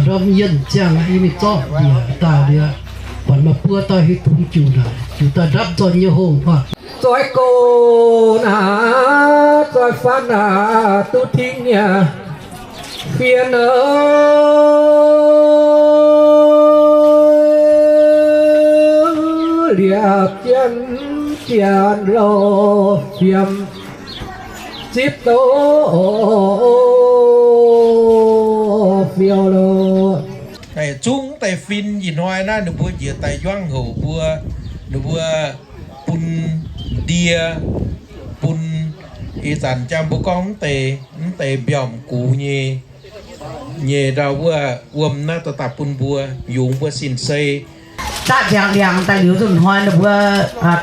Ndorm yienh ziangh yie mingh zorqv njiec daaih liuz, buatc maaih buo dauh hiuv duqv juc naaic, juc daaih ndapv nzoih nyei hungh oc. Zoih gox naaic, zoih fatv naaic, duqv tingv nyei. Fien aac, liepc jienv janx loh fiem, zipv doz fiou loh. Zungv deix fin ih hnoi naaiv ninh mbuo njiec daaih yuangv houc mbuo, ninh mbuo bun ndie, bun ih zanc jang mbuo gorngv mv deix, mv deix mbiauz gux nyei, nyei ndau wuov wuom naaiv dorh daaih bun mbuo, yungz mbuo sin-sei. Daqv nziangx liangx daaih liuz nzunc hnoi ninh mbuo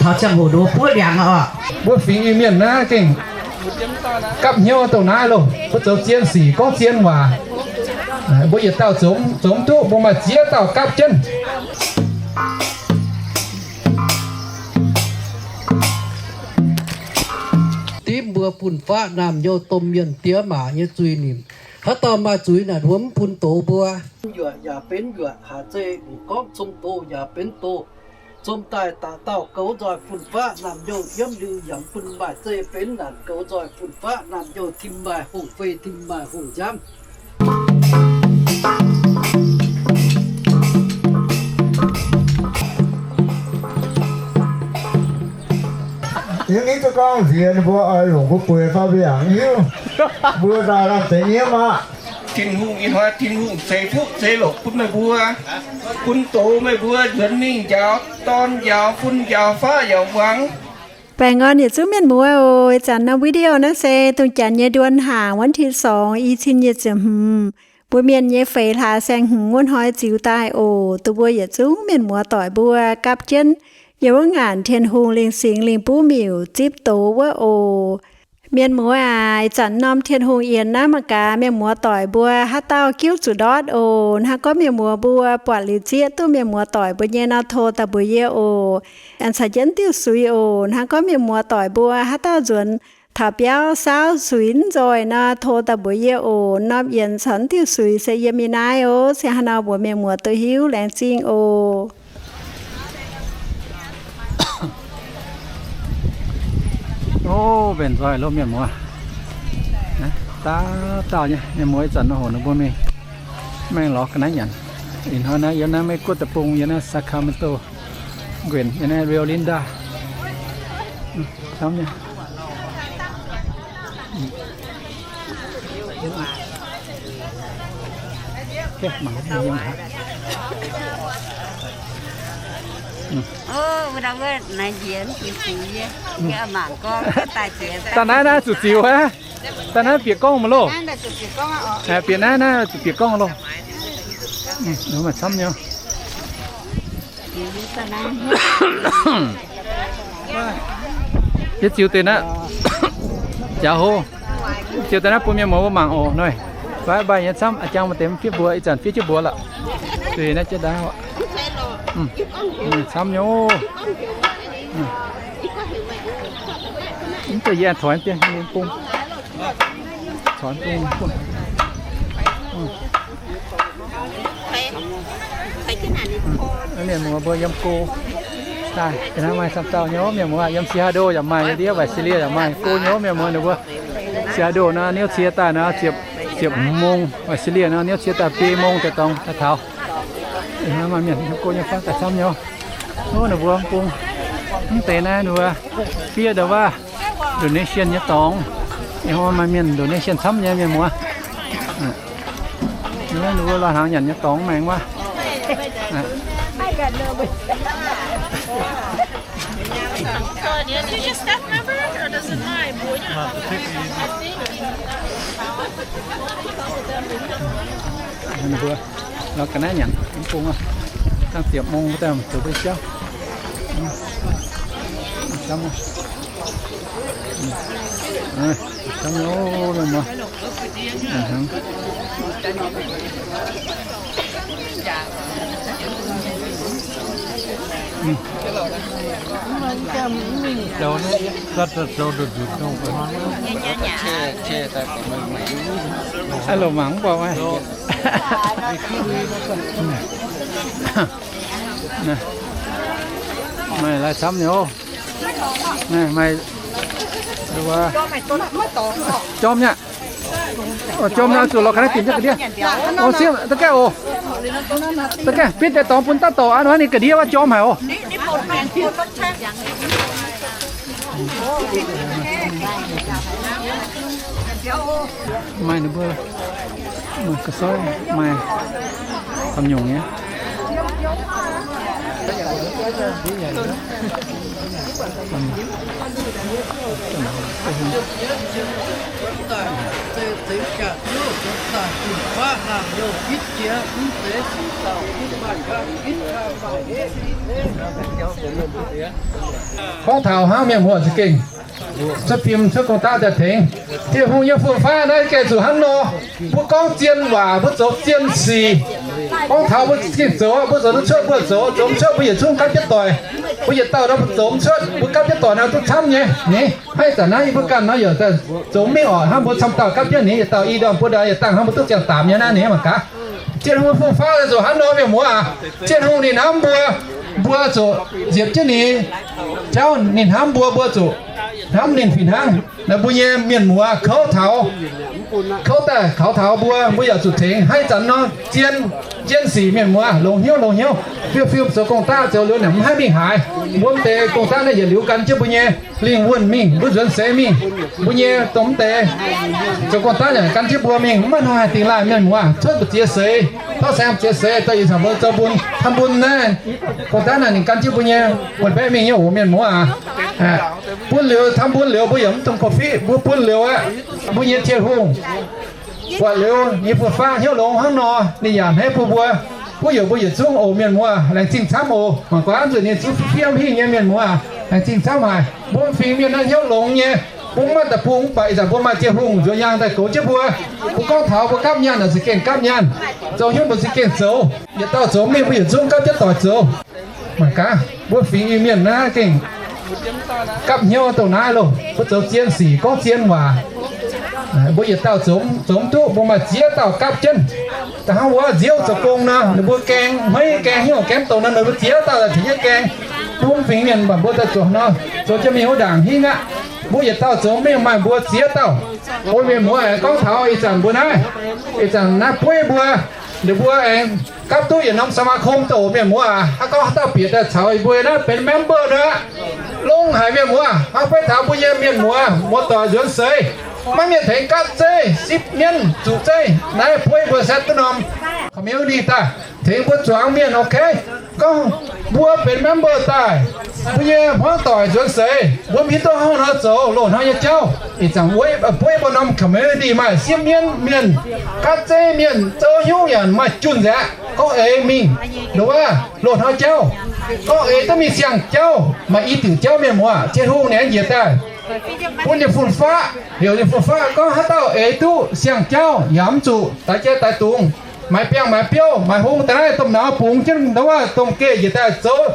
taux ziangh hoc ninh mbuo buov liangx oc. Mbuo fingx Iu-Mienh naaiv gengh gapv hnyouv dongh naaiv loh. Mbuo zoux zien sic gorngv zien waac. Mbuo yietc dauh zoux, zoux mv duqv, mbuo maaih ziex dauh gapv jienv. Dimv mbuo fun-faqv naamh nyouz domh mienh diex maac nyei zuiz-nimc. Haaix dauh maaih zuiz naaic, mbuo mv bun doz mbuo. Yuoqc yaac benx yuoqc, haaix zeiz gorngv zom doz yaac benx doz. Zom daaih dauh dauh goux nzoih fun-faqv naamh nyouz yiem liuz yaac bun maaih zeiv benx naanc goux nzoih fun-faqv naamh nyouz tim maaih hungh fei tim maaih hungh nziaamv. Yie mingh duqv gorngv nziex ninh mbuo oix longc mbuo bueix fai mbuo yaac mv hiuv. Mbuo daaih lamh deix nyiemv aqv. Tin-Hungh ih hnoi Tin-Hungh ceix fuqv ceix loc bun meih mbuo, bun doz meih mbuo nzuonx mingh njaaux dorn njaaux fun njaaux faqv yaac muangx. Baengh orn yietc zungv mienh muoz oc. Ih zanc norm video naaiv se dongh janx nyei nduon hnaangx วันที่สอง i cin nyic ziepc hmz, mbuo mienh nyei feix hlaax saeng-hmz wuov hnoi ziux daaih oc. Dongh mbuo yietc zungv mienh muoz doic mbuo gapv jienv yiem wuov ngaanc Tin-Hungh lingh singx lingh buv miuc zipv doz wuov oc. Mienh muoz aac, ih zanc norm Tin-Hungh yienx naaiv mangc gaax mienh muoz doic mbuo haaix dauh giuv zuqc ndortv oc. Hnangv gorngv mienh muoz mbuo buatc liuz zieqv duqv mienh muoz doic mbuo nyei nor, tov daaih mbuox yie oc. Aengx caux jienv diuh suix oc. Hnangv gorngv mienh muoz doic mbuo haaix dauh nzuonx taux biauv saauv suix mv nzoih nor, tov daaih mbuox yie oc. Norm yienx caux diuh suix se yiem ih naaiv oc. Se haaix nor mbuox mienh muoz duqv hiuv laengz zingh oc. Ov, mbenc nzoih loh mienh muoz. Dauh dauh nyei mienh muoz, ih zanc nor hoc ninh mbuo mingh maengh lorz ga'naaiv nyanc. Ih hnoi naaiv yiem naaiv Meiv Guoqv deic-bung, yiem naaiv Sacramento nquenc, yiem naaiv Rio Linda. Camv nyei. Daaih naaiv naaiv zuqc ziux aqv. Daaih naaiv bieqc gorngv mv loh. Bieqc naaiv naaiv zuqc bieqc gorngv loh. Maaih camv nyei. Yie ziux deix naaiv, jaax hlo. Ziux deix naaiv bun mienh muoz mbuo mangc oc. Hnoi bye bye nyei camv, a'jang maaih deix fiev mbuox, ih zanc fiev jienv mbuox lorqc. Zuiz naaiv jienv daaih. Camv nyei oc. Mv baac yie toix bung. Mienh muoz mbuo yiem go daaih, maaih camv dauh nyei mienh muoz, yiem Seattle yaac maaih, ndiev Visalia yaac maaih go nyei mienh muoz ninh mbuo. Seattle nor niouv cie daaih nor ziepc, ziepc hmz mong, Visalia nor niouv cie daaih biei mong daaih dorngx daaih taux. Maaih mienh go nyei fai daaih camv nyei. Ninh mbuo bung mv deix naaiv ninh mbuo fiev ndau wuov donation nyei dorngx. Ih hnoi maaih mienh donation camv nyei mienh muoz. Ninh mbuo lorz hnaangx nyanc nyei dorngx maengx wuov. Ninh mbuo lorz ga'naaiv nyanc mv bung aqv. Dangh ziepc mong daaih zoux beiv jauv. Alo, mangc mv buatc. Maaih lai camv nyei oc. Maaih jorm nyei. Jorm naaiv zuqc lorz ga'naaiv dinc jienv ga'ndiev. Oc, sieqv, da'gaengh oc. Da'gaengh bitv deix dorngx bun daav dorc aqv, ninh ga'ndiev wuov jorm haic oc. Maaih ninh mbuo, maaih ga'soiv, maaih camv nyungc nyei. Gorngv taux hnangv mienh muoz za'gengh cuotv fim cuotv gong-daqv daaih tengx Tin-Hungh nyei fun-faqv naaiv gengh zuqc hnangv nor. Mbuo gorngv zien waac, mbuo zoux zien sic. Gorngv taux mbuo gengh zoux, mbuo zoux duqv cuotv mbuo zoux, zoux mv cuotv mbuo yietc zungv gapv jienv doic. Mbuo yietc dauh nor mbuo zoux mv cuotv, mbuo gapv jienv doic naaiv duqv camv nyei. Ni, hnangv ih zanc naaiv yie mbuo ganh nor yaac zoux mingh oc, hnangv mbuo camv dauh gapv jienv ni, yietc dauh i ndorm buo ndorm yietc dangh hnangv mbuo duqv ziangh daapc nyei naaiv ni mangc gaax. Tin-Hungh fun-faqv zuqc hnangv nor mienh muoz aac. Tin-Hungh ninh hnamv mbuo, mbuo zuqc nziepc jienv ninh jauv, ninh hnamv mbuo, mbuo zuqc hnamv ninh fih hnangv. Naaiv mbuo nyei mienh muoz kouv taux, kouv daaih kaux taux mbuo, mbuo yaac zuqc tengx. Hnangv ih zanc nor, zien, zien sic mienh muoz, longx hnyouv, longx hnyouv. Fiu-fiu zoux gong-daqv zoux liuz naaic mv haih mingh haaix. Mbuo mv deix gong-daqv naaiv yietc liuz gan jienv mbuo nyei lingh wuonh mingh, mbuo nzuonx seix mingh. Mbuo nyei dongh mv deix zoux gong-daqv naaic gan jienv mbuo mingh, mv maaih hnoi haih dingx laanh mienh muoz. Cuotv mbu'ziex seix, tov saeng mbu'ziex seix daaih ih zanc mbuo zoux mbun, taux mbun naaiv, gong-daqv naaic ninh gan jienv mbuo nyei wuonh baeqv mingh nyei oc mienh muoz aac. Bun liuz, taux mbun liuz mbuo yaac mv dungx korv-fiqv, mbuo bun liuz aqv. Mbuo nyei Tin-Hungh buatc liuz nyei fun-faqv hnyouv longx hnangv nor, ninh yaac hneiv bun mbuo. Mbuo yaac, mbuo yietc zungv oc mienh muoz, laengz zingh camv oc. Mangc gaax nzunc ninh zungv fiev fiev hingh nyei mienh muoz, laengz zingh camv haic. Mbuo fingx mienh naaiv hnyouv longx nyei. Mbuo mv maaih deic-bung mv baac ih zanc mbuo maaih Tin-Hungh nzuonx yaangh daaih goux jienv mbuo. Mbuo gorngv taux mbuo gapv nyaanh naaic za'gengh gapv nyaanh, zoux hnyouv mbuo za'gengh zoux. Yietc dauh zoux mingh mbuo yietc zungv gapv jienv doic zoux. Mangc gaax, mbuo fingx Iu-Mienh naaiv gengh gapv hnyouv dongh naaiv loh. Mbuo zoux zien sic, gorngv zien waac. Mbuo yietc dauh zoux, zoux mv duqv, mbuo maaih ziex dauh gapv jienv. Da'hnangv wuov nziouv zoux gong nor, ninh mbuo gaeng hmeiv, gaeng hnyouv, gaeng mv douc nor, ninh mbuo ziex dauh daaih tengx jienv gaeng. Mbuo mv fingx mienh mv baac mbuo daaih zoux nor, zoux jienv mingh wuov ndaangc hingv aqv. Mbuo yietc dauh zoux mingh maaih mbuo ziex dauh. Mbuo mienh muoz aengx gorngv taux ih zanc mbuo naaiv, ih zanc naaiv bueiv mbuo, ninh mbuo aengx gapv duqv yietc norm สมาคม doqc mienh muoz aac. Hnangv gorngv haaix dauh bieqc daaih caux yie mbuo naaiv benx member nor, longx haic mienh muoz. Hnangv beiv taux mbuo nyei mienh muoz, muoz-doic nzuonx seix, maiv mienh tengx gapv zeiv, sipv mienv, zuqc zeiv. Naaiv bueiv mbuo setv duqv norm community daaih tengx mbuo zuangx mienh, ok? Gorngv mbuo benx member daaih, mbuo nyei hmuangv doic nzuonx seix, mbuo mv hiuv duqv haaix nor zoux loz-hnoi nyei jauv. Ih zanc bueiv mbuo norm community maaih sipv mienv mienh, gapv zeiv mienh, zoux hnyouv yaac maaih junh nzengc aqv. Gorngv eix mingh, nduov, loz-hnoi jauv, gorngv eix duqv mingh siang-jauv, maaih i diuc jauv mienh muoz, Tin-Hungh ninh aengx njiec daaih bun ninh fun-faqv, heuc ninh fun-faqv gorngv haaix dauh eix duqv siang-jauv yaac mv zuqc daix jai daix dungz, maaiz biangh maaiz biouv, maaiz hung daaih naaiv domh nauz bungx jienv nduov, domh geh njiec daaih zoux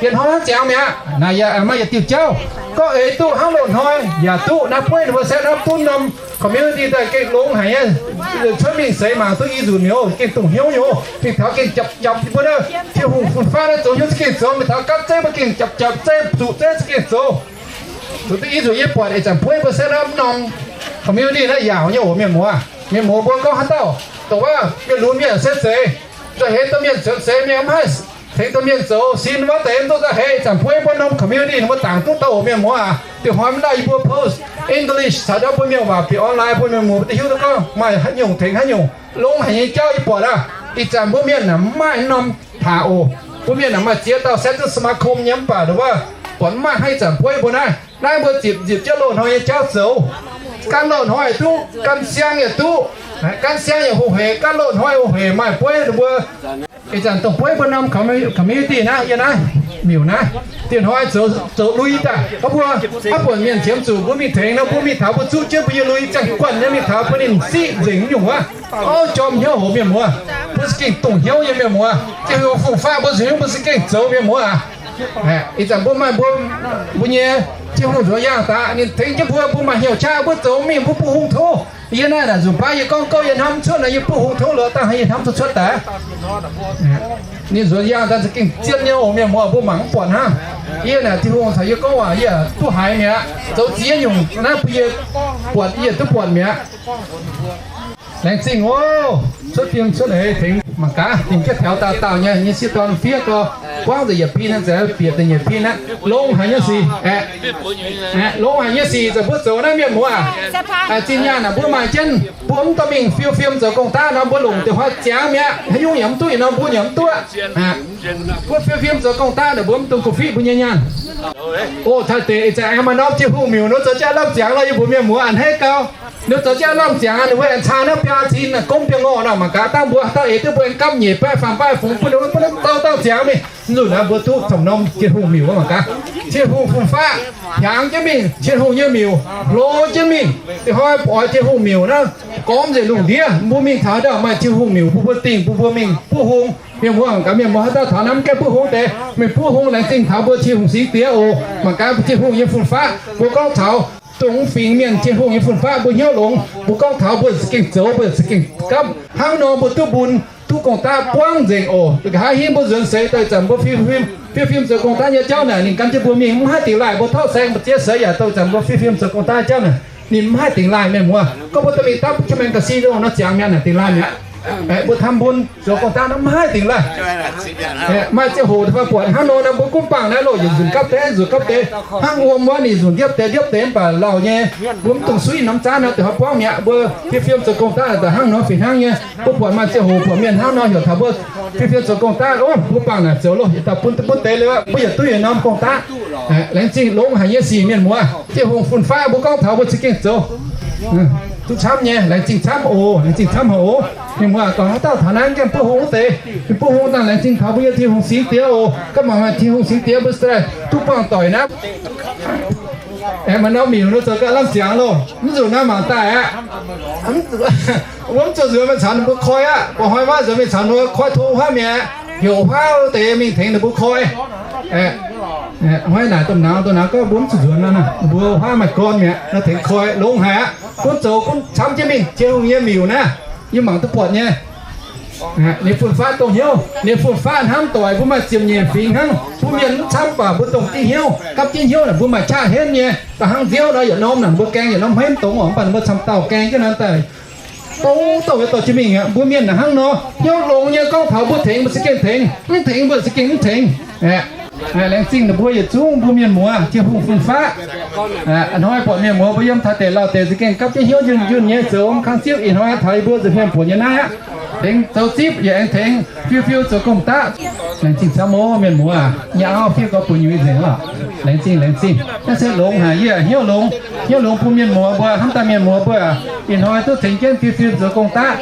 yietc hnoi hnangv ziangx mi'aqv. Naaic yaac maaih yietc diuh jauv, gorngv eix duqv hnangv loz-hnoi yaac duqv. Naaiv bueiv ninh mbuo setv naaiv duqv norm community daaih gengh longx haic nyei. Cuotv mingh seix mangc duqv i nzunc nyei oc, gengh dongh hnyouv nyei oc. Mingh taux gengh japc japc mbuo naaiv Tin-Hungh fun-faqv naaiv zoux hnyouv za'gengh zoux. Mingh taux gapv zeiv mbuo gengh japc japc zeiv, zuqc zeiv za'gengh zoux. Zuqc duqv i nzunc yie buatc ih zanc bueiv mbuo setv naaiv mv norm community naaiv yaauc nyei oc mienh muoz. Mienh muoz mbuo gorngv haaix dauh dongh wuov mienh lunx mienh se zeiz, nzauh heix domh mienh nzuonx seix mienh mv haih tengx domh mienh zoux sin wuov deix mv duqv nzauh heix. Ih zanc bueiv mbuo norm community ninh mbuo dangc duqv douh oc mienh muoz aac. Diuh hnoi mv lauh yie mbuo post English caux ndau mbuo mienh waac bieqc online bun mienh muoz mbuo duqv hiuv duqv gorngv maaih haaix nyungc tengx haaix nyungc. Longx haic nyei jauv yie buatc aac. Ih zanc mbuo mienh naaic mv maaih norm taac oc. Mbuo mienh naaic maaih ziex dauh setv duqv สมาคม nyei mv baac nduov, buatc mv maaih hnangv ih zanc bueiv mbuo naaiv. Naaiv mbuo ziepc nziepc jienv loz-hnoi nyei jauv zoux. Gan loz-hnoi duqv, gan siang yaac duqv. Gan siang yaac hoqc hec, gan loz-hnoi hoqc hec. Maaih bueiv ninh mbuo, ih zanc dongh bueiv mbuo norm commu-, community naaiv, yie naaiv, miuc naaiv, diuh hnoi zoux, zoux lui daaih. Gorngv mbuo hnangv buonc mienh qiemx zuqc mbuo mingh tengx nor, mbuo mingh taux mbuo zuqv jienv mbuo nyei lui ziangh guanh nyei mingh taux bun ninh siqv nzengc nyungc wuov. Orv, jorm hnyouv hoc mienh muoz. Mbuo za'gengh dongh hnyouv nyei mienh muoz. Tin-Hungh fun-faqv mbuo zuqc hnyouv mbuo za'gengh zoux mienh muoz aac. Ih zanc mbuo maaih mbuo, mbuo nyei Tin-Hungh nzuonx yaangh daaih, ninh tengx jienv mbuo, mbuo maaih hnyouv qaqv mbuo zoux mingh mbuo bungx hungh tov. Yie naaiv naaic nzunc baav yie gorngv gouv yie hnamv cuotv nor, yie buov hung tov lorqc dangh yie hnamv cuotv cuotv daaih. Ninh nzuonx yangh daaih za'gengh zien nyei oc, mienh muoz, mbuo mangc mv buatc hnangv. Yie naaic Tin-Hungh caux yie gorngv waac yie duqv haiz mi'aqv. Zoux ziex nyungc naaiv bun yie buatc, yie duqv buatc mi'aqv. Laengz zingh oc. Cuotv fim cuotv eix tengx mangc gaax, dingc jienv taux dauh dauh nyei, nyei sieqv dorn fiev gau, buangv nzengc yietc pin, nzengc bieqc nzengc yietc pin aqv. Longx haic nyei sic aeqv, longx haic nyei sic, za'gengh mbuo zoux naaiv mienh muoz. Zinh nyaanh naaic mbuo maaih jienv, mbuo mv dorh mingh fiu fim zoux gong-daqv nor, mbuo longc deix hnoi ziangx mi'aqv. Haaix nyungc yaac mv duqv, ih nor mbuo yaac mv duqv. Mbuo fiu fim zoux gong-daqv naaic mbuo mv dungx gu'fin mbuo nyei nyaanh. O, taux deix ih zanc aengx maaih norm Tin-Hungh miuc nor zoux jienv lamh ziangx nor, yie mbuox mienh muoz a'hneiv gau. Ninh zoux jienv lamh ziangx, ninh wuov aengx caa naaiv biaa cin, gomv biaa ngorh nor, mangc gaax dangh mbuo dauh eix duqv mbuo aengx gapv nyeic baeqv faam baeqv fungx bun dauh dauh ziangx mingh. Nzunc naaiv mbuo duqv camv norm Tin-Hungh miuc wuov mangc gaax. Tin-Hungh fun-faqv hiaangx jienv mingh, Tin-Hungh nyei miuc hlo jienv mingh. Ih hnoi oix Tin-Hungh miuc naaiv gormx nzengc lungh ndiev, mbuo mingh taux ndau maaih Tin-Hungh miuc bun mbuo dingh, bun mbuo mingh buov hung. Mienh muoz, mangc gaax mienh muoz haaix dauh taux naaiv mv gaengh buov hung deix, mingh buov hung, laengz zingh taux mbuo Tin-Hungh singx diex oc. Mangc gaax Tin-Hungh nyei fun-faqv, mbuo gorngv taux dongh fingx mienh Tin-Hungh nyei fun-faqv mbuo hnyouv longx. Mbuo gorngv taux mbuo za'gengh zoux, mbuo za'gengh gapv hnangv nor, mbuo duqv mbuo duqv gong-daqv buangv nzengc oc. Nqa'haav hingv mbuo nzuonx seix daaih zanc mbuo fiu fim, fiu fim zoux gong-daqv nyei jauv naaic, ninh gan jienv mbuo mingh mv haih dingx laaih. Mbuo tov saeng mbu'ziev seix yaac daaih zanc mbuo fiu fim zoux gong-daqv jauv naaic, ninh mv haih dingx laaih mienh muoz. Gorngv mbuo dorh mingh dapv jienv mingh ga'sie nor ziangx mi'aqv naaic dingx laaih mi'aqv. Mbuo ทำบุญ zoux gong-daqv nor mv haih dingx laaih. Maaih ziangh hoc da'faanh buatc hnangv nor nor, mbuo gunv bangc naaiv loh yietc nzunc gapv deix, nzunc gapv deix, hnangv wuom wuov ninh nzunc ndiepv deix ndiepv deix mv baac lauh nyei. Mbuo mv dungx suiv norm zaanv nor, da'faanh buangv mi'aqv. Mbuo fiu fim zoux gong-daqv daaih hnangv nor fih hnangv nyei. Mbuo buatc maaih ziangh hoc buatc mienh hnangv nor heuc taux mbuo fiu fim zoux gong-daqv. O, mbuo bangc naaic zoux loh, yietc dauh bun bun deix liuz, mbuo yietc duqv yietc norm gong-daqv. Laengz zingh longx haic nyei sic mienh muoz. Tin-Hungh fun-faqv mbuo gorngv taux mbuo za'gengh zoux duqv camv nyei. Laengz zingh camv oc, laengz zingh camv haic oc. Mienh muoz, gorngv haaix dauh taux naaiv gaengh buov hung wuov deix, buov hung daaih laengz zingh taux mbuo nyei Tin-Hungh singx diex oc. Gorngv mangc maaih Tin-Hungh singx diex mbuo se duqv buangh doic naaiv. Aengx maaih norm miuc nor zoux ganh lamh ziangx loh. Mv nzunc naaiv mangc daaih aqv. Wuov mv zuqc nzuonx mingh caux ninh mbuo koi aqv. Mba'hnoi maiv nzuonx mingh caux ninh mbuo koi tov huaav mi'aqv. Heuc huaav deix mingh tengx ninh mbuo koi. Hnoi naaic domh nauz, domh nauz gorngv mbuo mv zuqc nzuonx nor, ninh mbuo huaav maaih gorn mi'aqv, nor tengx koi longx haic aqv. Gunv zoux gunv camv jienv mingh, Tin-Hungh nyei miuc naaiv, yie mangc duqv buatc nyei. Ninh fun-faqv dongh hnyouv, ninh fun-faqv hnamv doic, mbuo maaih ziepc nyeic fingx hnangv. Mbuo mienh mv camv baac mbuo dongh diuh hnyouv, gapv jienv hnyouv naaic mbuo maaih qaqv henv nyei. Da'hnangv nziouv nor yietc norm naaic mbuo gaeng yietc norm hmeiv mv dongz oc, mv baac mbuo camv dauh gaeng jienv naaiv daaih dongh dongh yietc dorh jienv mingh aqv. Mbuo mienh naaic hnangv nor, hnyouv longx nyei gorngv taux mbuo tengx mbuo za'gengh tengx, mv tengx mbuo za'gengh mv tengx. Laengz zingh ninh mbuo yietc zungv mbuo mienh muoz Tin-Hungh fun-faqv. A'hnoi buatc mienh muoz mbuo yiem taux deix lauh deix za'gengh gapv jienv hnyouv yunh yunh nyei zoux kang zipv. Ih hnoi taux yie mbuo nza'hmien buonc nyei naaiv aqv. Tengx zoux zipv yaac aengx tengx fiu fiu zoux gong-daqv. Laengz zingh camv oc mienh muoz aac. Nyei auv fiev gau buonc nyei nzengc oc. Laengz zingh, laengz zingh. Naaiv se longx haic, yie hnyouv longx, hnyouv longx bun mienh muoz mbuo, hnamv daaih mienh muoz mbuo ih hnoi duqv tengx jienv fiu fiu zoux gong-daqv.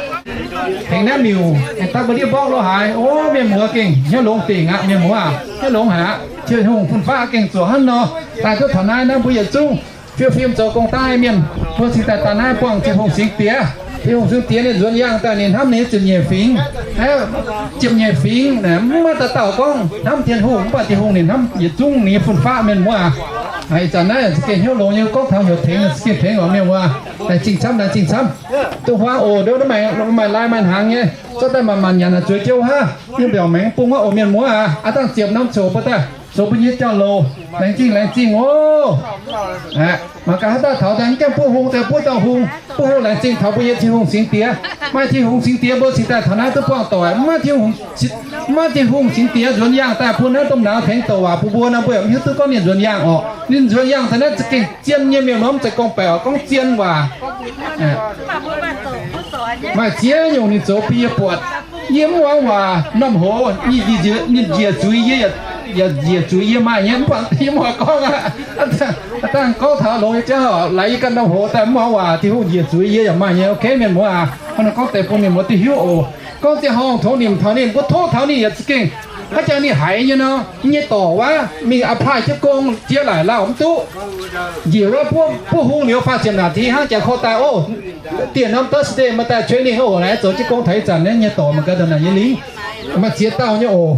Tengx naaiv miuc aengx dapv mbuo ndiev mborqv lo haaix. O, mienh muoz gengh hnyouv longx dingc aqv, mienh muoz aac, hnyouv longx haic aqv. Tin-Hungh fun-faqv gengh zuoqc hnangv nor. Daaih duqv taux naaiv, naaiv mbuo yietc zungv fiu fim zoux gong-daqv mienh, mbuo cingx daaih daaih naaiv buangh Tin-Hungh singx diex. Tin-Hungh singx diex ninh nzuonx yangh daaih ninh hnamv ninh ziepc nyeic fingx. Ziepc nyeic fingx mv maaih dauh dauh gorngv hnamv Tin-Hungh, mv baac Tin-Hungh ninh hnamv yietc zungv ninh nyei fun-faqv, mienh muoz aac. Ih zanc naaiv za'gengh hnyouv longx nyei, gorngv taux heuc tengx za'gengh tengx oc, mienh muoz aac. Laengz zingh camv, laengz zingh camv. Duqv huaav oc, ndo naaiv maaih lai maaih hnaangx nyei. Zorqv daaih maanc maanc nyanc naaic zueiz jiouv haav. Yiem mbiaauc maengx bung wuov oc, mienh muoz aac. Aav dangh ziepc norm coc bun daaih zoux bun yie jauv-louc. Laengz zingh, laengz zingh oc. Mangc gaax haaix dauh taux daaih mv gaengh buov hung daaih buov dauh hung. Buov hung laengz zingh taux mbuo nyei Tin-Hungh singx diex. Maaih Tin-Hungh singx diex mbuo cingx daaih taux naaiv duqv buangh doic. Mv maaih Tin-Hungh, mv maaih Tin-Hungh singx diex nzuonx yangh daaih bun naaiv domh nauz tengx douc waac bun mbuo nor, mbuo yaac mv hiuv duqv gorngv ninh nzuonx yangh orqc. Ninh nzuonx yangh taux naaiv za'gengh zien nyei, mienh muoz, mv zeiz gorngv-baeqc orqc, gorngv zien waac. Maaih ziex nyungc ninh zoux bun yie buatc. Yie mv muangx waac, norm hoz ninh njiec zuiz yie, yaac njiec zuiz yie maaih nyei, mv baac yie mv oix gorngv aqv. Aav dangh gorngv taux longx nyei jauv, laaix yie ganh norm hoz daaih mv muangx waac, Tin-Hungh njiec zuiz yie yaac maaih nyei. Ok, mienh muoz aac, hnangv naaiv gorngv deix bun mienh muoz duqv hiuv oc. Gorngv ziangh horngh tongx nimc taux ninh, mbuo tov taux ninh yaac za'gengh haaix jangx ninh haiz nyei nor, yie nyei dorc wuov mingh apply jienv gong jiex laaic lauh mv duqv. Njiec wuov buov hung liuz faah ziepc naaic ti hnangv jaax korv daaih oc. Dieh norm Thursday maaih daaih training oc, naaiv zoux jienv gong taux ih zanc naaiv nyei dorc mangc gaax ndongc naaic nyei lingv. Maaih ziex dauh nyei oc.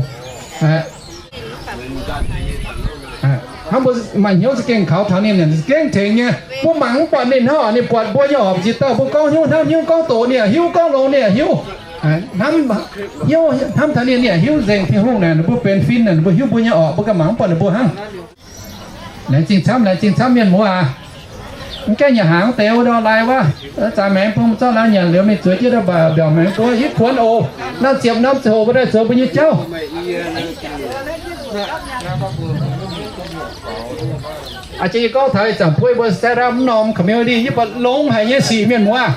Hnamv mbuo maaih hnyouv za'gengh kaux taux ninh, ninh za'gengh tengx nyei. Mbuo mangc mv buatc ninh hnangv, ninh buatc mbuo nyei orqc, mv ziex dauh mbuo gorngv hnyouv hnamv hnyouv, gorngv doqc ninh yaac hiuv, gorngv longx ninh yaac hiuv. Hnamv hnyouv hnamv taux ninh, ninh yaac hiuv nzengc. Tin-Hungh naaic ninh mbuo benx fin naaic, ninh mbuo hiuv mbuo nyei orqc, mbuo ganh mangc mv buatc ninh mbuo hnangv. Laengz zingh camv, laengz zingh camv mienh muoz aac. Mv gaengh nyanc hnaangx deix wuov ndau lai wuov, zaaix maengx bun zorqv lai nyanc liuz mingh zueiz jienv ndau mbiaauc maengx buo hitv kuonx oc. Naaiv ziepc norm ziangh hoc mbuo daaih zoux mbuo nyei jauv. Aa, jiex yie gorngv taux ih zanc puov mbuo set up mv norm community yie buatc longx haic nyei sic mienh muoz.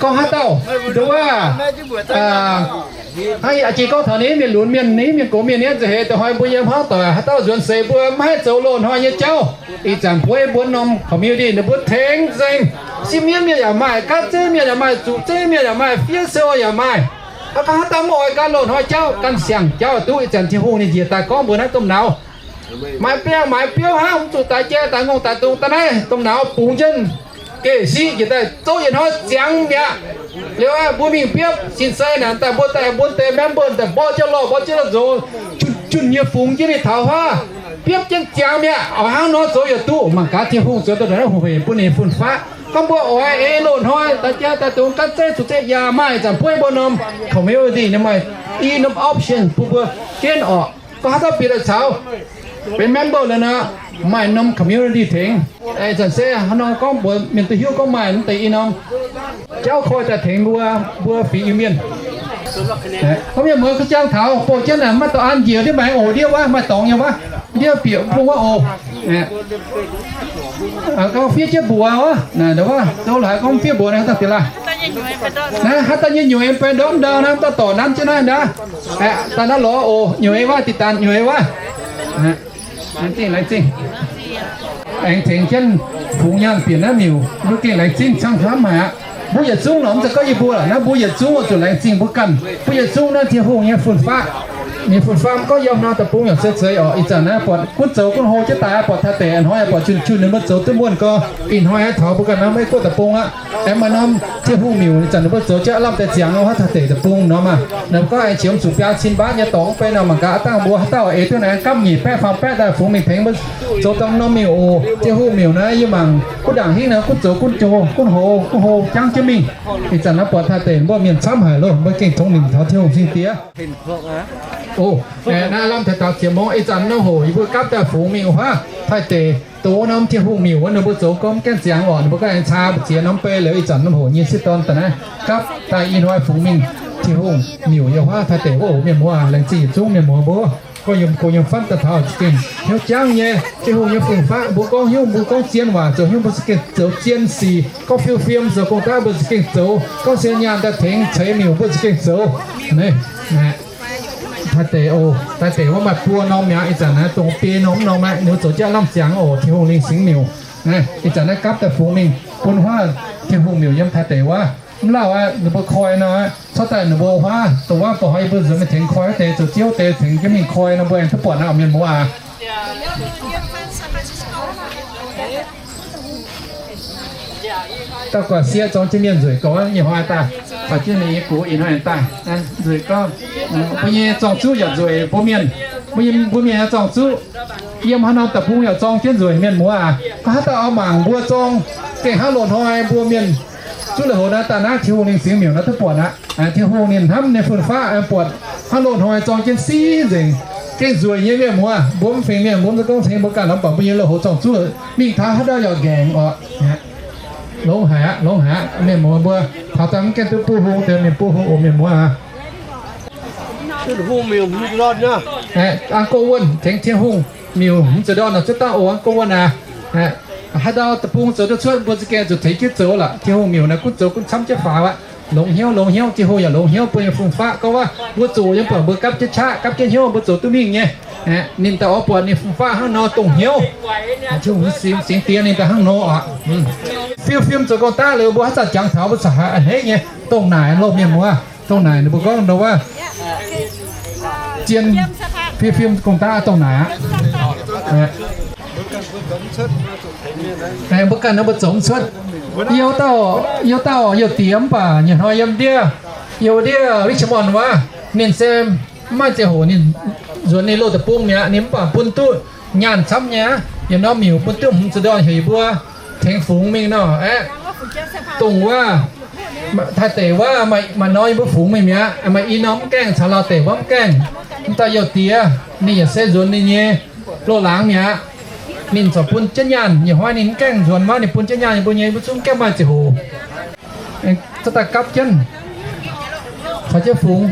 Gorngv haaix dauh nduov, aa, jiex gorngv taux ninh mienh lunx mienh, ninh mienh gox mienh nyei nza'heix da'hoi mbuo yiem hmuangv doic, haaix dauh nzuonx seix mbuo maiv haih zoux loz-hnoi nyei jauv. Ih zanc puov mbuo norm community ninh mbuo tengx nzengc. Sieqv mienv mienh yaac maaih, gaav zeiv mienh yaac maaih, zuqc zeiv mienh yaac maaih, fiev sou yaac maaih. Aa, gorngv haaix dauh maiv oix gan loz-hnoi jauv, gan siang jauv duqv, ih zanc Tin-Hungh ninh njiec daaih gorngv mbuo naaiv domh nauz. Maaiz biauv, maaiz biauv hnangv, mv zuqc daix jai, daix ngongh, daix dungz, daaih naaiv domh nauz bungx jienv geh siqv njiec daaih zouv yietc hnoi ziangx mi'aqv. Liuz aqv, mbuo mingh biopv sin sei naaic daaih, mbuo daaih mbuo deix member daaih mborqv jienv lorh, mborqv jienv lorh nzox, junh junh nyei fungx jienv mingh taux huaav, biopv jienv ziangx mi'aqv. Oix hnangv nor zoux yaac duqv. Mangc gaax Tin-Hungh zoux dongh naaiv hungh heic bun ninh fun-faqv. Gorngv mbuo oix eix loz-hnoi daaih jaa daaih dungz gan zeiv zuqc zeiv yaac maaih. Ih zanc bueiv mbuo norm community ninh maaih i norm option bun mbuo jienv orqc. Gorngv haaix dauh bieqc daaih caux benx member liuz nor, maaih norm community tengx. Ih zanc se hnangv nor gorngv mbuox mienh duqv hiuv gorngv maaih mv deix i norm jauv koi daaih tengx mbuo, mbuo fingx Iu-Mienh. Gorngv mienh muoz kuv jangx taux bouh jienv naaic, maaih dorngx an njiec ndiev maengx oc, ndiev wuov maaih dorngx nyei wuov, ndiev bieqc bung wuov oc. Gorngv fiev jienv mbuox wuov, zoux laaix gorngv fiev mbuox naaiv daaih deix laaih. Naaiv haaix dauh nyei nyueiz mv bei ndortv ndau naaiv, dauh dorc nanv jienv naaiv ndaauv. Daaih naaiv lorz oc, nyueiz wuov, diqc daanh nyueiz wuov. Laengz zingh. Aengx tengx jienv fungx nyaanh bieqc naaiv miuc, mbuo gengh laengz zingh camv-camv haic aqv. Mbuo yietc zungv lorqc, mv zeiz gorngv yie mbuo lorqc, naaiv mbuo yietc zungv oix zuqc laengz zingh mbuo ganh. Mbuo yietc zungv naaiv Tin-Hungh nyei fun-faqv. Ninh fun-faqv mv gorngv yiem nor deic-bung yaac se zeiz orqc. Ih zanc naaiv buatc gunv zoux gunv hlo jienv daaih, buatc taaih deix a'hnoi, buatc junh junh ninh mbuo zoux duqv muonh gorx. Ih hnoi aengx taux mbuo ganh naaiv maiv guoqv deic-bung aqv. Aengx maaih norm Tin-Hungh miuc ih zanc ninh mbuo zoux jienv lamh deix ziangx wuov taaih deix deic-bung nor maah. Ninh mbuo gorngv aengx qiex zuqc biaa cin mbaatv nyei dorngx mv bei nor, mangc gaax aav dangh mbuo haaix dauh eix duqv naaiv gamv nyic baeqv faam baeqv daaih fungx mingh tengx mbuo zoux dongh norm miuc oc. Tin-Hungh miuc naaiv yie mangc gunv ndaangc hingv naaiv gunv zoux gunv jo gunv hlo gunv hlo jangv jienv mingh. Ih zanc naaiv buatc taaih deix mbuo mienh camv haic loh, mbuo gengh tongx nimc taux Tin-Hungh cing diex. Naaiv lamh taux daux ziex mungz, ih zanc norm hoc yie mbuo gapv daaih fungx mingh wuov taaih deix dongh wuov norm Tin-Hungh miuc wuov, ninh mbuo zoux gorngv gaengh ziangx orqc. Ninh mbuo gorngv aengx caa mbu'ziex norm bei liuz, ih zanc norm hoc nyei sieqv dorn daaih naaiv gapv daaih ih hnoi fungx mingh Tin-Hungh miuc yiem wuov taaih deix wuov oc. Mienh muoz, laengz zingh yietc zungv mienh muoz mbuo. Gorngv yiem go yiem fatv daaih taux za'gengh hnyouv jangv nyei. Tin-Hungh nyei fun-faqv mbuo gorngv hnyouv mbuo gorngv zien waac zoux hnyouv mbuo za'gengh zoux zien sic. Gorngv fiu fiem zoux gong-daqv mbuo za'gengh zoux. Gorngv sienx nyaanh daaih tengx ceix miuc mbuo za'gengh zoux. Taaih deix oc, taaih deix wuov maaih buo norm mi'aqv. Ih zanc naaiv dongh biei norm mv norm aqv, ninh mbuo zoux jienv lamh ziangx oc. Tin-Hungh lingh singx miuc. Ih zanc naaiv gapv daaih fungx mingh bun huaav Tin-Hungh miuc yiem taaih deix wuov. Mv lauh aqv, ninh mbuo koi nor, cuotv daaih ninh mbuo huaav dongh wuov ba'hnoi yie mbuo nzuonx mingh tengx koi wuov deix, zoux ziouv deix tengx jienv mingh koi nor, mbuo aengx duqv buatc naaiv mienh muoz aac. Dauh guaax sieqv zorng jienv mienh nzueic gorx, ih hnoi daaih, baac jienv ninh nyei gux ih hnoi daaih, nzueic gorx. Mbuo nyei zorng-zuqv yaac nzueic, mbuo mienh, mbuo mienh nyei zorng-zuqv yiem haaix norm deic-bung yaac zorng jienv nzueic, mienh muoz aac. Gorngv haaix dauh oix mangc mbuo zorng gengh hnangv loz-hnoi mbuo mienh zuqv lui-houx naaiv daaih naaiv Tin-Hungh lingh singx miuc naaiv duqv buatc aqv. Tin-Hungh ninh hnamv ninh fun-faqv buatc hnangv loz-hnoi zorng jienv siv nzengc, gengh nzueic nyei, mienh muoz. Mbuo mv fingx mienh, mbuo mv zeiz gorngv tengx mbuo ganh nor, mv baac mbuo nyei lui-houx zorng-zuqv mingh taux haaix dauh yaac nqaengc orqc. Longx haic aqv, longx haic aqv, mienh muoz mbuo. Taux daaih mv gaengh duqv buov hung deix mienh buov hung oc, mienh muoz aac. An go wuonh tengx Tin-Hungh miuc mv zuqc ndorn nor cuotv daaih oc, an go wuonh aac. Haaix ndau deic-bung zoux duqv cuotv mbuo za'gengh zuqc tengx jienv zoux lorqc. Tin-Hungh miuc naaiv gunv zoux gunv camv jienv faaux aqv. Longx hnyouv, longx hnyouv, Tin-Hungh yaac longx hnyouv bun nyei fun-faqv. Gorngv wuov mbuo zuqc yiem buatc mbuo gapv jienv qaqv, gapv jienv hnyouv, mbuo zoux duqv mingh nyei. Ninh daaih oix buatc ninh fun-faqv hnangv nor dongh hnyouv. Tin-Hungh singx diex ninh daaih hnangv nor oc. Fiu fim zoux gong-daqv liuz mbuo haaix zanc jangx taux mbuo caux haiz a'hneiv nyei dongh naaic loh, mienh muoz. Dongh naaic ninh mbuo gorngv ndau wuov zien fiu fim gong-daqv dongh naaic aqv. Mbuo ganh naaiv mbuo zoux mv cuotv. Youh dauh, youh dauh youh diex mv baac nyanc hnoi yiem ndiev, youh ndiev Richmond wuov, ninh se mv maaih ziangh hoc ninh nzuonx ninh loz deic-bung mi'aqv, ninh mv baac bun duqv nyaanh camv nyei aqv. Yiem norm miuc bun duqv hmz ziepc ndorn heuc yie mbuo tengx fungx mingh nor, aeqv, dongh wuov, Taiv deic wuov, maaih norm yie mbuo fungx mingh mi'aqv. Maaih i norm mv gaengh caux Lauh deic wuov mv gaengh, mv dauh youh diex, ninh yaac se nzuonx ninh nyei loz-laangz mi'aqv. Ninh corc bun jienv nyaanh, nyic hnoi ninh mv gaengh nzuonx wuov, ninh bun jienv nyaanh yie mbuo nyei, mbuo zungv gaengh maaih ziangh hoc. Za'gengh gapv jienv, caux jienv fungx.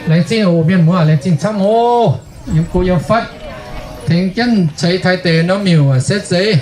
Laengz zingh oc mienh muoz, laengz zingh camv oc. Yiem go yiem fatv, tengx jienv ceix Taiv deic norm miuc se zeiz.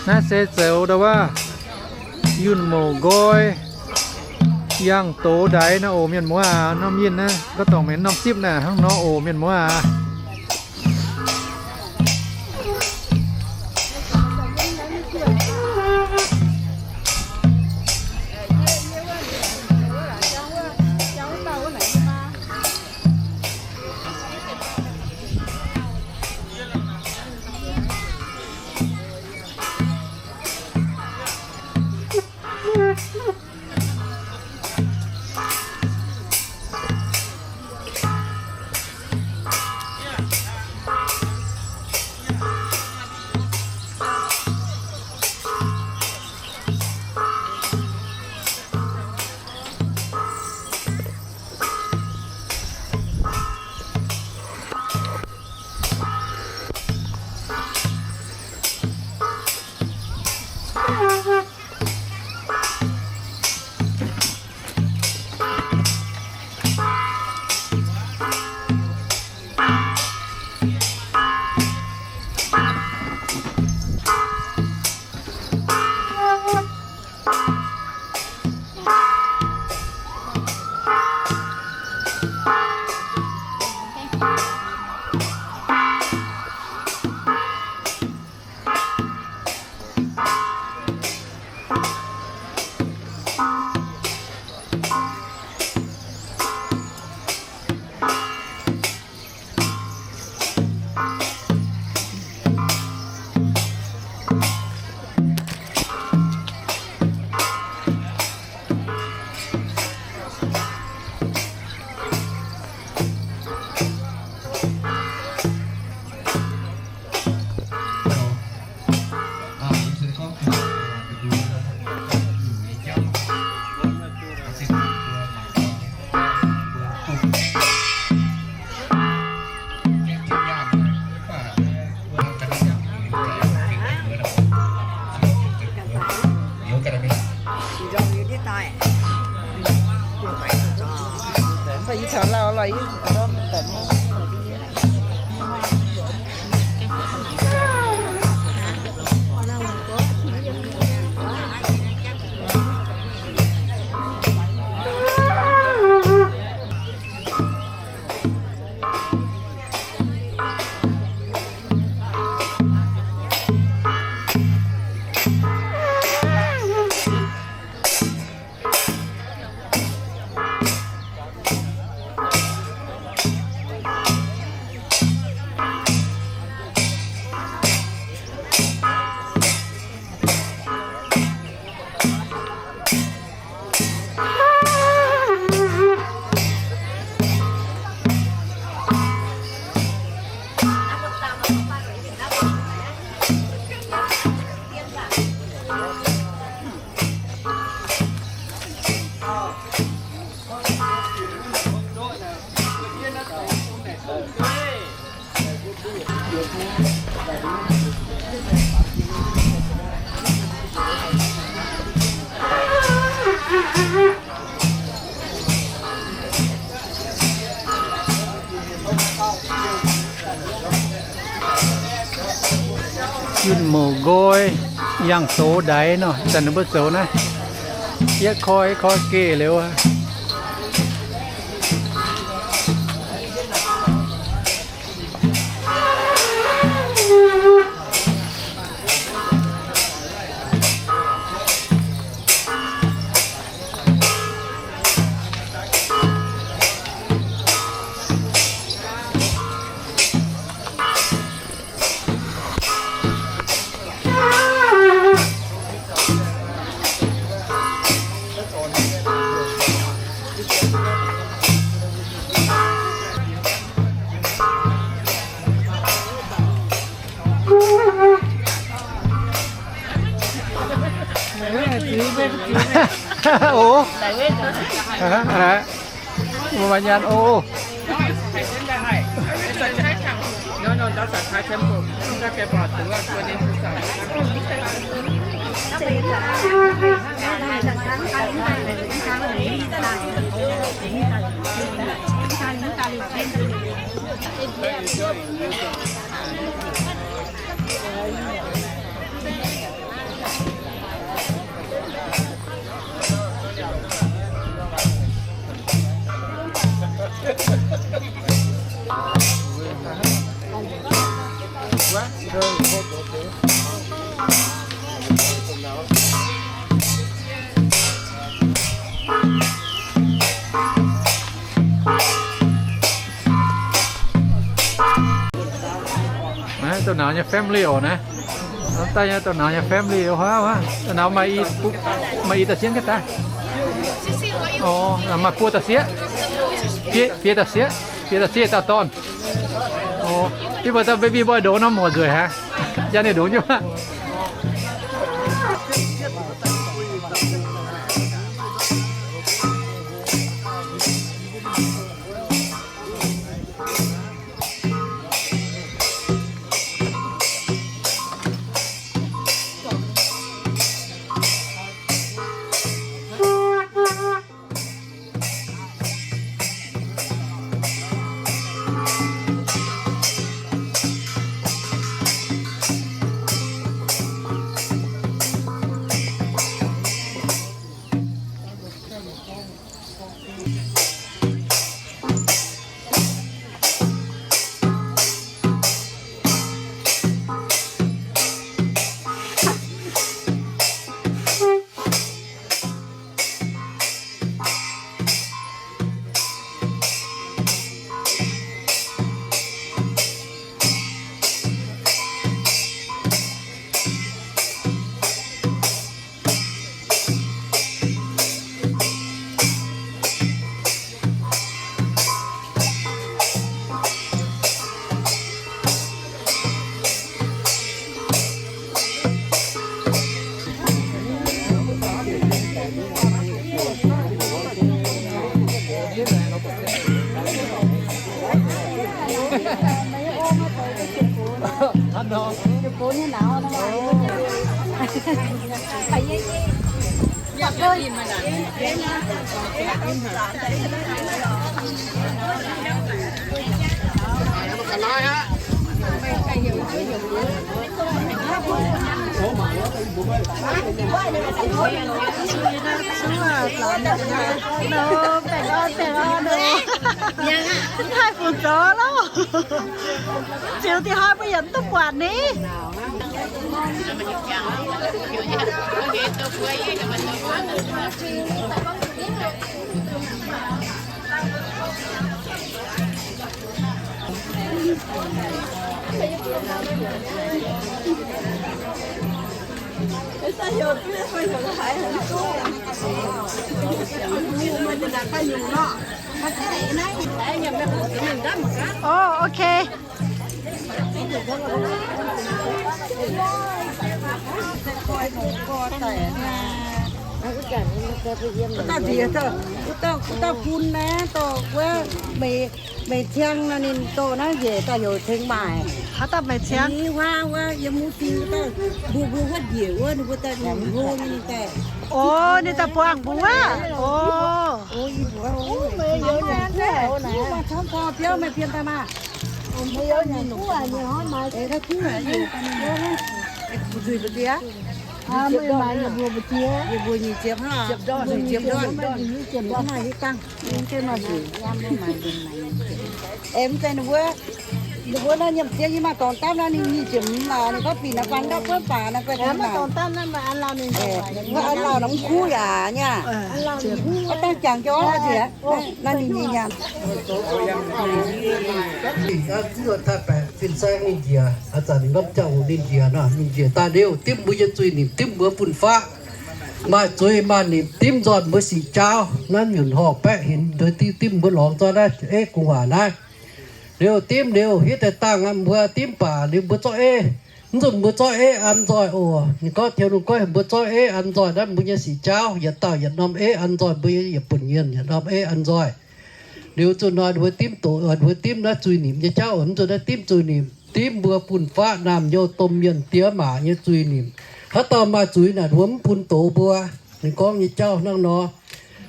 Naaiv se zoux ndau wuov yunh mouc nqoi, yangh doz ndaix naaiv oc mienh muoz aac. Norm yinh naaiv gorngv dorngc mengh norm zipv naaiv hnangv nor oc mienh muoz aac. Yinh mouc nqoi, yangh doz ndaix nor, zanc ninh mbuo zoux naaiv, yietv koi koi geh liuz aqv. Ov, mbuo maaih nyaanh ov. Naaiv douh nauz nyei family oc naaiv. Daaih nyei douh nauz nyei family oc, huaav huaav. Douh nauz maaih i, maaih i da'sieqv ga'daaih. Orv, maaih buo da'sieqv. Biei, biei da'sieqv, biei da'sieqv dauh dorn. Orv, yie mbuo dauh baby boy ndongc norm muoc nzueic haic. Jaa ninh ndongc nyei maah. Haih fungc zoux loh. Ziux dih hnoi mbuo yaac mv duqv buatc ni. Orv, ok. Wuov dauh nziex, wuov dauh, wuov dauh bun naaiv dorh wuov meih, meih ciang nor ninh dorh naaiv njiec daaih heuc tengx maaic. Haaix dauh meih ciang? Huaav wuov yiem wuov ding wuov dauh, mbuo mbuo huotv njiec wuov, ninh mbuo daaih hlo ninh daaih. Orv, ninh daaih buangh mbuo wuov. Orv. Meih youz nyanc gu'nguaaic, meih fiem daaih maah. Aeqv, mv zeiz ninh mbuo, ninh mbuo naaiv nyiemc diev yie maaih dorngx dapv naaiv, ninh nyic ziepc hmz maah, ninh gorngv bieqc naaiv faan ndapv buonv baac naaiv guai, maaih dorngx dapv naaiv, maaih an lauh ninh, wuov an lauh nor mv kuv yaac nyei. Wuov dangh jangx jauv nziex, naaiv ninh nyei nyaanh. Fin-saeng ninh njiec, aa zanc ninh norm jauv ninh njiec nor, ninh njiec daaih liuz dimv mbuo nyei zuiz-nimc, dimv mbuo fun-faqv. Maaih zuiz maaih nimc dimv nzoih mbuo sic jaauv. Naaiv nyunc horngh baeqv hinc, dimv mbuo lorngx nzoih naaiv eiv gu'nguaaic naaiv. Liuz dimv liuz hitv deix dangh mbuo dimv baac liuz mbuo zorqv eiv. Mv nzunc mbuo zorqv eiv an nzoih oc. Ninh gorngv Tin-Hungh gorngv mbuo zorqv eiv an nzoih naaiv mbuo nyei sic jaauv, yietc dauh yietc norm eiv an nzoih mbuo nyei yietc buonc mienh yietc norm eiv an nzoih. Liuz zuqc hnoi mbuo dimv doqc, mbuo dimv naaiv zuiz-nimc nyei jauv, mv zuqc naaiv dimv zuiz-nimc, dimv mbuo fun-faqv naamh nyouz domh mienh diex maac nyei zuiz-nimc. Haaix dauh maaih zuiz naaic mbuo mv bun doz mbuo. Ninh gorngv nyei jauv hnangv nor.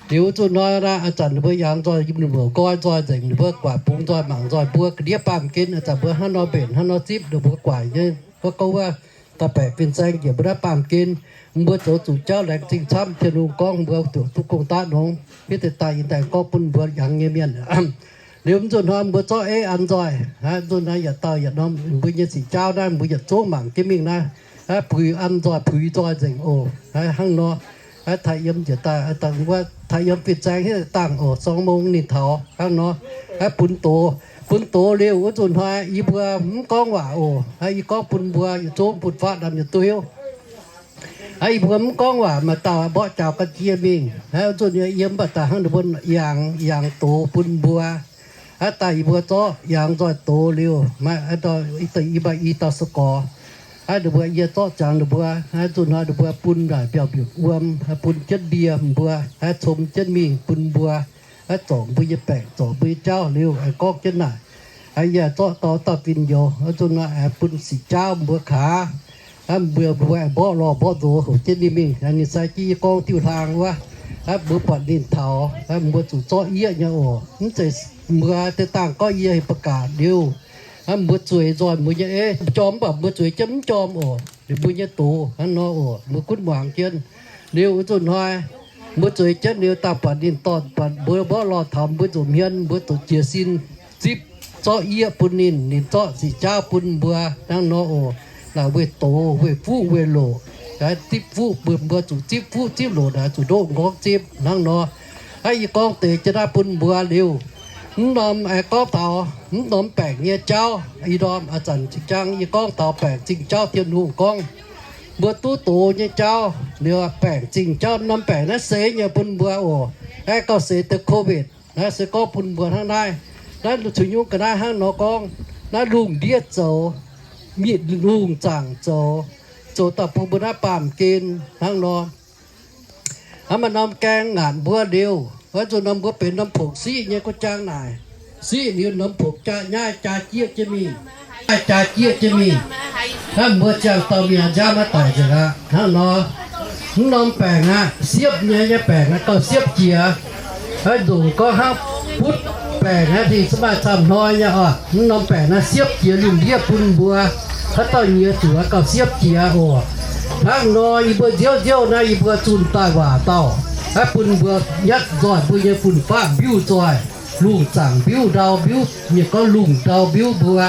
Liuz zuqc hnoi aa zanc ninh mbuo yangh nzoih, ninh mbuo nqoi nzoih nzengc, ninh mbuo guatc bungx nzoih mangc nzoih mbuo ga'ndiev baamh gen. Aa zanc mbuo hnangv nor mbenc hnangv nor zipv, ninh mbuo guatc nyei gorngv wuov daaih baeqc fin-saeng njiec mbuo naaiv baamh gen. Mbuo zoux zuqc jauv laengz zingh camv. Tin-Hungh gorngv mbuo duqv gong daav nongx, hitv deix daaih yie daaih gorngv bun mbuo yangh nyei mienh. Liuz mv zuqc hnoi mbuo zorqv eiv an nzoih, mv zuqc hnoi yietc dauh yietc norm mbuo nyei sic jaauv naaiv mbuo yietc zungv mangc jienv mingh naaiv, puix an nzoih puix nzoih nzengc oc. Hnangv nor, taaih yiem njiec daaih, wuov taaih yiem fin-saeng hitv dangh oc, song mong ninh taux hnangv nor, bun doz, bun doz liuz wuov zuqc hnoi yie mbuo mv gorngv waac oc. Yie gorngv bun mbuo yietc zungv bun fatv lamh yietc duqv hiuv. Yie mbuo mv gorngv waac, maaih dauh mborqv jaux ga'jiex mingh. Wuov zuqc yiem mv baac daaih hnangv ninh mbuo yangh, yangh doz bun mbuo. Daaih yie mbuo zorqv yangh nzoih doz liuz, maaih i dauh, i dauh se gorx, ninh mbuo yie zorqv jangx ninh mbuo. Zuqc hnoi ninh mbuo bun naaic mbiauz-mbiutc wuom, bun jienv ndie mbuo, com jienv mingh bun mbuo, zorc mbuo nyei baengc, zorc mbuo nyei jauv liuz, gorngv jienv naaic, yie zorqv dorh dauh fin-youz, zuqc hnoi bun sic jaauv mbuo kaax. Mbuo mbuo mborqv lorh mborqv nzox houc jienv ninh mingh, ninh sai jienv yie gorngv diuh hlaang wuov. Mbuo buatc ninh taux, mbuo zuqc zorqv yieqv nyei oc. Mv zeiz mbuo deix dangh gorngv yie heuc ba'gaac liuz, mbuo zueiz nzoih mbuo nyei eiv jorm, mv baac mbuo zueiz jienv mv jorm oc. Ninh mbuo nyei doz hnangv nor oc, mbuo gunv muangx jienv. Liuz wuov zuqc hnoi mbuo zueiz jienv liuz daaih buatc ninh dorh, buatc mbuo mborqv lorh taux mbuo nzunc hmien, mbuo zuqc jiez sin zipv zorqv yieqv bun ninh, ninh zorqv sic jaauv bun mbuo hnangv nor oc. Naaic weih doz, weih fuqv, weih loqc. Zipv fuqv bun mbuo zuqc zipv fuqv zipv loqc naaic zuqc ndoqv nqorngv zipv hnangv nor. Hnangv yie gorngv deix jienv naaiv bun mbuo liuz, mv norm aengx gorngv taux mv norm baengc nyei jauv. Ih ndorm aa zanc zinh jaang yie gorngv taux baengc zingh jauv. Tin-Hungh gorngv mbuo duqv doz nyei jauv liuz, baengc zingh jauv, norm baengc naaiv seix nyei bun mbuo oc. Aengx gauh seix deix COVID naaiv se gorngv bun mbuo hnangv naaiv. Naaiv cun nyungc ga'naaiv hnangv nor gorngv, naaiv lungh ndiev zoux, mienh lungh zaangc zoux, zoux daaih bun mbuo naaiv baamh gen hnangv nor. Hnangv maaih norm gaeng ngaatc mbuo liuz, wuov zuqc norm mbuo benx norm pongc siqv nyei gu'jang naaic. Siqv liuz norm pongc jaa nyaiv jaa jieqv jienv mingh. Jaa jieqv jienv mingh. Hnangv mbuo ziangh dauh mingh nziaamv maiv daic nzengc aqv. Hnangv nor, mv norm baengc aqv, siepv nyei nyei baengc aqv, gauh siepv jiex. Hnangv nzunc gorngv hnangv butv Baengc naaiv ninh se maaih camv hnoi nyei oc. Mv norm baengc naaiv siepv jiex lungh ndiev bun mbuo. Haaix dauh nyiex zuqc gauh siepv jiex oc. Hnangv nor yie mbuo nziouv nziouv naaiv yie mbuo zunh daaih waac dauh, naaiv bun mbuo nyatv nzoih mbuo nyei fun-faqv mbiuv nzoih, lungh zaangc mbiuv ndau mbiuv, mienh gorngv lungh ndau mbiuv mbuo,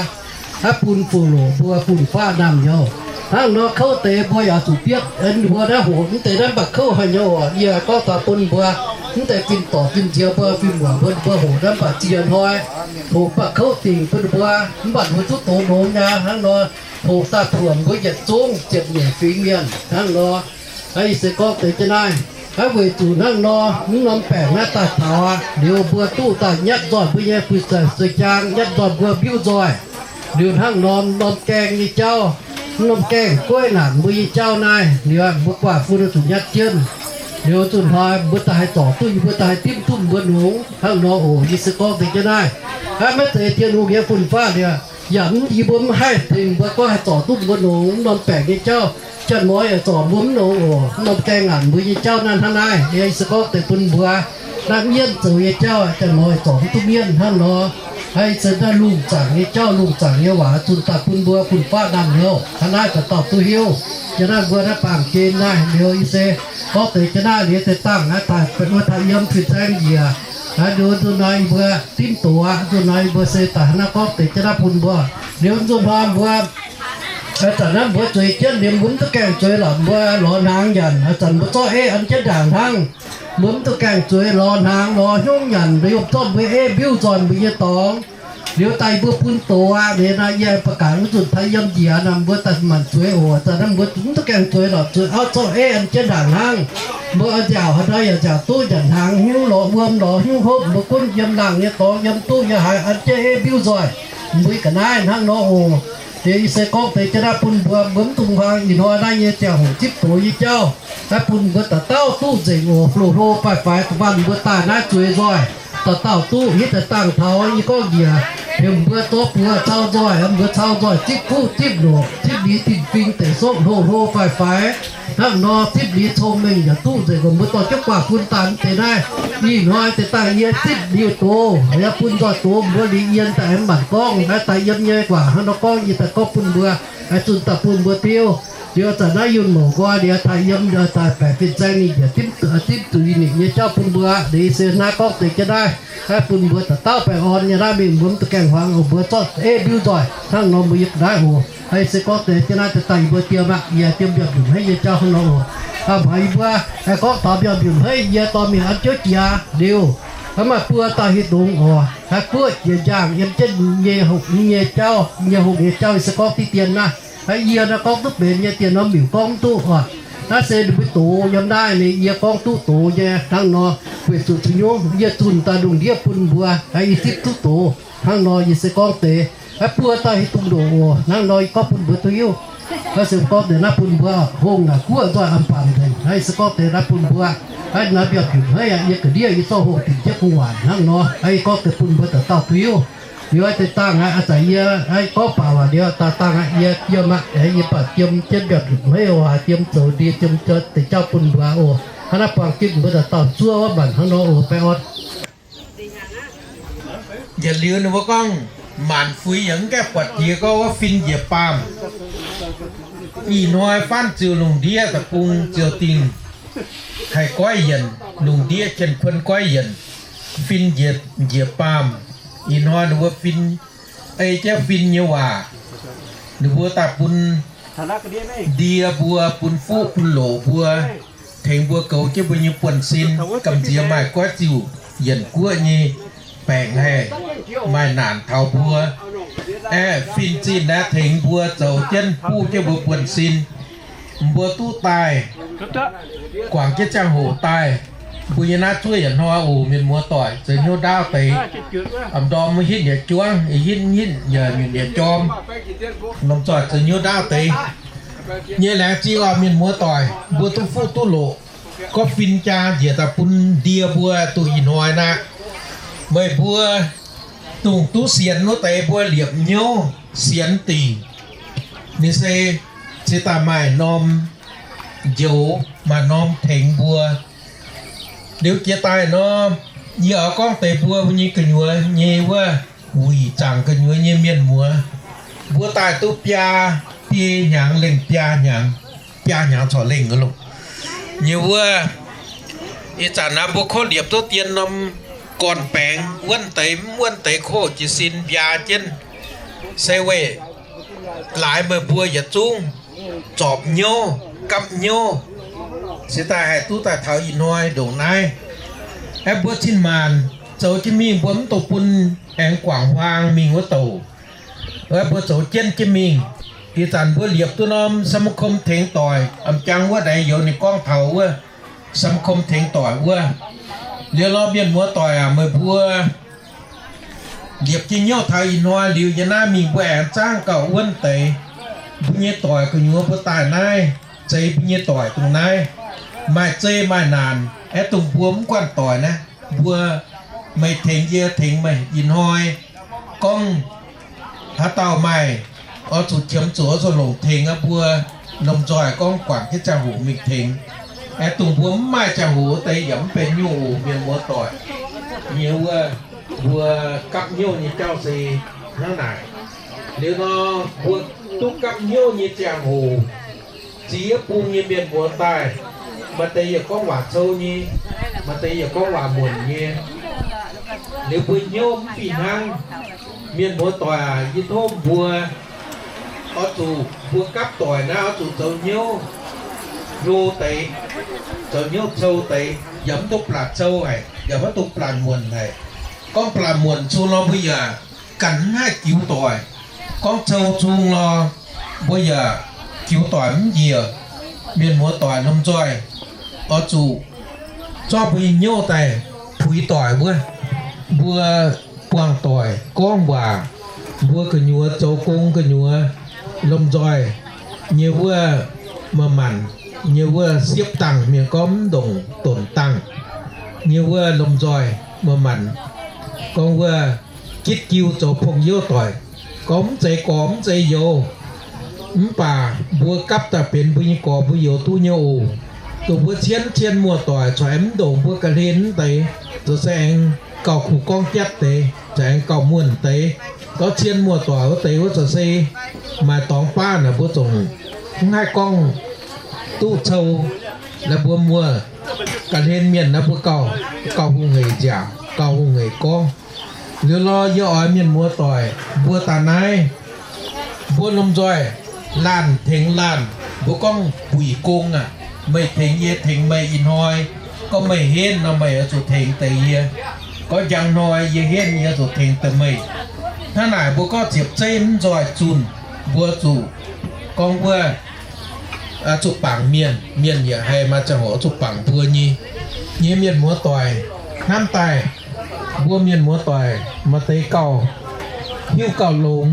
naaiv bun fuqv loqc mbuo fun-faqv naamh nyouz. Hnangv nor kouv deix mbuo yaac zuqc bietv mbuo naaiv hoqc mv deix naaiv mv baac kouv haic nyei oc. Yie gorngv taux bun mbuo mv deix fin-dorc fin-nziex mbuo fim muoc mbuo, mbuo hoqc naaiv mv baac ziex hnoi, hoqc mv baac kouv dingc bun mbuo, mv baac mbuo duqv doz nongx nyei. Hnangv nor hoqc daaih puoqc mbuo yietc zungv ziepc nyeic fingx mienh hnangv nor. Ih se gorngv deix jienv naaiv, naaiv weic zuqc hnangv nor mv norm baengc naaiv daaih taux aqv liuz mbuo duqv daaih nyatv nzoih mbuo nyei fu'jueiv jaang, nyatv nzoih mbuo mbiuv nzoih. Liuz hnangv norm norm gaengh nyei jauv, mv norm gaengh guaiv naanc mbuo nyei jauv naaiv liuz mbuo guaax fun zuqc nyatv jienv. Liuz zunh hnoi mbuo daaih haih zorc duqv, yie mbuo daaih haih dimv duqv mbuo nongx hnangv nor oc. Yie se gorngv deix jienv naaiv, hnangv maiv zeiz Tin-Hungh nyei fun-faqv liuz, yaac mv, yie mbuo mv haih tengx mbuo gorngv haih zorc duqv mbuo nongx mv norm baengc nyei jauv. Janx-muoz yaac zorc mbuo mv nongx oc. Mv norm gaengh naanc mbuo nyei jauv naaiv hnangv naaiv, yie se gorngv deix bun mbuo naaiv mienv zoux nyei jauv, janx-muoz zorc mv duqv mienv hnangv nor. Ih se naaiv lungh zaangc nyei jauv, lungh zaangc nyei waac zunh daaih bun mbuo fun-faqv naamh nyouz hnangv naaiv dauh dauh duqv hiuv. Yie naaiv mbuo naaiv baamh gen naaiv liuz yie se gorngv deix jienv naaiv liuz deix dangh naaiv daaih wuov taaih yiem fin-saeng njiec. Naaiv liuz nzunc hnoi yie mbuo dimv doz aqv. Nzunc hnoi yie mbuo se daaih hnangv naaiv gorngv deix jienv naaiv bun mbuo. Liuz nzunc hnoi mbuo, ih zanc naaiv mbuo zueiz jienv liuz mbuo mv duqv gaengh zueiz lorqc, mbuo lorz hnaangx nyanc. Ih zanc mbuo zorqv eiv an jienv ndaangc hnangv. Mbuo mv duqv gaengh zueiz lorz hnaangx lorz hnyouv nyanc, yiem zorqv mbuo eiv mbiuv nzoih mbuo nyei dorngx. Liuz daaih yie mbuo bun doz aqv. Liuz naaiv yie ba'gaax wuov nzunc taaih yiem njiec naaic mbuo daaih manc zueiz oc. Ih zanc naaiv mbuo mv duqv gaengh zueiz lorqc, zueiz auv zorqv eiv an jienv ndaangc hnangv. Mbuo oix nziaauc haaix nor yaac nziaauc duqv, nyanc hnaangx hnyouv lorz wuom lorz hnyouv hopv, mbuo gunv yiem laangh nyei dorngx yiem duqv nyei haaix an jienv eiv mbiuv nzoih mbuo ga'naaiv hnangv nor oc. Liuz yie se gorngv deix jienv naaiv bun mbuo, mbuo mv dungx huaang ih hnoi naaiv nyei ziangh hoc zipv doz nyei jauv. Naaiv bun mbuo dauh dauh duqv nzengc oc. Hlo hlo faix-faix da'faanh mbuo daaih naaiv zueiz nzoih, dauh dauh duqv hitv daaih dangh taux yie gorngv njiec heuc mbuo zorqv buoz cau nzoih, mbuo cau nzoih zipv fuqv zipv loqc, zipv liuz tin-fing deic sopv hlo hlo faix-faix. Hnangv nor zipv liuz cong-mengh yaac duqv nzengc oc. Mbuo dorh jienv guaax fun daaih mv deix naaiv, ih hnoi deix daaih yie zipv liuz doz, yie bun nzoih doz mbuo liuz yie daaih aengx mv baac gorngv naaiv daaih yiem nyei waac hnangv nor gorngv, yie daaih gorngv bun mbuo, zunh daaih bun mbuo diuv. Liuz zanc naaiv yunh mouc nqoi liuz taaih yiem daaih baeqc fin-saeng ninh njiec dimv zuqc i nyeic nyei jauv bun mbuo. Liuz se naaiv gorngv deix jienv naaiv, naaiv bun mbuo dauh dauh baengh orn nyei naaiv mingh, mbuo mv duqv gaengh huaang oc. Mbuo zorqv eiv mbiuv nzoih hnangv nor mbuo yiem naaiv oc. Ih se gorngv deix jienv naaiv daaih daaih yie mbuo diem aqv. Yie diem mbiauz mbiunc hmeiv nyei jauv hnangv nor oc. Aa, mbuo ih mbuo gorngv taux mbiauz mbiunc hmeiv yie dorh mingh an jiouv jiex liuz, hnangv maaih buo dauh hieh dongz oc, haiz guoqv jiex njaangh yiem jienv nyei hopv nyei jauv, nyei hopv nyei jauv yie se gorngv diqv dien naaiv. Aa, yie naaiv gorngv duqv benx nyei, dien norm miuc gorngv mv duqv oc. Naaiv se ninh mbuo doz yiem naaiv, ninh yie gorngv duqv doz nyei hnangv nor. Weic zuqc zuqc nyungc yie zunh daaih lungh ndiev bun mbuo, aa, yie zipv duqv doz hnangv nor. Yie se gorngv deix, aa, buo dauh hieh dongz ndoqc oc. Hnangv nor yie gorngv bun mbuo duqv hiuv. Aa, se gorngv deix naaiv bun mbuo hungh naaic guoqv nzoih an bangc nzengc. Aa, yie se gorngv deix naaiv bun mbuo, aa, naaiv mbiauz mbiunc hmeiv aqv. Yie ga'ndiev yie zorqv hungh dinc jienv gu'nguaaic hnangv nor. Aa, yie gorngv deix bun mbuo dauh dauh duqv hiuv. Liuz deix dangh aqv, aa, zanc yie, aa, gorngv baac waac liuz daaih dangh aqv, yie yiem aqv. Yie baac diem jienv mbiauz mbiunc hmeiv oc, aa, diem zoux ndie diem deix jauv bun mbuo oc. Hnangv naaiv buangh jieqv mbuo dauh dauh zuov wuov maanc hnangv nor oc, baengh orn. Yietc liuz ninh mbuo gorngv, maanc fui yaac mv gaengh buatc jiex gorngv wuov fin njiec baamh. Ih hnoi faanv ziouc lungh ndiev da'bung ziouc dingh haih goiv yienc, lungh ndiev jien-kuon goiv yienc, fin njiec, njiec baamh. Ih hnoi ninh mbuo fin, ei jienv fin nyei waac, ninh mbuo daaih bun ndie mbuo, bun fuqv bun loc mbuo, tengx mbuo goux jienv mbuo nyei buonv-sin. Gamh nziex maaih goiv ziuh yienc guoqv nyei baengc haih maaih naanc taux mbuo. Aeqv, fin-zinh naaiv tengx mbuo zoux jienv buv jienv mbuo buonv-sin. Mbuo duqv daaih, guangc jienv ziangh hoc daaih, mbuo nyei naaiv zuov yietc hnoi oc. Mienh muoz-doic, zoux hnyouv ndaauv deix, am ndorm mv hitv yietc juangv, hitv hitv yaac nyunc yietc jorm. Lomh nzoih zoux hnyouv ndaauv deix nyei laengz zingh oc. Mienh muoz-doic, mbuo duqv fuqv duqv loc, gorngv fin jaa njiec daaih bun ndie mbuo duqv ih hnoi naaiv. Meih mbuo dongh duqv sienx wuov deix mbuo liepc hnyouv sienx dingc, ninh se cingx daaih maaih norm njoux, maaih norm tengx mbuo. Liuz jiex daaih nor, Yie oix gorngv deix mbuo nyei gu'nyuoz nyei wuov wuic zaangc gu'nyuoz nyei mienh muoz, mbuo daaih duqv biaa, biei hnyangx lengh biaa hnyangx, biaa hnyangx corc lengh loh. Nyei wuov, ih zanc naaiv mbuo kov liepc duqv dien norm gorn-baengx, wuonv deix mv wuonv deix kov jiez sin mbiaa jienv, se weic laaix meih mbuo yietc zungv zorpc hnyouv, gapv hnyouv, se daaih haih duqv daaih taux ih hnoi ndongc naaiv. Aeqv, mbuo cin-maanc zoux jienv mingh, mbuo mv dungx bun aengx guangc huaang mingh wuov douc. Aeqv, mbuo zoux jienv jienv mingh. Ih zanc mbuo liepc duqv norm สมาคม tengx doic, m'jangc wuov ndaix youz ninh gorngv taux wuov สมาคม tengx doic wuov. Liuz lorz mienh muoz doic aac, meih mbuo liepc jienv hnyouv taux ih hnoi liuz, yie naaiv mingh mbuo aengx zaangv gauh wuonv deix. Mbuo nyei doic gu'nyuoz mbuo daaih naaiv, zeiz mbuo nyei doic dongh naaiv, maaih zei maaih naanc. Aeqv, dongh mbuo mv guanh doic naaiv, mbuo, meih tengx yie, tengx meih, ih hnoi gorngv haaix dauh maaih, oix zuqc qiemx zuqc, oix zuqc longc tengx aqv. Mbuo lomh nzoih gorngv guangc jienv ziangh hoc mingh tengx. Aeqv, dongh mbuo mv maaih ziangh hoc wuov deix yaac mv benx nyungc oc, mienh muoz doic. Nyei wuov, mbuo gapv hnyouv nyei jauv se hnangv naaic. Liuz nor, mbuo duqv gapv hnyouv nyei ziangh hoc, ziex bung nyei mienh muoz daaih, maaih deix yaac gorngv waac cou nyei, maaih deix yaac gorngv waac muonc nyei. Liuz mbuo hnyouv mv fih hnangv. Mienh muoz doic aac, yie tov mbuo, oix zuqc mbuo gapv doic naaiv oix zuqc zoux hnyouv hlo deix, zoux hnyouv cou deix, yaac mv dungx blatc cou haic, yaac mv dungx blatc muonc haic. Gorngv blatc muonc cung nor mbuo yaac ganh mv haih jiux doic. Gorngv cou cung nor, mbuo yaac jiux doic mv njiec. Mienh muoz doic lomh nzoih oix zuqc zorqv mbuo nyei hnyouv daaih puix doic wuov. Mbuo buangh doic gorngv waac, mbuo gu'nyuoz zoux gong gu'nyuoz, lomh nzoih nyei wuov, maaih manc nyei wuov siepv dangh mienh gorngv mv ndongc donc dangh nyei wuov lomh nzoih, maaih manc gorngv wuov gitv jiu zoux pong youv doic, gorngv mv zeiz gorx mv zeiz youz. Mv baac mbuo gapv daaih benx mbuo nyei gorx mbuo youz duqv nyei oc. Dongh mbuo cien cien muoz-doic corc aengx mv ndongc mbuo ga'hlen mv deix, zoux se aengx gauh kuh gorngv jatv deix, corc aengx gauh muonh deix. Gorngv cien muoz-doic wuov deix wuov corc se maaih dorngx baav naaic mbuo zungv mv haih gorngv duqv cou. Naaiv mbuo muoz ga'hlen mienh naaiv mbuo gauh, gauh hungh hec nziaauc, gauh hungh hec gorngv. Liuz lorh yie oix mienh muoz-doic mbuo daaih naaiv, mbuo lomh nzoih laanh tengx laanh, mbuo gorngv buic gong aac, meih tengx yie, tengx meih ih hnoi. Gorngv meih henv nor meih oix zuqc tengx deix yie. Gorngv njang hnoi yie henv yie zuqc tengx deix meih. Hnangv naaic mbuo gorngv ziepc zeiv mv nzoih zunh, mbuo zuqc gorngv wuov zuqc bangc mienh, mienh yaac haih maaih ziangh hoc zuqc bangc mbuo nyei. Nyei mienh muoz-doic hnamv daaih, mbuo mienh muoz-doic maaih deix gauh hiuv gauh longx,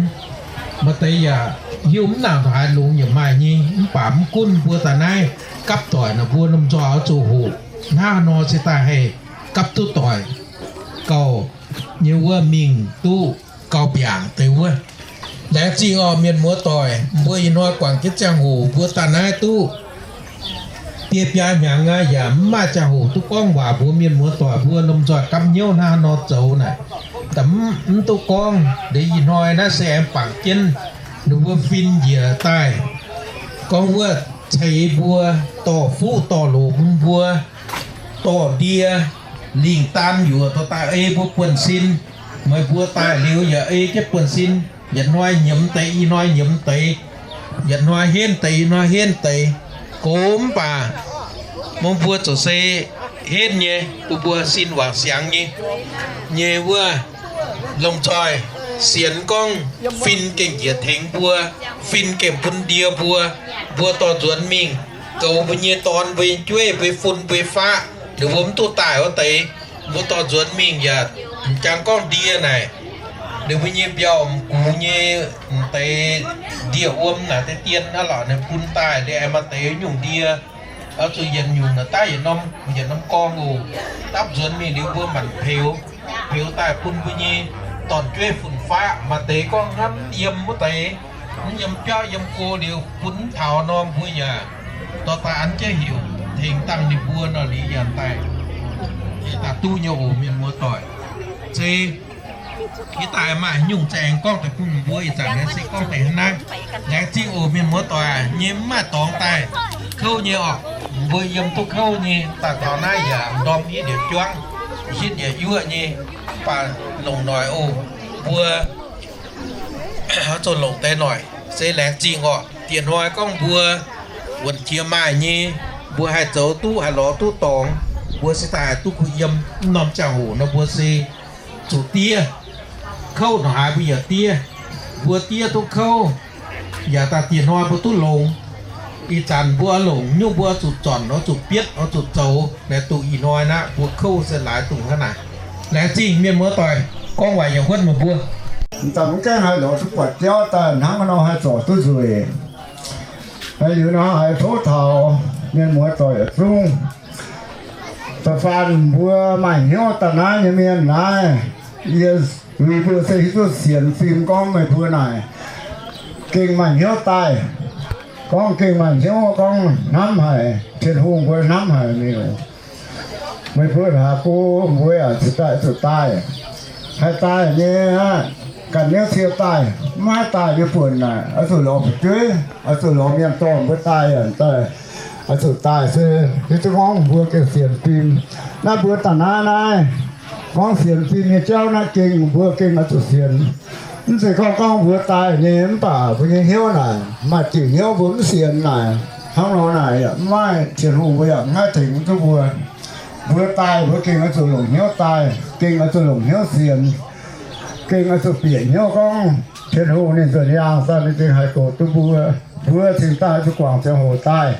maaih deix yaac hiuv mv nangc haaix longx yaac maaih nyei. Mv baac mv gunv mbuo daaih naaiv gapv doic naaic mbuo lomh nzoih oix zuqc hoqc hnangv haaix nor se daaih haih gapv duqv doic gauh nyei wuov mingh duqv gauh mbiaangc deix wuov. Laengz zingh orqc mienh muoz-doic, mbuo ih hnoi guangc jienv ziangh hoc mbuo daaih naaiv duqv biei biaa hnyangx aqv, yaac mv maaih ziangh hoc duqv gorngv waac mbuox mienh muoz-doic mbuo lomh nzoih gapv hnyouv hnangv haaix nor zoux naaic. Mv duqv gorngv liuz ih hnoi naaiv se aengx bangc jienv ninh mbuo fin njiec daaih, gorngv wuov ceix mbuo, dorh fuqv dorh loz bun mbuo, dorh ndie lingh daan yuoqc dorh daaih ei mbuo buonv-sin. Meih mbuo daaih liuz yaac ei jienv buonv-sin, yietc hnoi nyiemz deix ih hnoi nyiemz deix, yietc hnoi henv deix ih hnoi henv deix. Gox mv baac mbuo zuqc se henv nyei, bun mbuo sin wangc siangx nyei, nyei wuov lomh nzoih sienx gorngv fin gengh njiec tengx mbuo, fin gengh bun ndie mbuo, mbuo dorh nzuonx mingh goux mbuo nyei dorn, mbuo nyei jueiv, mbuo nyei fun, mbuo nyei faqv, ninh mbuo mv duqv daaih wuov deix. Mbuo dorh nzuonx mingh yaac m'jangc gorngv ndie naaic, ninh mbuo nyei mbiauh m'gux nyei m'deix ndie-wuom naaic deix dien aqv lorqc, ninh bun daaih ndie aengx maaih deix nyungc ndie, oix zuqc yietc nyungc naaic daaih yietc norm, yietc norm gorngv oc. Dapv nzuonx mingh liuz mbuo manc peux, peux daaih bun mbuo nyei dorn-jueiv fun-faqv. Maaih deix gorngv hnamv yiem wuov deix, mv yiem biauv yiem go liuz bun mv taux nor, mbuo yaac dorh daaih an jienv heuc tengx dangh ninh mbuo nor liuz yaac daaih Yie daaih duqv nyei oc, mienh muoz-doic. Se yie daaih maaih nyungc za'eix gorngv deix bun mbuo ih zanc naaiv se gorngv deix hnangv naaiv. Laengz zingh oc, mienh muoz-doic, nyei mv maaih dorngx daaih kouv nyei oc. Mbuo yiem duqv kouv nyei, daaih taux naaiv yaac ndorm yie ndiev juangv, sitv ndiev yuoqv nyei, mv baac longc noic oc. Mbuo oix zuqc longc deix noic se laengz zingh oc. Dieh hnoi gorngv mbuo wuonc jiex maaih nyei, mbuo haih zoux duqv, haih lorz duqv dorngx, mbuo se daaih haih duqv kuh yiem. Mv norm ziangh hoc nor mbuo se zuqc diev. Kouv ndongc haaix mbuo yaac diev. Mbuo diev duqv kouv, yaac daaih dieh hnoi mbuo duqv longx. Ih zanc mbuo oix longc nyungc mbuo oix zuqc zornc, oix zuqc bietv, oix zuqc zoux, naaiv dongh ih hnoi naaiv mbuo kouv se laaix dongh hnangv naaic. Laengz zingh mienh muoz-doic gorngv waaic yaac huotv meih mbuo. Mv baac mv gaengh haih lorz duqv buatc jauv daaih hnangv nor haih zorc duqv nzueic. Liuz nor haiz tov taux mienh muoz-doic yietc zungv, da'faanh mbuo maaih hnyouv daaih naaiv nyei mienh naaiv, yie, mbuo se hiuv duqv sienx fim gorngv meih mbuo naaic gengh maaih hnyouv daaih. Gorngv gengh maaih hnyouv gorngv hnamv haic, Tin-Hungh mbuo hnamv haic miuc. Meih mbuo hlaax go mbuo yaac cingx daaih zuqc daaih. Haih daaih nyei aqv, ganh niouv cie daaih, mv haih daaih nyei buonc naaic, oix zuqc lorz fu'jueiv, oix zuqc lorz mienh dorh mbuo daaih yaac daaih. Oix zuqc daaih se hiuv duqv gorngv mbuo gengh sienx fim. Naaiv mbuo daaih naaiv naaiv, gorngv sienx fim nyei jauv naaiv gengh mbuo gengh oix zuqc sienx. Mv zeiz gorngv gorngv mbuo daaih nyei mv baac mbuo nyei hnyouv naaic maaih diuc hnyouv mbuo mv sienx naaic, hnangv nor naaic yaac mv maaih Tin-Hungh mbuo yaac mv haih tengx duqv mbuo. Mbuo daaih mbuo gengh oix zuqc longc hnyouv daaih, gengh oix zuqc longc hnyouv sienx, gengh oix zuqc bieqc hnyouv gorngv Tin-Hungh ninh nzuonx yaangh daaih ninh gengh haih goux duqv mbuo. Mbuo cingx daaih oix zuqc guangc ziangh hoc daaih.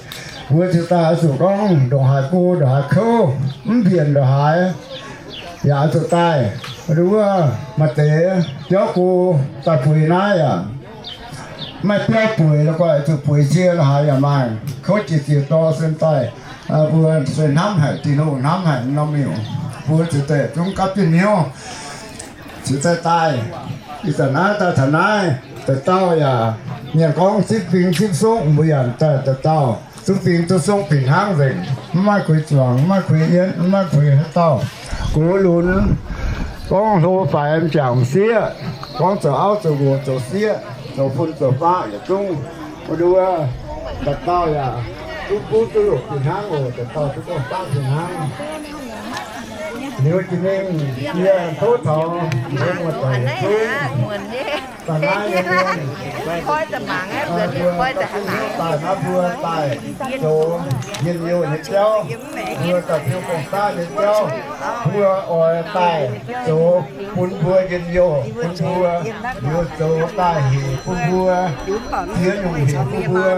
Mbuo cingx daaih oix zuqc gorngv ndongc haaix go ndongc haaix kouv, mv mbienc ndongc haaix, yaac oix zuqc daaih. Wuov maaih deix biauv go daaih bueix naaiv yaac maiv biauv bueix la'guaih zuqc bueix cie la'haaix yaac maaih. Kouv jiex ziec dorh sen daaih, mbuo se hnamv haic Tin-Hungh, hnamv haic norm miuc, mbuo cingx daaih zungv gapv jienv hnyouv cingx daaih daaih. Ih zanc naaiv daaih taux naaiv, dauh dauh yaac mienh gorngv zipv fing zipv songv, mbuo yaac daaih dauh dauh zipv fing zipv songv fih hnangv nzengc, mv maaih kuinx zuangx, mv maaih kuinx yienv, mv maaih kuinx haaix dauh gox lunx, gorngv hlo faix m'jangc m'sieqv, gorngv zoux auv zoux nqox zoux sieqv, zoux fun zoux faqv yietc zungv, mbuo nduov, dauh dauh yaac duqv buv duqv loc fih hnangv oc, dauh dauh duqv gorngv faqv fih hnangv. Liuz jiex mingh, yie tov taux mbuo muoz-doic yietc zungv, daaih naaiv nyei mienh, mbuo daaih naaiv mbuo daaih zoux njien-youh nyei jauv, mbuo daaih fiou gong-daqv nyei jauv, mbuo oix daaih zoux bun mbuo njien-youh bun mbuo, liuz zoux daaih hec bun mbuo, ziex nyungc hec bun mbuo,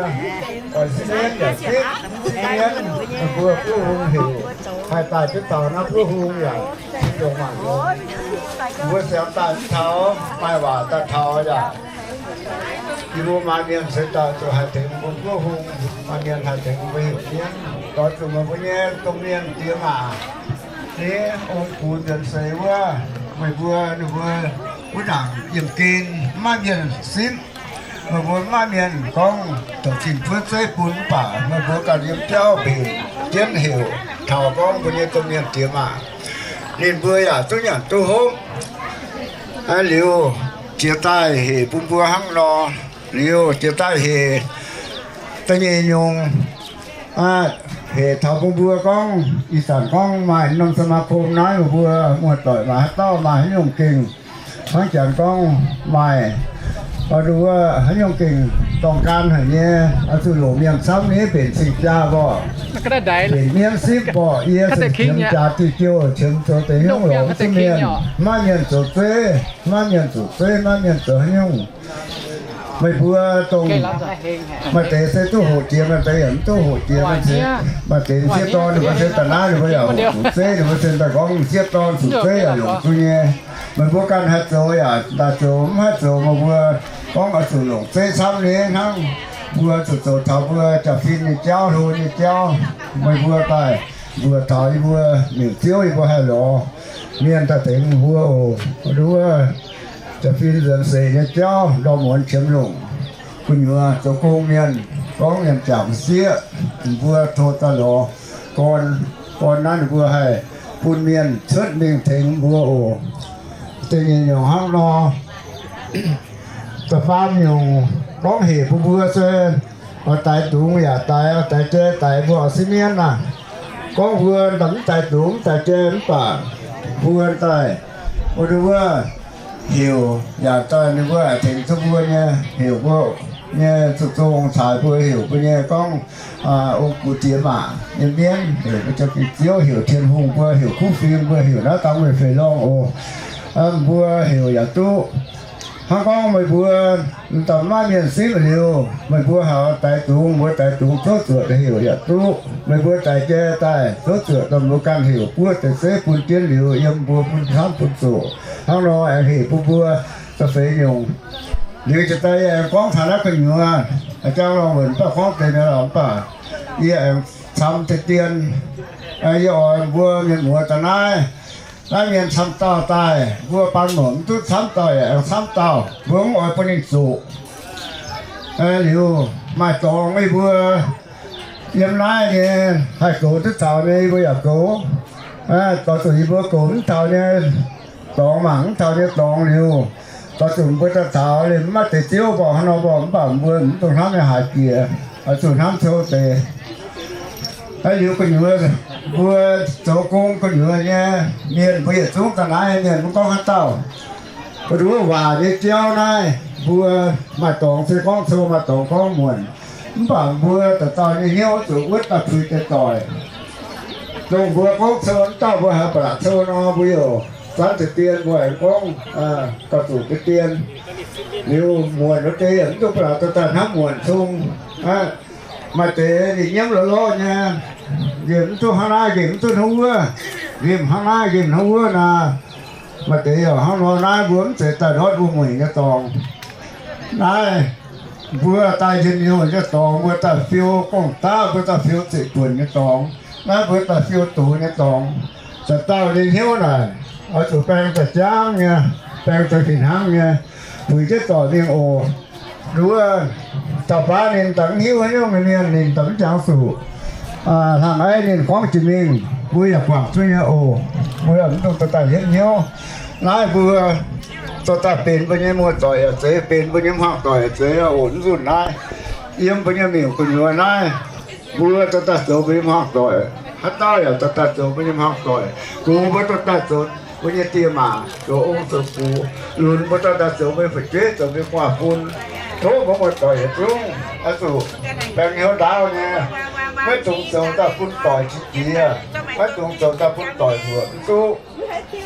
oix sipv mienv yaac sipv, sipv mienv, mbuo buov hung hec, haih daaih duqv taux naaiv buov hung yaac zipv longx mangc longx. Mbuo siangx daaih mv taux, maaih waac daaih taux yaac. Yie mbuo maaih mienh se daaih zuqc haih tengx mbuo buov hung, maaih mienh haih tengx mbuo heuc mienv, doix zuqc meih mbuo nyei domh mienh diex maac ni, ong-gux nzuonx seix wuov, meih mbuo ninh mbuo wuov ndaangc yiemh gen mv maaih mienh sipv. Meih mbuo mv maaih mienh gorngv douc zinh buov zeiv bun mv baac meih mbuo ganh yiem biauv mbenc jienv heuc taux gorngv mbuo nyei domh mienh diex maac, ninh mbuo yaac duqv nyanc duqv hopv. Liuz jiex daaih hec bun mbuo hnangv nor, liuz jiex daaih hec da'nyeic nyungc, hec taux bun mbuo gorngv ih zanc gorngv maaih norm สมาคม naaiv, meih mbuo muoz-doic maaih haaix dauh maaih haaix nyungc gengh hnangv janx gorngv maaih, oix nduov haaix nyungc gengh dorngh gan haic nyei, oix zuqc longc mienh camv ni mbenc cing-jaa mborqv, mbenc mienv sipv mborqv, yie ziouc qiemx jaax diuh jouh, qiemx zoux deix hnyouv longx duqv mienh. Maiv mienh zoux zeiv, maiv mienh zoux zeiv, maiv mienh zoux haaix nyungc. Meih mbuo dongh maaih deix se duqv hoqc jiex, maaih deix yaac mv duqv hoqc jiex. Maaih deix m'sieqv dorn ninh mbuo se daaih naaiv ninh mbuo yaac hoqc zuqc zeiv, ninh mbuo se daaih gorngv m'sieqv dorn zuqc zeiv yaac longc duqv nyei. Meih mbuo ganh haih zoux yaac daaih zoux, mv haih zoux meih mbuo gorngv oix zuqc longc zeiv camv nyei hnangv. Mbuo zuqc zoux taux mbuo jaa-fin nyei jauv, hlo nyei jauv. Meih mbuo daaih mbuox taux yie mbuo miuc-ziouv, yie mbuo haih lorz mienh daaih tengx mbuo oc. Nduov jaa-fin nzuonx seix nyei jauv, ndorm muonz qiemx longc gu'nyuoz zoux gong mienh, gorngv mienh jangc m'sieqv, mbuo tov daaih lorz gorn. Gorn naaiv ninh mbuo haih bun mienh cuotv mingh tengx mbuo oc. Da'nyeic nyungc hnangv nor, da'faam nyungc gorngv hec bun mbuo se oix daix dungz yaac daix, oix daix jai daix, mbuo oix siev mienv naaic. Gorngv mbuo mv daix dungz mv daix jai mv baac mbuo daaih, mbuo wuov heuc yaac daaih ninh mbuo tengx duqv mbuo nyei, heuc mbuo nyei zuqc zong caaix mbuo, heuc mbuo nyei gorngv ong-gux diex maac nyei mienv, heuc mbuo jaa-fin ziouv, heuc Tin-Hungh mbuo, heuc kuv fingx mbuo, heuc naaiv dangx meih feix lorngh oc. Mbuo heuc yaac duqv. Hnangv gorngv meih mbuo m'daaih maiv mienh simv liuz, meih mbuo haaix daix dungz, mbuo daix dungz zouv zuoqc heuc yaac duqv. Meih mbuo daix jai daaih zouv zuoqc daaih mbuo ganh heuc buov deix zeiv bun jienv liuz yiem mbuo bun camv bun zoqc. Hnangv nor aengx hec bun mbuo da'feix nyungc. Liuz jiex daaih yie aengx gorngv taux naaiv gu'nyuoz, jangx lorngh wuonc mv baac gorngv deix mi'aqv lorqc, mv baac yie aengx camv deix dien. Yie oix mbuo mienh muoz daaih naaiv, naaiv mienh camv dauh daaih, mbuo baan mouc mv duqv camv dauh yaac aengx camv dauh, mbuo mv oix bun ninh zoqc. Liuz maaih dorngx meih mbuo yiem naaiv nyei haih goux duqv taux nyei, yie mbuo yaac goux. Doix zuqc yie mbuo goux mv taux nyei dorngx, mangc mv taux nyei dorngx liuz, doix zuqc mbuo daaih taux liuz mv maaih deix ziouv mborqv hnangv nor mborqv, mv baac mbuo mv dungx hnamv nyei haaix jiex, oix zuqc hnamv cou deix. Liuz gu'nyuoz mbuo zoux gong gu'nyuoz nyei mienh, mbuo yietc zungv daaih naaiv mienh mv gorngv haaix dauh, mbuo nduov waac nyei jauv naaiv, mbuo maaih dorngx se gorngv cou, maaih dorngx gorngv muonc. Mv baac mbuo dauh dauh nyei hnyouv zuqc wuotv daaih puix deix doic. Dongh mbuo gorngv cou wuov dauh mbuo haiz ba'laqc cou nor, mbuo youc zanv deix dien mbuo aengx gorngv gauh zuqc deix dien. Liuz muonc wuov deix yaac mv dungx ba'laqc daaih hnamv muonc cung. Maaih deix ninh nyiemv lorz lorz nyei, nqemh mv duqv hnangv naaiv, nqemh mv duqv hnangv wuov, nqemh hnangv naaiv, nqemh hnangv wuov naaic. Maaih deix yaac hnangv nor. Naaiv mbuo mv zeiz daaih ndortv mbuo mueic nyei dorngx. Naaiv mbuo daaih njien-youh nyei dorngx, mbuo daaih fiou gong-daqv, mbuo daaih fiou zeiv-buonc nyei dorngx. Naaiv mbuo daaih fiou doz nyei dorngx. Dauh dauh nyei hnyouv naaic, oix zuqc baeng daaih jangv nyei, baeng daaih fih hnangv nyei, puix jienv doic mingh oc. Nduov, dauh baav ninh daaih mv hiuv haaix nyungc nyei mienh, ninh daaih mv jangx zuqc. Hlaang aiv ninh gorngv jiex mingh, mbuo yaac guangc zuqv nyei oc. Mbuo mv dungx dorh daaih hietv hnyouv. Naaiv mbuo dorh daaih benx mbuo nyei muoz-doic yaac zeiz, benx mbuo nyei hmuangv-doic yaac zeiz oc. Mv nzunc naaiv, yiem mbuo nyei miuc gu'nyuoz naaiv, mbuo dorh daaih zoux mbuo nyei hmuangv-doic. Haaix dauh yaac dorh daaih zoux mbuo nyei hmuangv-doic. Gox mbuo dorh daaih zoux mbuo nyei die maac, zoux ong zoux gux. Lunx mbuo dorh daaih zoux mbuo nyei fu'jueiv, zoux mbuo nyei guaav bun. Tov mbuo muoz-doic yietc zungv oix zuqc baeng hnyouv ndaauv nyei. Maiv dungx zoux daaih bun doic qiex jiez, maiv dungx zoux daaih bun doic mbuoqc mv duqv.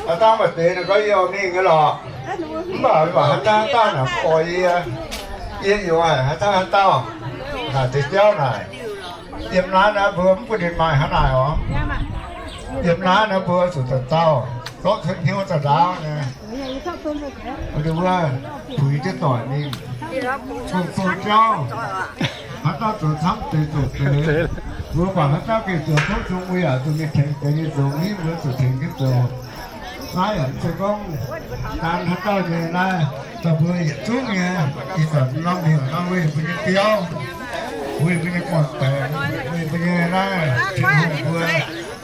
Haaix dauh maaih deix ninh gorngv yie oix mingh nyei lorqc. Mv baac mv baac haaix dauh haaix dauh naaic mv oix yie. Yie youx haic haaix dauh haaix dauh naaic deix jauv naaic. Yiem naaiv naaiv mbuo mv bun ninh maaih hnangv naaic oc. Yiem naaiv naaiv mbuo zuqc dauh dauh zorqv cuotv hnyouv daaih ndaauv nyei. Wuov puix jienv doic mingh, dongh zoux jauv, haaix dauh zoux camv deix zoux deix, mbuo baac haaix dauh gengh zoux tov zung mbuo yaac zuqc mingh tengx deix nyei nzongx, mbuo zuqc tengx jienv zoux. Naaiv yaac mv zeiz gorngv daan haaix dauh nyei naaiv, daaih mbuo yietc zungv nyei, ih zanc norm mienh nor weic mbuo nyei biauv, weic mbuo nyei gorn-baengx, weic mbuo nyei naaiv Tin-Hungh mbuo,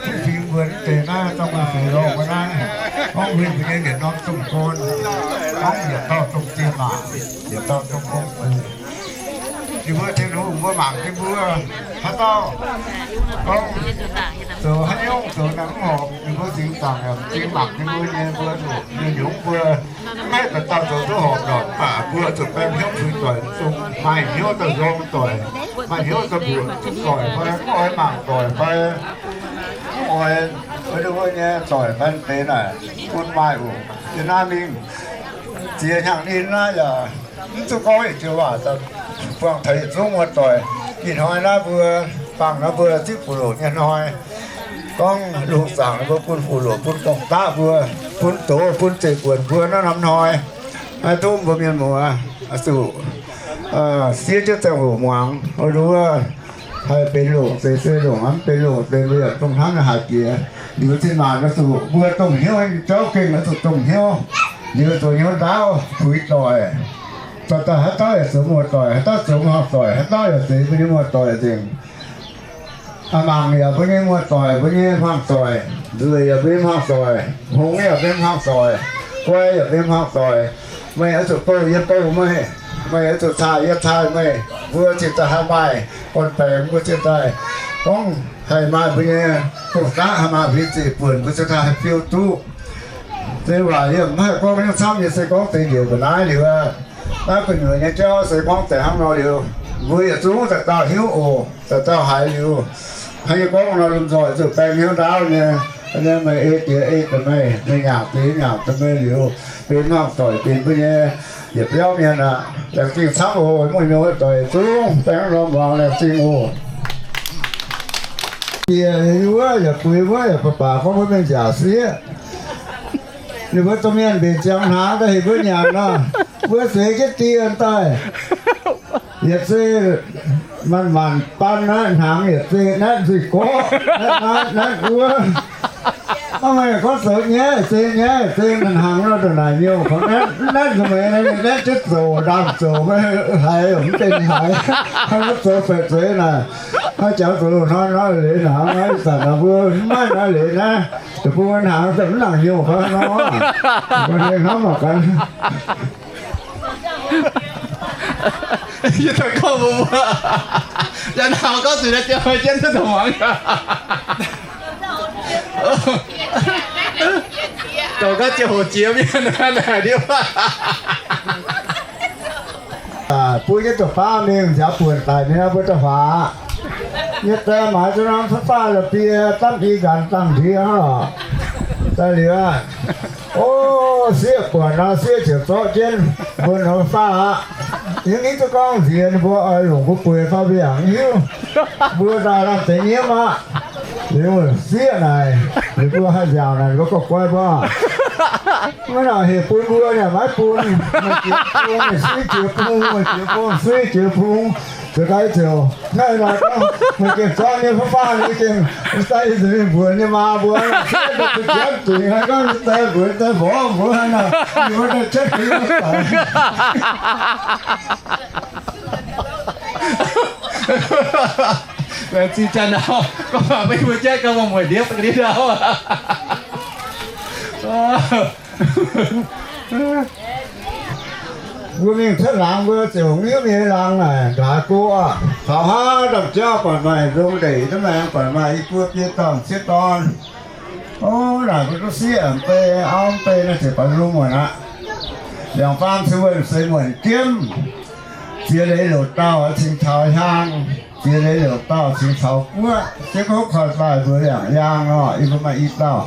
kuv fingx mbuo mv deix naaiv dongh maaih feix lorngh mbuo naaiv, gorngv weic mbuo nyei yietc norm domh gorn, gorngv yietc dauh domh die maac, yietc dauh domh gong-gux. Ninh mbuo Tin-Hungh mbuo mangc jienv mbuo haaix dauh gorngv zoux haaix nyungc zoux naaic mv horpc, ninh mbuo zingx zaangc yaac zingx mangc jienv mbuo nyei, mbuo zuqc nyungc-nyungc mbuo mv haih dauh dauh zoux duqv horpc lorqc. Mv baac mbuo zuqc baeng hnyouv puix doic, dongh maaih hnyouv daaih nzorng doic, maaih hnyouv daaih mbuoqc duqv doic fai mv oix mangc doic fai mv oix wuov nyei doic fai deix naaic bun maaih oc. Yie naaiv mingh ziex hnyangx ninh naaiv yaac mv duqv gorngv yietc joux waac daaih buangh taux yietc zungv muoz-doic. Ih hnoi naaiv mbuo bangh naaiv mbuo zipv fuqv-loqc nyei hnoi, gorngv lungh zaangc mbuo bun fuqv-loqc, bun gong-daqv mbuo, bun doz, bun zeiv-buonc mbuo naaiv norm hnoi. Naaiv duqv mbuo mienh muoz zuqc siev jienv ziangh hoc muangx, wuov haih benx longc deix se longc, mv benx longc deix mbuo yaac dongh hnamv nyei haaix jiex. Liuz zinh maanc oix zuqc mbuo dongh hnyouv jauv gengh oix zuqc dongh hnyouv. Liuz zoux hnyouv ndaauv puix doic. Dauh dauh haaix dauh yaac zoux muoz-doic, haaix dauh zoux muoz-doic, haaix dauh yaac zeix mbuo nyei muoz-doic nzengc. Aa, mangc yaac mbuo nyei muoz-doic, mbuo nyei hmuangv-doic, nzueic yaac mbuo nyei hmuangv-doic, hngongx yaac mbuo nyei hmuangv-doic, guai yaac mbuo nyei hmuangv-doic. Meih oix zuqc bouh yie bouh meih, meih oix zuqc caaih yie caaih meih. Mbuo cingx daaih haih maaih gorn-baengx, mbuo cingx daaih gorngv haih maaih mbuo nyei hungh daqv, haih maaih mbuo nyei zeiv-buonc, mbuo cingx daaih haih fiou duqv. Se waac yie mv haih gorngv hnyouv camv, yie se gorngv deix liouc ga'naaiv liuz aqv. Naaiv gu'nyuoz nyei jauv se gorngv deix hnangv nor liuz, mbuo yietc zungv dauh dauh hiuv oc, dauh dauh haiz liuz. Hnangv yie gorngv nor, lomh nzoih zuqc baeng hnyouv ndaauv nyei. Meih ei diex ei daaih meih, meih nyanc diex nyanc daaih meih liuz, benx hmuangv-doic benx mbuo nyei yietc biauv mienh aqv. Laengz zingh camv oc, muoz-doic yietc zungv baeng norm muangx, laengz zingh oc. Yie wuov yaac buix wuov yaac baac baac gorngv mbuo mingh nziaauc sieqv. Ninh mbuo domh mienh mbenc ziangx hnaangx daaih heuc mbuo nyanc nor, mbuo seix jienv dieh daaih. Yietc zei manc-manc ban naaiv hnaangx, yietc zei naaiv nzuih gorqv, naaiv naaiv naaiv wuov. Hnangv meih gorngv zoux nyaiv, zei nyaiv, zei hnaangx nor ndongc naaic nyungc. Naaiv nzuih meih naaiv jienv zoux, ndaamv zoux, haiz mv benx haiz. Hnangv zoux baeqc zueiz naaic, hnangv jangx zoux loz-hnoi nor leiz hnaangx naaiv, ih zanc naaiv mbuo mv maaih naaiv leiz naaiv. Deic-bung hnaangx mv nangc nyungc nor, mbuo hengx hnamv mangc gaax. Yie daaih gorngv mbuo, yaac nangc gorngv zuqc naaiv jiem jienv duqv dongh muangx. Dongh gorngv jiex hoc jiex mienh naaiv ndiev. Bun jienv da'faam mingh nziaaux buonc daic ninh mbuo da'faam. Nyei die maaiz zunv norm fav-fav la'biei, damv i nqanx dangh ndie hnangv lorqc. Daaih liuz, o, sieqv buatc nor, sieqv ziouc zorqv jienv mbuo norm fav-fav aqv. Yie mv hiuv duqv gorngv nziex ninh mbuo oix longc mbuo bueix fai mbuo yaac mv hiuv. Mbuo daaih lamh deix nyiemv aqv. Liuz sieqv naaic, liuz mbuo haih nziaauc naaic, mbuo gorngv guai mbuo. Mv naaic heuc bun mbuo yaac maiv bun. Meih jiex bung, meih sieqv jiex bung, meih jiex bung, sieqv jiex bung. Zoux ga'naaiv ziouc hnangv naaic gorngv, meih gengh zorqv nyei fav-fav nyei gengh, daaih ih zanc mingh mbuox nyei maa mbuo, sieqv daaih zuqc janv dingc haiz gorngv nyei daaih mbuox daaih mborqv mbuo hnangv naaic, mbuo daaih janv dingc haiz daic. Laengz zingh Janx-Nauz, gorngv waac meih mbuo jatv gau, muoz-mueic ndiepv ga'ndiev ndau. Mbuo mingh cuotv laangz mbuo ziouc mv hiuv nyei laangz naaic ndaaix go aqv. Taux haav ndamv jauv buatc maaih nzong ndeic, hnangv maengx buatc maaih i buo biei dorn sieqv dorn. O, naaic mbuo duqv sieqv bei, auv bei naaiv ziouc baaix lungh muonc aqv. Liangx faam cin wuonh seix muonc jiemv. Ziex leiz louc dauh cingx taux hiaang, ziex leiz louc dauh cingx taux guoqv. Sieqv kouv koi daaih mbuox liangx yaang nor, yie mbuo maaih i dauh.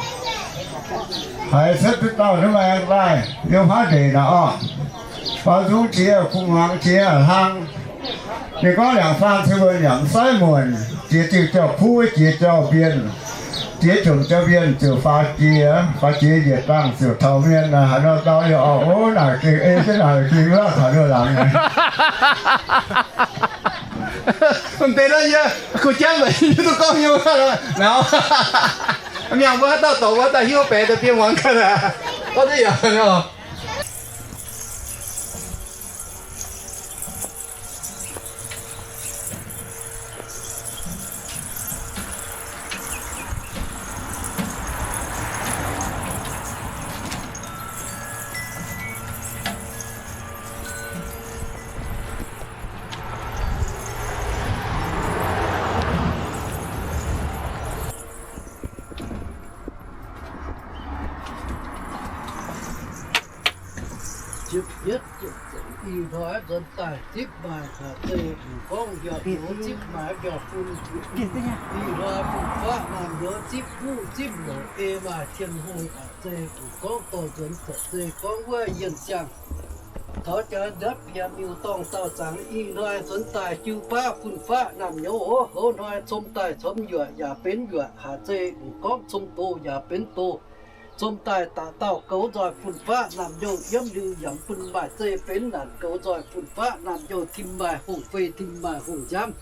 Haiz cuotv duqv dauh hnangv maengx daaih, yiem huaav ndeic naaic orqc. Faaux nzung jiex, kuh muangx jiex hlang. Ninh gorngv liangx faam cin wuonh yaac mv saaiv muonc, jiex diuh jauv-kuv, jiex jauv-mbienh, jiex jomc jauv-mbienh ziouc faaux jiex, faaux jiex njiec dangh ziouc taux mienh. Haaix nor dau yaac orqc, o, naaic gengh ei jienv naaic gengh lauh taux nduoh laangz. Mv deix naaiv yie kuh jangv maiv hiuv duqv gorngv hnyouv naaic. Miangh mbuo haaix dauh dorc mbuo haaix dauh hiuv baeqc daaih bieqc muangx gaax aqv. Gorngv duqv yaac nor. Ih hnoi nzuonx daaih zipv maaih haac zei mv gorngv mbiaauc nyouz zipv maaih mbiaauc fun. Ih hnoi fun-faqv naamh nyouz zipv buv zipv loc ei maaih Tin-Hungh haac zei mv gorngv dorh nzuonx corc zei gorngv wuov yienh ziangh. Taux jaax ndapv yaac miuc-dorngh dauh zaangc. Ih hnoi nzuonx daaih jiu baav fun-faqv naamh nyouz oc. Hoz hnoi com daaih com yuoqc yaac benx yuoqc haac zei mv gorngv com doz yaac benx doz. Com daaih daaih dauh goux nzoih fun-faqv naamh nyouz yiem liuz yaac bun maaih zei benx naanc goux nzoih fun-faqv naamh nyouz tim maaih hungh fei tim maaih hungh nziaamv.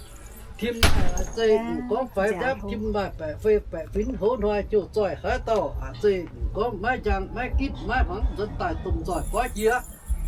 Tim maaih haac zei mv gorngv faix nziaamv, tim maaih baeqc fei baeqc finx. Hoz hnoi jouh zoih haaix dauh haac zei mv gorngv maiv njang maiv gitv maiv hmuangx nzuonx daaih domh nzoih goiv jiex.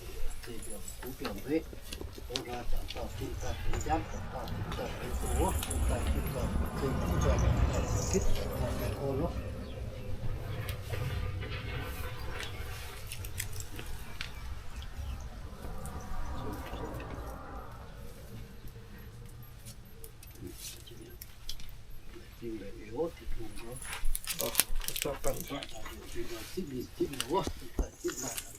daaih zeiz mbiauz kuv mbiauz hmeiv. Ov, hnoi zanc dauh bun daaih bun njamv, zanc dauh bun daaih bun doz, bun daaih bun doz, zeiz bun nzoih, bun daaih bun gitv, bun daaih bun hlo. Zipv mingh zipv mingh wuov,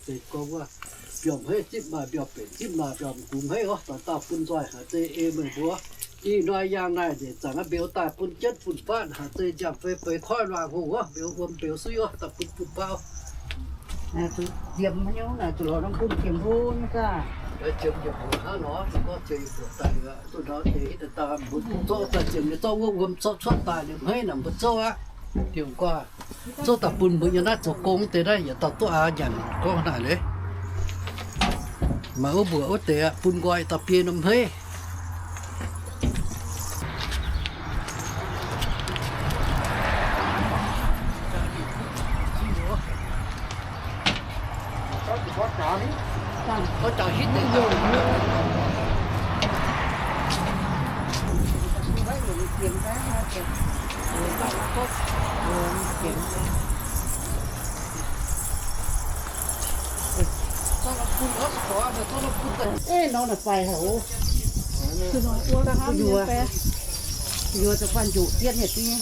zeiz gorngv wuov, mbiauz hmeiv zipv maaih mbiauz benc, zipv maaih mbiauz gux hmeiv wuov, dauh dauh bun nzoih haic zeiz ei meih mbuo. Ih hnoi yangh naaic nzengc, zanc naaiv mbiauz daaih bun jienv fun-faqv haic zeiz nziaamv fei feix koiv luangh hungh wuov, mbiauz wuom mbiauz suiv wuov, daaih bun fun-faqv. Ziemx haaix nyungc naaic, zuqc lorz norm bun ziemx hlo nyei gaax. Ziemx yietc buoz hnangv nor, gorngv ziemx yietc buoz daaih, duqv nor deix hitv daaih mbuo zorqv daaih ziemx nyei zorqv wuov wuom zorqv cuotv daaih liuz hmeiv naaic mbuo zouv aqv. Diuh guaav zouv daaih bun mbuo nyei naaiv zoux gong deix naaiv yietc dauh duqv aqv nyanc gorngv naaic leiz. Maaih wuov mbuoqc wuov deix aqv, bun nqoi dauh biei norm hmeiv. Ih, nor naaic faix haic oc. Nyuoz, nyuoz za'gengh njoqc jienv haic div.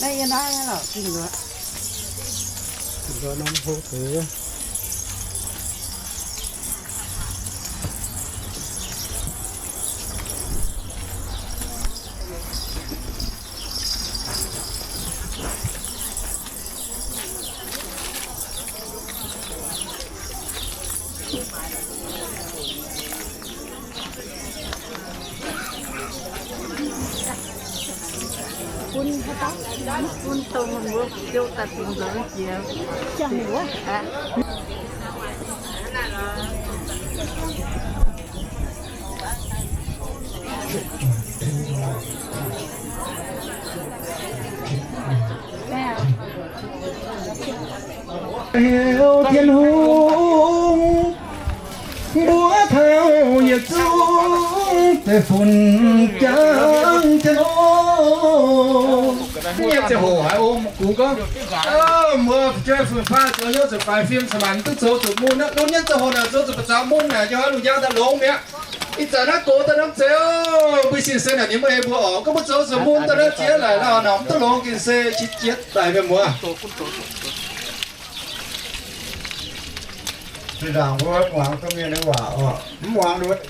Naaiv yie naaiv lorqc, zingh nduov. Zingh nduov norm hlo deix. Bun haaix dauh? Bun dongh mbuo biouv daaih bun nzoux jiex. Jangx wuov. Heuc Tin-Hungh, mbuo taux yietc zungv deix funx jangx jienv oc. Nyei ziangh hoc haiz o mv gux gorngv, mbuo fu'jueiv fun-faqv zoux hnyouv zuqc faix fim, cin-maanc duqv zoux zuqc mun aqv. Lunx nyei ziangh hoc naaic zoux zuqc ba'zaux mun naaic, njang haaix lungh njang daaih longx mi'aqv. Ih zanc naaiv gox daaih norm zeiz oc, mbuo sin se naaic ninh mbuo ei mbuo oc. Gorngv mbuo zoux zuqc mun daaih naaiv ziex laaic lauh, norm duqv longx gengh se qiex jietv daic mienh muoz. Zinh ndaangc mbuo muangx domh mienh nyei waac oc, mv muangx nduov.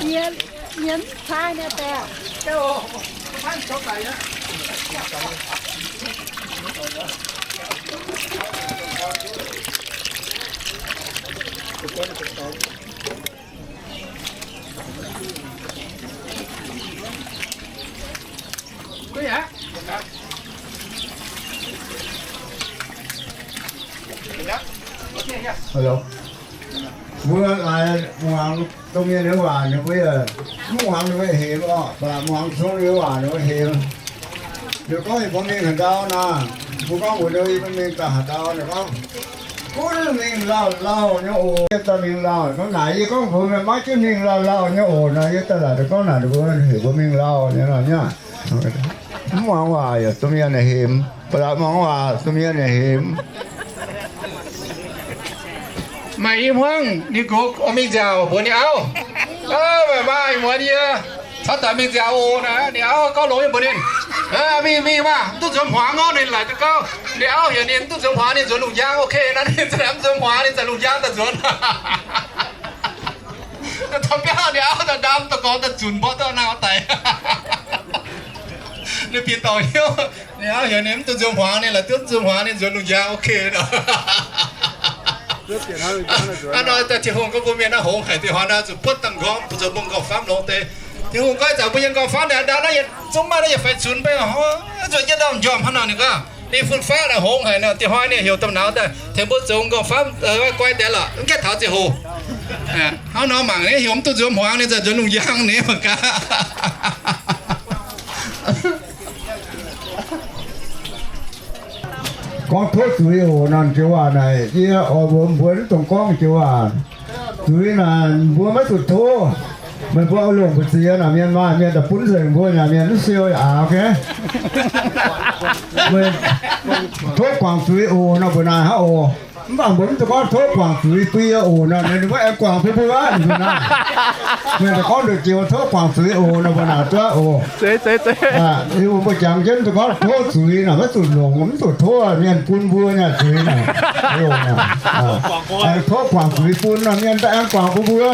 Yie, yie mv cai nyei deix. Kuv aqv. Mbuo laaix muangx domh mienh nyei waac ninh mbuo yaac mv muangx ninh mbuo hemx oc, mv muangx zungv ninh waac ninh mbuo hemx. Ninh gorngv ninh mbuo mingh haaix ndau naaic, mbuo gorngv mbuox ninh mbuo mingh daaih haaix ndau, ninh gorngv, gunv mingh lauh lauh nyei oc. Yie daaih mingh lauh, gorngv naaic yie gorngv mbuox mienh maiv gunv mingh lauh lauh nyei oc nor, yie daaih laaic ninh gorngv naaic ninh mbuo heuc mbuo mingh lauh nyei nor nyei. Mv muangx waac yaac domh mienh hemx, ba'laqc muangx waac domh mienh hemx. Maaih i hmuangv ninh gox mingh nziaauc mbuox ninh auv, meih maaih muonz yie caux daaih mingh nziaauc oc naaic. Ninh auv gorngv longx nyei mbuox ninh, mingh mingh maah, mv duqv nzuonx hmuangx orv. Ninh laaic duqv gauh, ninh auv heuc ninh mv duqv nzuonx hmuangx ninh nzuonx lungh njang. Ok, naaiv ninh za'gengh mv nzuonx hmuangx ninh za'gengh lungh njang daaih nzuonx. Taux biauv ninh auv daaih ndaam daaih gorngv daaih zunc mborqv duqv naaiv daic. Ninh bieqc dorngc hnyouv, ninh auv heuc ninh mv duqv nzuonx hmuangx ninh laaic duqv mv nzuonx hmuangx ninh nzuonx lungh njang. Ok, hnangv nor daaih Tin-Hungh gorngv mbuo mienh naaiv hngongx haic deix hnoi naaiv zuqc buotv dangh nqorngv zoux mbuo m'nqorngv-famv longx deix. Tin-Hungh gorngv ih zanc mbuo nyei m'nqorngv-famv naaic ndau naaiv yietc zungv maiv naaiv yietc feix zunx mbenc, zuqc jienv ndorm njormh hnangv nor. Ninh gorngv ninh fun-faqv naaic hngongx haic nor, deix hnoi ninh heuc domh nauz daaih tengx mbuo zoux m'nqorngv-famv guai deix lorqc, mv gaengh taux ziangh hoc. Hnangv nor mangc ninh heuc mv duqv nzuonx hmuangx ninh za'gengh nzuonx lungh njang ninh mangc gaax. Gorngv tov zuiz oc. Naaiv joux waac naaic yie oix mbuox mbuo mv dungx gorngv joux waac. Zuiz naaic mbuo maiv zuqc tov. Meih mbuo oix longc mbu'ziex naaic mienh maaih mienh daaih bun nzengc mbuo naaic mienh mv siou yaac aqc. Tov guangc zuiz oc nor mbuo naaic hnangv oc. Mv baac mbuo mv zuqc gorngv tov guangc zuiz bun yie oc nor, ninh mbuo aengx guangc bun mbuo aqv. Mbuo naaic, meih daaih gorngv nduqc joux tov guangc zuiz oc nor mbuo naaic duqv oc. Mbuo jangx jienv zuqc gorngv tov zuiz naaic maiv zuqc longc, mv zuqc tov mienh bun mbuo nyei zuiz naaic. Tov guangc zuiz bun nor mienh daaih aengx guangc bun mbuo.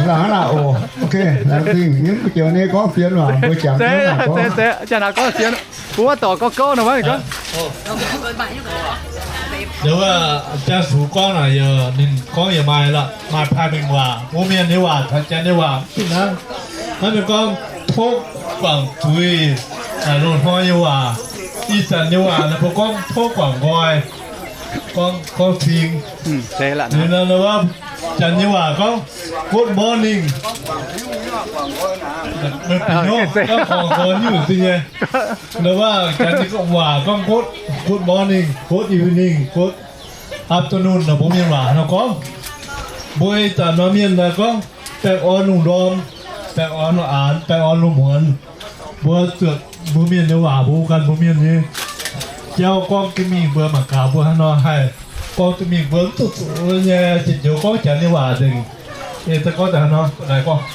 Laangz naaic oc. Ok, laengz zingh nyei mv joux nyei gorngv fienx waac mbuo jangx jienv naaic gorngv. Mbuo maiv dorc gorngv gouv nor maiv gorngv. Wuov Janx-Sux gorngv naaic, ninh gorngv yaac maaih lorqc, maaih paaiv mengh waac, mbuo mienh nyei waac caux Janx nyei waac mv fih hnangv. Hnangv mienh gorngv tov guangc zuiz, loz-hnoi nyei waac, ih zanc nyei waac naaic mbuo gorngv tov guangc nqoi, gorngv, gorngv cing. Ninh nor wuov Janx nyei waac gorngv good morning. Gorngv guangc nqoi nyungc dingh nyei. Nor wuov Janx nyei waac gorngv good, good morning, good evening, good afternoon nor mbuo mienh waac nor gorngv. Mbuo ih zanc nor mienh naaic gorngv baengh orn lungh ndorm, baengh orn lungh aanx, baengh orn lungh muonz. Mbuo zuotc mbuo mienh nyei waac mbuo ganh mbuo mienh nyei jauv gorngv duqv mingh mbuo mangc gaax mbuo hnangv nor haih gorngv duqv mingh mbuo mv duqv zuqc nyei ziepc njoux gorngv Janx nyei waac nzengc. Ei daaih gorngv daaih hnangv nor, naaic gorngv.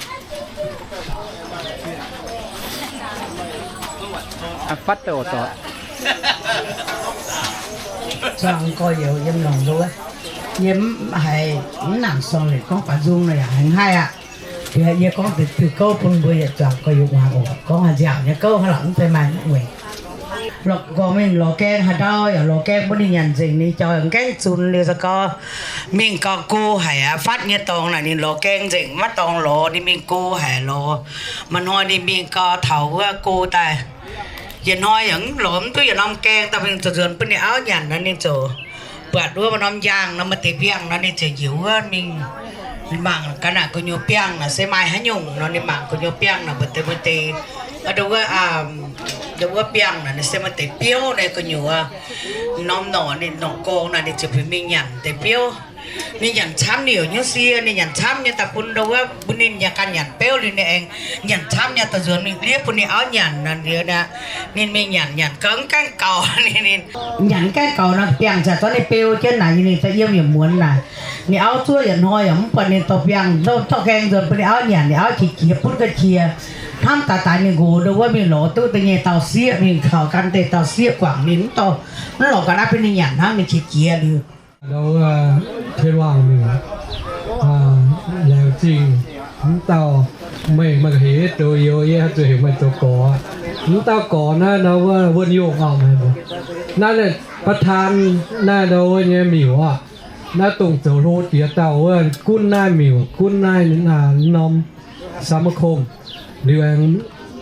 Fatv daaih oc dorc. Zuangx gorx-youz yiem longc nduov, yie mv haiz mv nangc sorng-lenc gorngv baac nzung nor yaac haiz haih aqv. Yie gorngv deix diuh gouv bun mbuo yietc zuangx gorx-youz muangx oc. Gorngv haaix nziaauc nyei gouv hnangv lorqc mv zeiz maaih weic. Lorqc nqorngv mingh lorz gaeng haaix ndau yaac lorz gaeng bun ninh nyanc nzengc, ninh jauv yaac mv gaengh zunx liuz za'gengh mingh gauh go haic aqv. Fatv nyei dorngx naaic ninh lorz gaeng nzengc, maiv dorngx lorz, ninh mingh go haic lorz. Maaih hnoi ninh mingh gauh taux wuov go daaih. Yietc hnoi yaac mv lorz mv duqv yietc norm gaeng, daaih mingh zuqc nzuonx bun ninh auv nyanc nor, ninh ziouc buatc wuov maaih norm njang nor, maaih deix biangh nor, ninh ziouc njiec wuov mingh mangc gaax naaic gu'nyuoz biangh naaic se maaih haaix nyungc nor. Ninh mangc gu'nyuoz biangh naaic maaih deix, maaih deix, ndo wuov, ndo wuov biangh naaic se maaih deix biouv naaic gu'nyuoz. Norm norqc, ninh norqc gorngv naaic ninh ziouc bieqc mingh nyanc deix biouv. Ninh nyanc camv, ninh heuc hnyouv sie, ninh nyanc camv nyei daaih bun ndo wuov, bun ninh yaac ganh nyanc beuv liuz ninh aengx nyanc camv nyei daaih nzuonx mingh ndiev bun ninh auv nyanc nor. Liuz naaic ninh mingh nyanc, nyanc gau mv gaengh gaux. Ninh nyanc mv gaengh gaux nor, biangh ziouc zorqv ninh beu jienv naaic, ninh daaih yiem yietc muonz naaic. Ninh auv zuov yietc hnoi yaac mv buatc ninh dorh biangh, dorh gaeng nzuonx bun ninh auv nyanc, ninh auv qiex jiez butv ga'qiex. Hnamv daaih daaih ninh nqox ndo wuov mingh lorz duqv da'nyeic dauh sieqv, mingh taux gan deix dauh sieqv guangc ninh mv dorh, mv lorz ga'naaiv bun ninh nyanc hnangv, ninh qiex jiez liuz. Ndo wuov Tien Waangc, laengz zingh mv dauh, meih maaih heix zoux youz, yie zuqc heuc meih zoux gorx. Mv dauh gorx naaiv nor wuov Wuonh Yongh oc, naaiv ประธาน naaiv ndo wuov nyei miuc oc. Naaiv dongh zoux hlo jiex dauh wuov gunv naaiv miuc, gunv naaiv norm สมาคม. Liuz aengx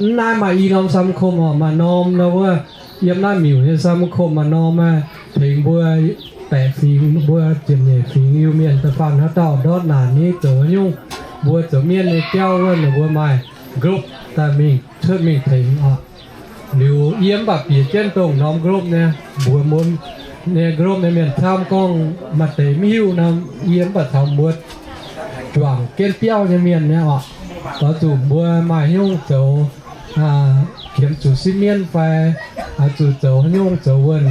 mv naaiv maaih i norm สมาคม oc, maaih norm nor wuov yiem naaiv miuc nyei สมาคม maaih norm tengx mbuo baeqc fingx, mbuo ziepc nyeic fingx Iu-Mienh da'faanh haaix dauh ndortv naanc ni zoux haaix nyungc, mbuo zoux mienv nyei jauv wuov, ninh mbuo maaih กลุ่ม daaih mingh cuotv mingh tengx oc. Liuz yie mv baac bieqc jienv dongh norm กลุ่ม nyei, mbuox mbuo nyei กลุ่ม nyei mienh camv gorngv maaih deix mv hiuv nor, yie mv baac caux mbuo juangc jienv biauv nyei mienh nyei oc. Oix zuqc mbuo maaih haaix nyungc zoux, qiemx zuqc sipv mienv fai oix zuqc zoux haaix nyungc zoux wuonh,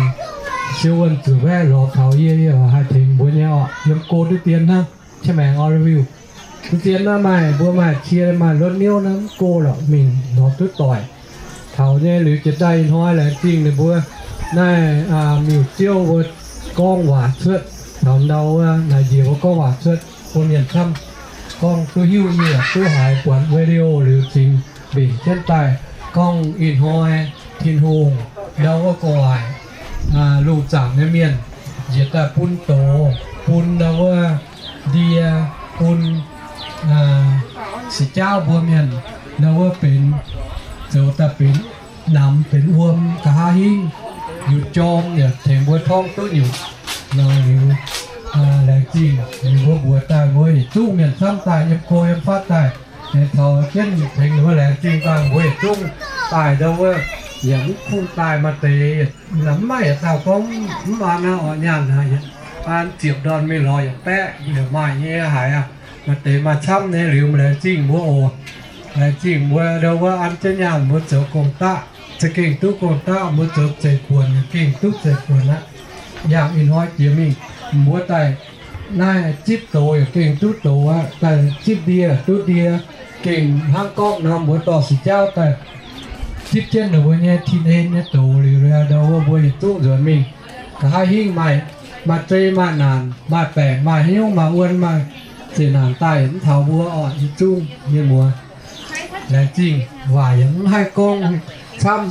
siou wuonh zuqc mbaeqc lorz taux yie, yie haih tengx mbuo nyei oc. Yiem go duqv dien hnangv, qiex maengx oc, reviu. Duqv dien naaiv maaih, mbuo maaih cie maaih lotv niouv naaiv mv go lorqc, mingh lorz duqv doic. Taux nyei liuz jiex daaih ih hnoi laengz zingh ninh mbuo naaiv miuc-ziouv mbuo gorngv waac cuotv, taux ndau wuov naaic njiec mbuo gorngv waac cuotv, bun mienh camv gorngv duqv hiuv nyei, duqv haiz buatc video liuz cingx mbenc jienv daaih gorngv ih hnoi Tin-Hungh ndau wuov gorngv waac, lungh zaangc nyei mienh njiec daaih bun doz, bun ndau wuov ndie, bun se jaauv mbuo mienh ndau wuov benx, zoux daaih benx namx benx wuom, nqa'haav hingv nyutc jorm yaac tengx mbuo torngv duqv nyutc nor liuz, laengz zingh ninh mbuo mbuox daaih mbuo yietc zungv mienh camv daaih yiem go yiem fatv daaih, taux jienv tengx ninh mbuo laengz zingh daaih mbuo yietc zungv daaih ndau wuov yaac mv kungx daaih maaih deix, mv maaih yietc dauh gorngv mv an aqv oc, nyaanh an ziepc ndorn mingh lorz yaac baeqv yaac maaih nyei haic aqv. Maaih deix maaih camv nyei liuz laengz zingh mbuo oc. Laengz zingh mbuo ndau wuov an jienv nyaanh mbuo zoux gong-daqv, za'gengh duqv gong-daqv, mbuo zoux zeiv-buonc yaac gengh duqv zeiv-buonc aqv. Yangh ih hnoi jiex mingh mbuo daaih naaiv zipv doz yaac gengh duqv doz aqv, daaih zipv ndie duqv ndie, gengh hnangv gorngv nor mbuo dorh se jaauv daaih zipv jienv ninh mbuo nyei tin-en nyei doz liuz, ndau wuov mbuo yietc zungv nzuonx mingh. Nqa'haav hingv maaih, maaih zei maaih naanc, maaih baengc maaih hnyouv maaih wuon maaih zeqc naanc daaih mv taux mbuo oc, yietc zungv mienh muoz. Laengz zingh, waac yaac mv haih gorngv camv,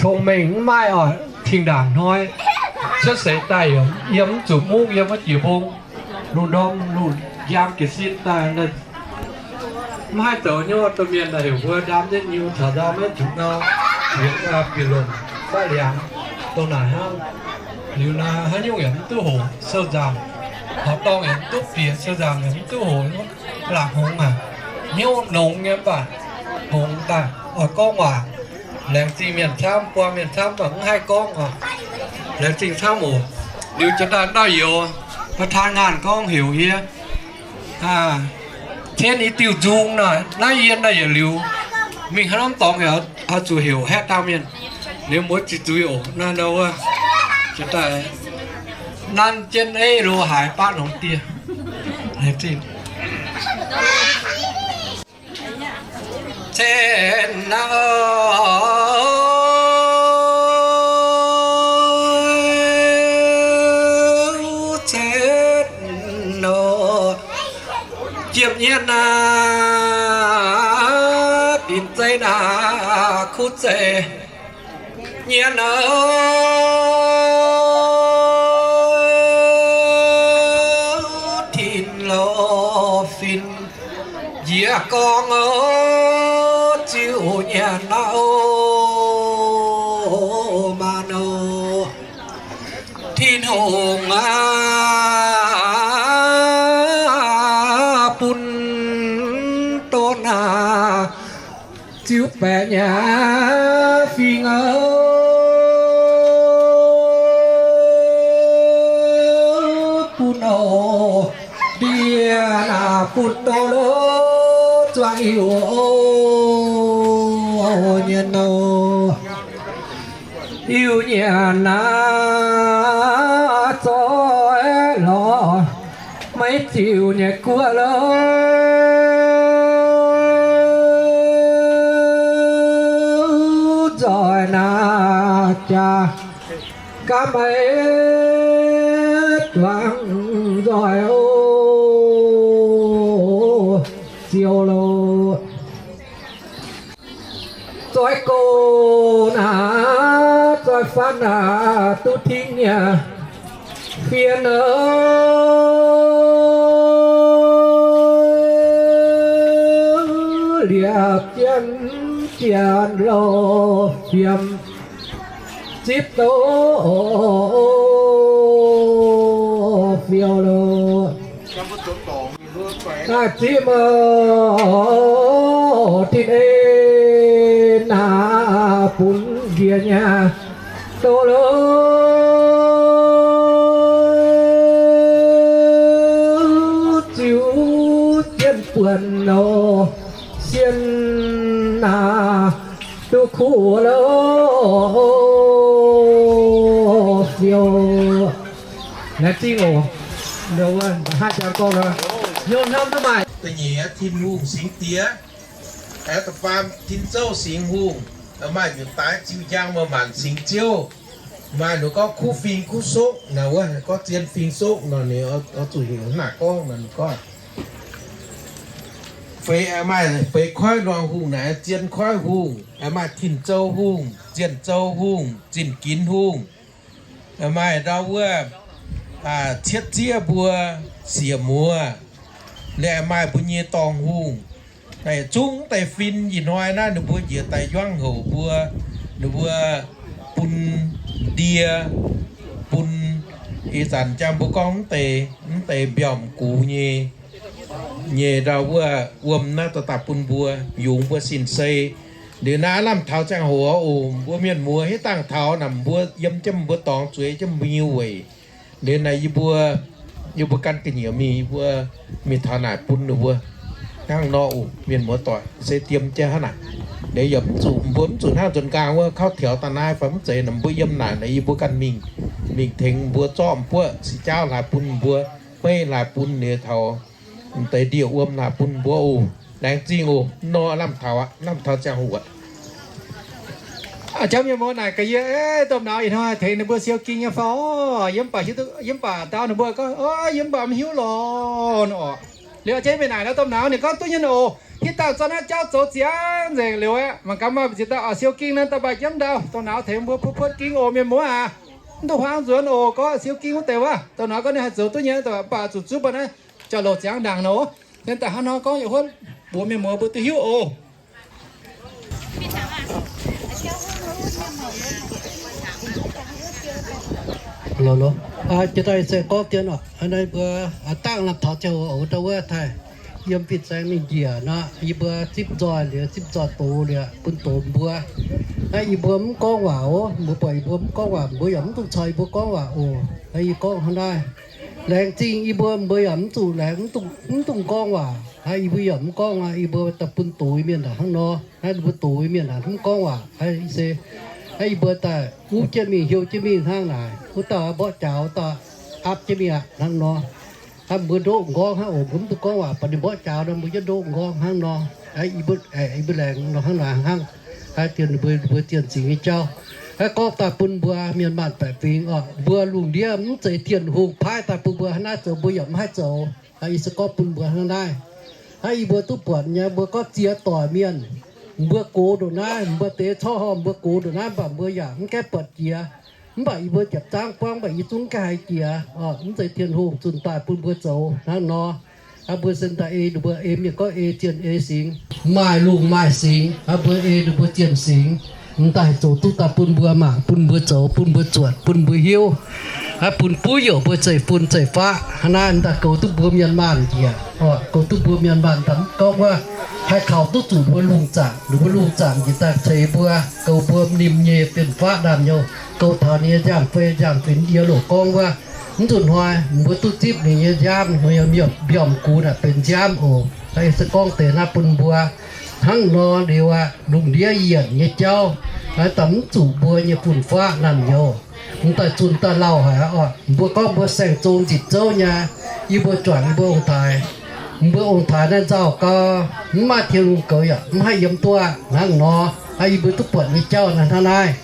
cong-mengh mv maaih oc. Tin-ndaangc hnoi cuotv seix daaih yaac yiem mv zuqc mungv, yiem wuov jiex mbong, lungh ndorm lungh njang jiez sin daaih, mv haih zoux hnyouv domh mienh daaih heuc mbuo ndaam jienv nyiu caux ndaam maiv zuqc nau, liuz bieqc longc faatv liangx dongh naaic hnangv. Liuz naaiv haaix nyungc yaac mv duqv hoqc sou nzaangc, horqc dorngh yaac mv duqv bieqc sou nzaangc yaac mv duqv hoqc, laangc hngongx aac, hnyouv nongx nyei mv baac hngongx daaih oix gorngv waac. Laengz zingh mienh camv, buang mienh camv, mv baac mv haih gorngv oc. Laengz zingh camv oc. Liuz jiex daaih ndau-youz, ประธานงาน gorngv heuc yie cien i diuh nzung naaic, naaiv yie naaiv yietc liuz mingh haaix norm dorngx yaac oix zuqc heuc haeqv dauh mienh. Liuz mbuo ziqc zuiz oc. Naaiv ndau wuov, jiex daaih nanv jienv ei lo haaix baav nongx dieh. Cien naaiv cien nor, jiem nyienx naaiv binc zeiv naaiv kuv zeiv nyienx naaiv tin lorz fin. Yie gorngv ziux nyanc naaiv maah nor, Tin-Hungh aac, bun donv naaiv ziux baeqc nyanc fingx aac, bun oc, ndie naaiv bun doz lov zuangx Iu-Mienh nor. Iu-Mienh naaiv zoih lorz maiv ziux nyei guoqv lov, nzoih naaiv jaax gaamv maiv duangv nzoih oc, ziouc loh. Zoih gox naaiv, zoih faanv naaiv duqv tingv nyei fien aac, liepc jienv jiex loh fiem zipv doz. Miau lo. Aa, ziex mouc tin en naaic bun ndie nyei doz lo, ziux jienv buonc lo, sienh naaic duqv kuv lo, siou. Laengz zingh oc. Hnangv jangx gorngv nor, hnyouv hnamv duqv maaih da'nyeic Tin-Hungh singx diex, aengx da'faam Tin-Zouv singx hungh, maaih miuc-daaix ziux njang maaih maanc singx ziouv, maaih ninh gorngv kuv fing kuv soqv naaic wuov, gorngv zien fing soqv nor, ninh oix zuqc heuc naaic gorngv nor, ninh gorngv feix, maaih feix koiv nor hungh naaic, zien koiv hungh, maaih tin-zou hungh, zienh zou hungh, zinh ginx hungh, maaih ndau wuov cietv zieqv mbuo siec muoz, maaih mbuo nyei dorngh hungh. Zungv deix fin ih hnoi naaiv ninh mbuo njiec daaih yuangv houc mbuo, ninh mbuo bun ndie, bun ih zanc jang mbuo gorngv mv deix, mv deix mbiauz gux nyei, nyei ndau wuov wuom naaiv daaih daaih bun mbuo, yungz mbuo sin-sei. Liuz naaiv lamh taux ziangh hoc oc, mbuo mienh muoz hiuv dangh taux naaic mbuo yiem jienv mbuo dorngx zueiz jienv mbuo nyei weic. Liuz naaic yie mbuo, yie mbuo gan ga'nyiec mingh, yie mbuo mingh taux naaic bun ninh mbuo hnangv nor oc. Mienh muoz doic se diem jienv hnangv naaic. Liuz yaac mv zuqc, mbuo mv zuqc hnangv nzuonx nqaang wuov kauv tiaux daaih naaiv fai mv zeiz, naaic mbuo yiem naaic, naaic yie mbuo ganh mingh, mingh tengx mbuo zorqv m'buoqv si jaauv laaix bun mbuo, beiv laaix bun liuz taux m'deix ndie-wuom laaix bun mbuo oc. Laengz zingh oc. Nor lamh taux aqv, lamh taux ziangh hoc aqv. Jauv mienh muoz naaic gaax yie, domh nauz ih hnoi tengx ninh mbuo siou ging nyei fai? Yie mv baac, yie mv baac dau ninh mbuo gorngv, yie mv baac mv hiuv lorqc oc. Liuz jienv mingh naaic nor domh nauz ninh gorngv duqv nyei oc. Hitv dangh zorqv naaiv jauv zoux ziangx nzengc liuz aeqv, mangc gaax maaih mbu'ziex dauh siou ging nor, daaih maaih jienv ndau, domh nauz tengx mbuo puotv puotv ging oc mienh muoz aac. Mv duqv huaang nzuonx oc, gorngv siou ging wuov deix wuov, domh nauz gorngv ninh haih zoux duqv nyei, mv baac zuqc zuqv baac naaiv jauv-louc ziangx ndaangc nor. Hnangv naaic hnangv nor gorngv yietc huotv mbuox mienh muoz mbuo duqv hiuv oc. Jiex daaih se gorngv dien oc, naaiv mbuo dangh lamh taux ziangh hoc ndau wuov taaih yiem fin-saeng mingh njiec nor, yie mbuo zipv nzoih liuz, zipv nzoih doz liuz bun doz mbuo. Naaiv yie mbuo mv gorngv waac oc, mbuo buatc yie mbuo mv gorngv waac, mbuo yaac mv dungx caux yie mbuo gorngv waac oc. Naaiv yie gorngv hnangv naaiv. Laengz zingh yie mbuo, mbuo yaac mv zuqc laengz, mv dungx, mv dungx gorngv waac. Naaiv yie mbuo yaac mv gorngv aqv, yie mbuo daaih bun doz mienh naaic hnangv nor. Naaiv mbuo doz mienh naaic mv gorngv waac. Naaiv se, naaiv yie mbuo daaih wuov jienv mingh, hiuv jienv mingh hnangv naaic. Wuov dauh mborqv jaax, wuov dauh aapv jienv mingh aqv hnangv nor. Naaiv mbuo ndoqv m'nqorngv hnangv oc, mbuo mv dungx gorngv waac, baac ninh mborqv jaax nor, mbuo jienv ndoqv m'nqorngv hnangv nor. Yie mbuo, yie mbuo laengz nor hnangv naaic hnangv. Naaiv dien ninh mbuo, mbuo zien singx nyei jauv. Naaiv gorngv daaih bun mbuo mienh maanh baeqc fingx oc, mbuo lungh ndiev mv zeiz Tin-Hungh paaiv daaih bun mbuo hnangv naaiv zoux, mbuo yaac mv haih zoux. Yie se gorngv bun mbuo hnangv naaiv. Naaiv yie mbuo duqv buatc nyei, mbuo gorngv ziex doic mienh, mbuo gox ndongc naaiv, mbuo deix corc horh, mbuo gox ndongc naaiv, mv baac mbuo yaac mv gaengh buatc jiex. Mv baac yie mbuo jiepc zaangv buangv, mv baac yie zungv gaengh haiz jiex. Mv zeiz Tin-Hungh zunh daaih bun mbuo zoux hnangv nor. Mbuo se daaih ei ninh mbuo, ei mienh gorngv ei zienh ei singx, maaih lungh maaih singx. Mbuo ei ninh mbuo zienh singx, m'daaih zoux duqv daaih bun mbuo mangc, bun mbuo zoux, bun mbuo zuotc, bun mbuo hiuv, bun buv youc mbuo zeiv-fun zeiv-faqv. Hnangv naaiv m'daaih goux duqv mbuo mienh maanh njiec, goux duqv mbuo mienh maanh daaih mv gorngv wuov haih kaux duqv zuqc mbuo lungh zaangc, ninh mbuo lungh zaangc njiec daaih ceix mbuo, goux mbuo m'nimc nyei fien-faqv ndaamv-nyouz, goux taux ninh nyei nziaamv-fei nziaamv-fingx yiem loz-gorngv wuov. Mv nzunc hnoi mbuo duqv zipv ninh nyei nziaamv, mbiormh gux naaic benx nziaamv oc. Se gorngv deix naaiv bun mbuo hnangv nor liuz aqv, lungh ndiev yienc nyei jauv, daaih mv zuqc mbuo nyei fun-faqv naamh nyouz. M'daaih zunh daaih lauh haic oc. Mbuo gorngv mbuo saeng-zong nzipc zouv nyei, yie mbuo juangc yie mbuo ong-taaix. Mbuo ong-taaix naaiv nzauh gau, mv maaih Tin-Hungh goux yaac mv haih yiem duqv aqv. Hnangv nor, yie mbuo duqv buatc nyei jauv naaiv hnangv naaiv.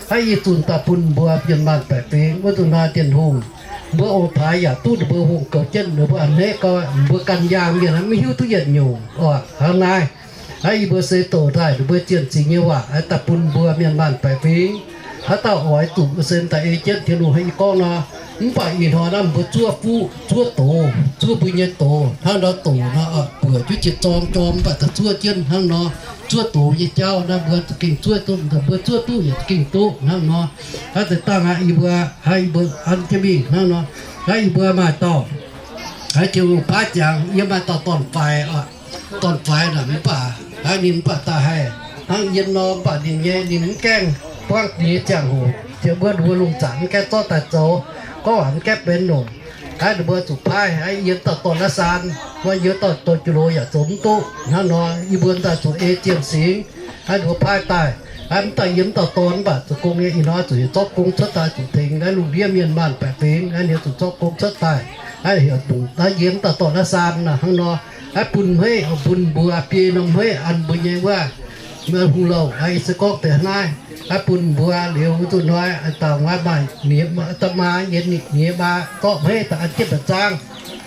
Hnangv yie zunh daaih bun mbuo mienh maanh baeqc fingx wuov nzunc hnoi Tin-Hungh, mbuo ong-taaix yaac duqv ninh mbuo hungh goux jienv ninh mbuo a'hneiv gau, mbuo ganh yaangh mienh mv hiuv duqv yietc nyungc oc. Hnangv naaiv, hnangv yie mbuo se doqc daaih ninh mbuo zienh singx nyei waac daaih bun mbuo mienh maanh baeqc fingx. Haaix dauh oix zuqc se daaih ei jienv Tin-Hungh hnangv yie gorngv nor. Mv baac ih hnoi naaiv mbuo zuov fuqv, zuov doz, zuov mbuo nyei doz hnangv nor doqc nor, buoc juov jiex zorng jorm mv baac daaih zuov jienv hnangv nor. Zuov doz nyei jauv naaiv mbuo za'gengh zuov duqv, mbuo zuov duqv yaac za'gengh duqv hnangv nor. Hnangv deix dangh aqv, yie mbuo, hnangv yie mbuo an jienv mingh hnangv nor. Naaiv yie mbuo maaih dauh, naaiv Tin-Hungh paaiv ziangx yie maaih dauh dorn-faix, dorn-faix naaic mv baac, naaiv ninh mv baac daaih haih hnangv yie nor, mv baac ninh nyei, ninh mv gaengh buangv ninh nyei ziangh hoc, jiex wuov ninh mbuo lungh zaangc mv gaengh zorqv daaih zoux, gorngv waac mv gaengh benx longc. Naaiv ninh mbuo zuqc paaiv, naaiv yie dauh dorn naaiv saan, wuov yie dauh dorn jiu loz yaac zoux mv duqv. Hnangv nor yie mbuo daaih zuqc ei zienh singx, naaiv ninh mbuo paaiv daaih, naaiv mv dauh yie mv dauh dorn mv baac zoux gong nyei, ih hnoi zuqc zorqv gong cuotv daaih zuqc tengx naaiv lungh ndiev mienh maanc baeqc fingx, naaiv ninh zuqc zorqv gong cuotv daaih, naaiv heuc dungc naaiv yie mv dauh dorn naaiv saan naaic hnangv nor, naaiv bun hmeiv, bun mbuo biei norm hmeiv an mbuo nyei wuov, hungh louh, naaiv se gorngv deix naaiv, naaiv bun mbuo liuz zuqc hnoi, dauh nguaaiv maaih, da'maa yienx ninh nyei maa zorqv hmeiv daaih an jienv mba'zangv,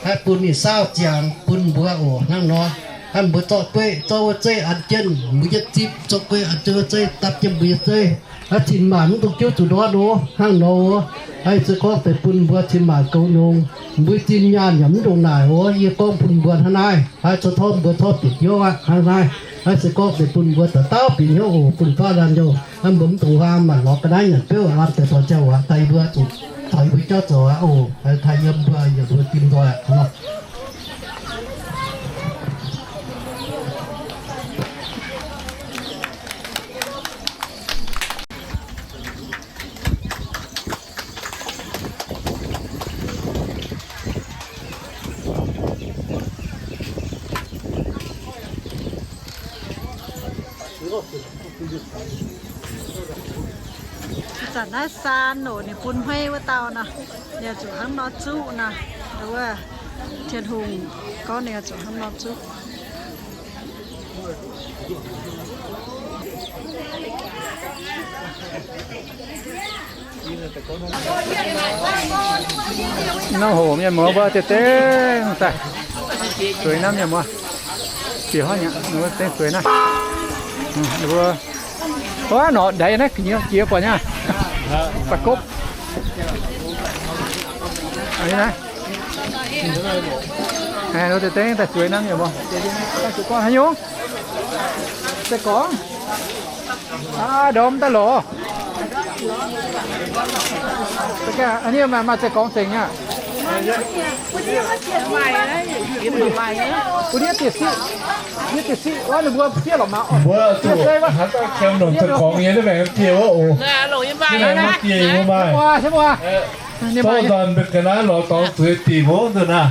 naaiv bun ninh saauv ziangx bun mbuo oc. Hnangv nor, naaiv mbuo zorqv gueiv, zorqv wuov zeiv an jienv mbuo yietv zipv, zorqv gueiv an jienv wuov zeiv dapv jienv mbuo yietv zeiv. Naaiv cin-maanc mv dungx jiuv zuqc ndortv oc. Hnangv nor, naaiv se gorngv deix bun mbuo cin-maanc goux nongx, mbuo zinh nyaanh yaac mv ndongc naaic oc. Yie gorngv bun mbuo hnangv naaiv, naaiv se torv mbuo torv bieqc hnyouv aqv. Hnangv naaiv, naaiv se gorngv deix bun mbuo dauh dauh bieqc hnyouv oc, bun faanv laanh youh, naaiv mbuo mv dungx huaang maanc lorz ga'naaiv nyanc beuv aqv, lamh deix dorh jauv waac daaih yie mbuo zuqc taux yie mbuo jauv zoux aqv oc. Taux yie mbuo yaac mbuo dim nzoih aqv. Zanc naaiv saan oc, ninh bun hmeiv wuov dauh nor, ninh zuqc hnangv nor zuqv nor, wuov Tin-Hungh gorngv ninh zuqc hnangv nor zuqv. Naaiv hoc mienh muoz mbuo deix dengv daaih zueiz naaiv mienh muoz. Bieqc hnangv nyei, ninh mbuo dengv zueiz naaiv. Ninh mbuo, ov, norqc ndaix naaiv jiex buatc nyei. Ba'gopv. Ninh mbuo deix dengv daaih zueiz naaiv mienh muoz. Haaix nyungc? Za'gengh aqv, ndorm daaih lorz. Aa, ninh maaih, maaih za'gengh zengc aqv. Bun yie bieqc siqv, yie bieqc siqv, wuov ninh mbuo fiev lorqc maah. Mbuo zuqc haaix dauh qiemx longc za'gengh nyei naaiv maengx dieh wuov oc. Naaiv maengx dieh wuov maaih. Zorqv nzanc mbuo ga'naaiv lorz dorngx zueiz dingc wuov nzunc naaiv.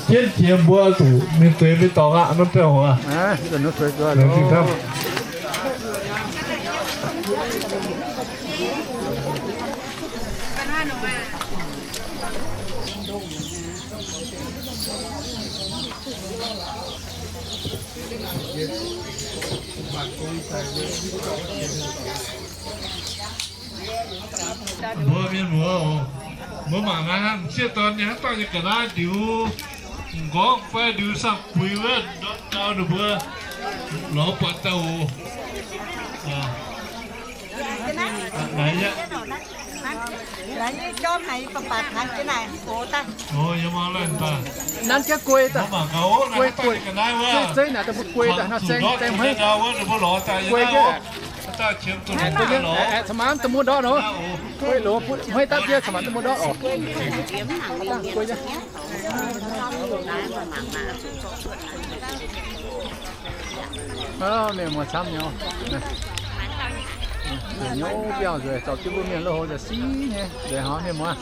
Jienv jiex mbuo zuqc mingh zueiz mbuo dorngx aqv, norm biauv aqv. Mbuo mienh muoz oc, mbuo mangc naaiv hnangv m'sieqv dorn nyei hnangv dauh nyei ga'naaiv ndiux, m'nqorngv fai ndiux saah-buix wuov, ndau ninh mbuo lorz buatc daaih oc. Nanv jienv guei daaih, guei guei, zeiv naaic daaih mbuo guei daaih nor, saeng saeng hmeiv guei jienv. Guei jienv, aeqv, cin-maanc da'muoz ndortv nor. Guei loz butv hmeiv dapv jienv, cin-maanc da'muoz ndortv oc. Guei jienv. Mienh muoz camv nyei. Nzengc nyei biauv nzueic, zorpc jienv mbuo mienh lo houx nzengc siqv nyei nzengc hov mienh muoz.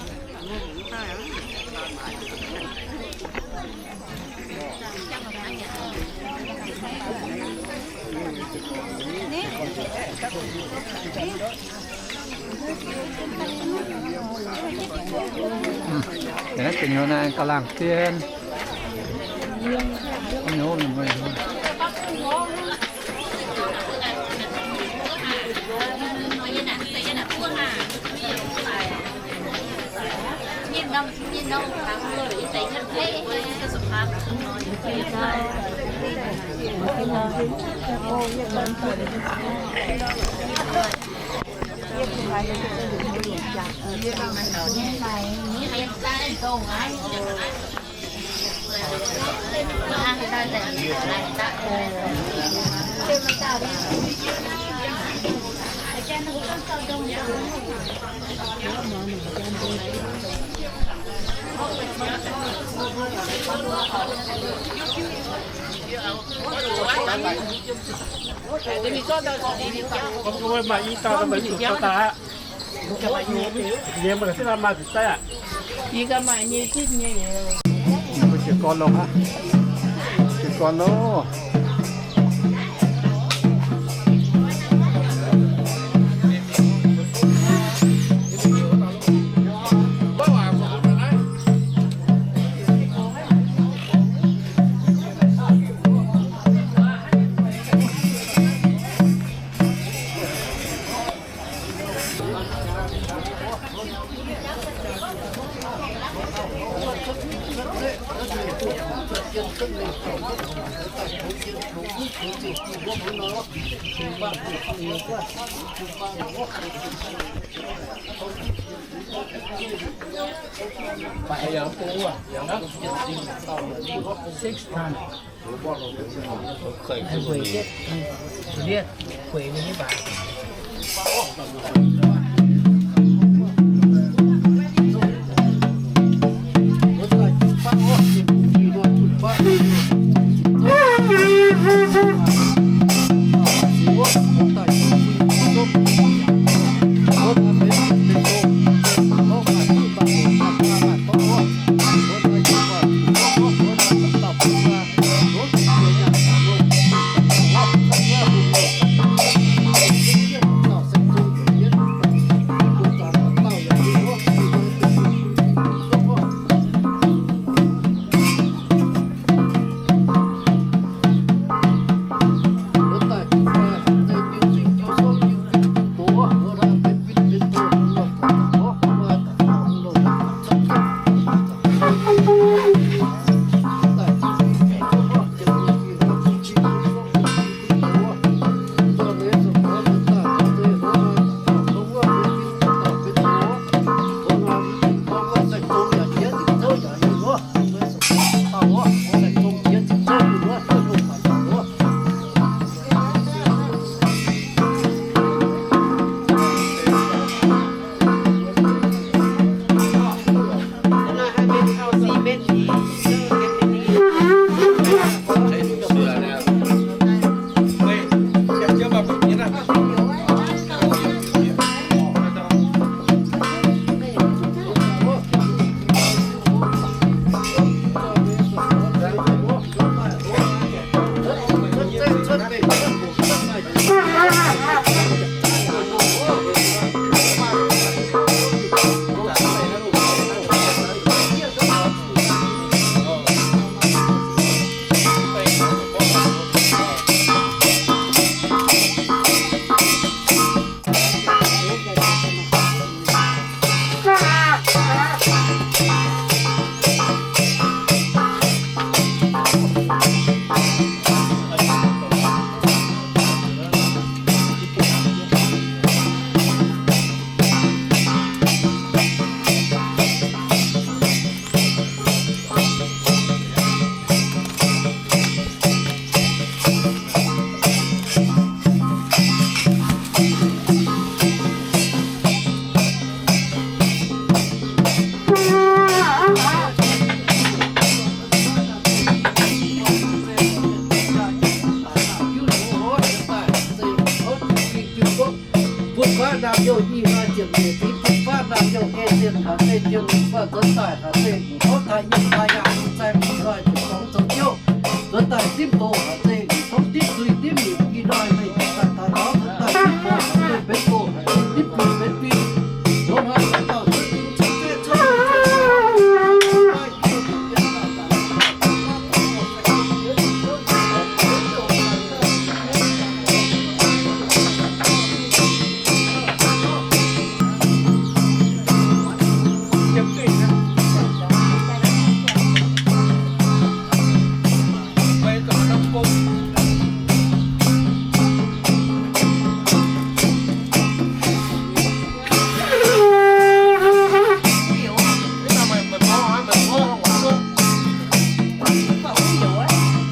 Gu'nyuoz naaiv ga'laangh dien. Maaih i dauh, maaih zuqc dauh daaih aqv. Yie maaih ziex dauh maaih zuqc daaih aqv. Yie ganh maaih nyei ziex nyei. Mbuo jiez gorn longx aqv. Jiez gorn loh. Six times. Bun faqv naamh youh nyic nqaai ziepc nyeic fingx, bun faqv naamh youh ei zienh haaix zeiz jien, bun faqv nzuonx daaih haaix zeiz, bun faqv taaih yiem taaih yaangh, bun faqv taaih nzoux ziouv, nzuonx daaih dimv doz haaix zeiz, bun faqv dimv zuiz dimv nyeic, i hnoi meih daaih taux nzuonx daaih dimv doz haaix zeiz, benx doz haaix zeiz, dimv zuiz benx fim, nzuonx haaix dauh zuiz, zuiz, zuiz, zuiz,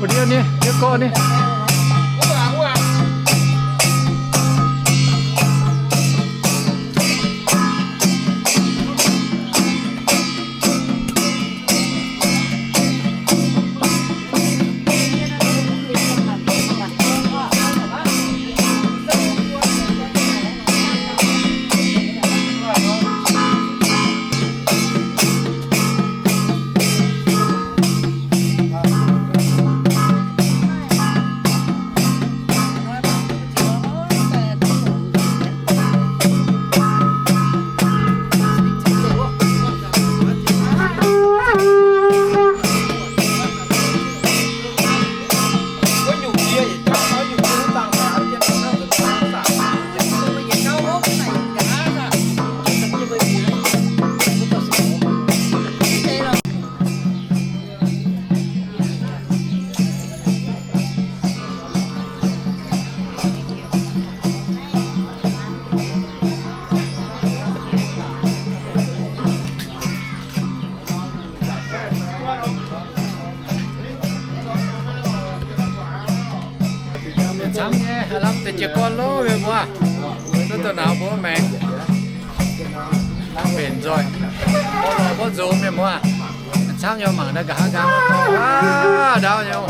Wuov ndiev ni, ndiev gorqv ni. Lamh nyei, lamh deix jiez gorn loh, mienh muoz. Duqv dongh nauz mbuo maengx. Mbenc nzoih. Mbuo lorz mbuo nzunc, mienh muoz. Camv nyei mangc naaiv nqa'haav nqa'haav. Aav, ndaauv nyei.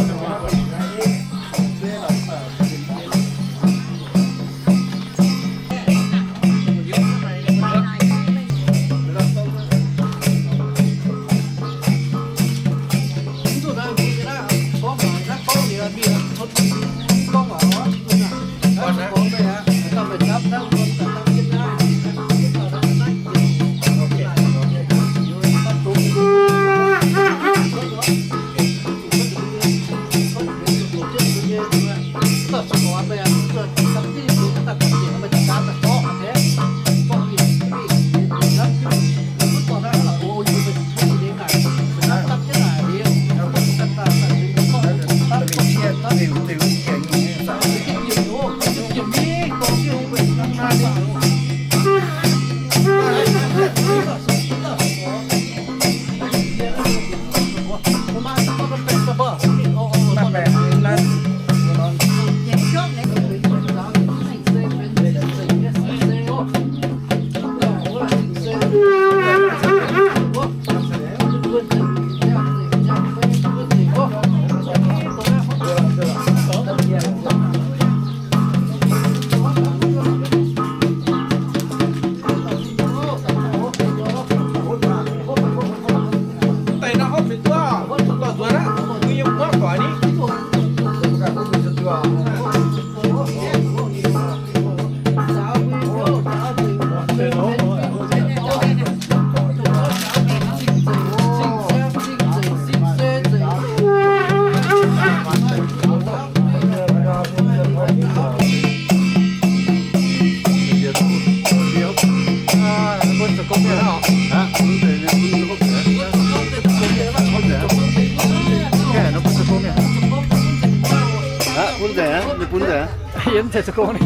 Yiem ceix za'gong ni.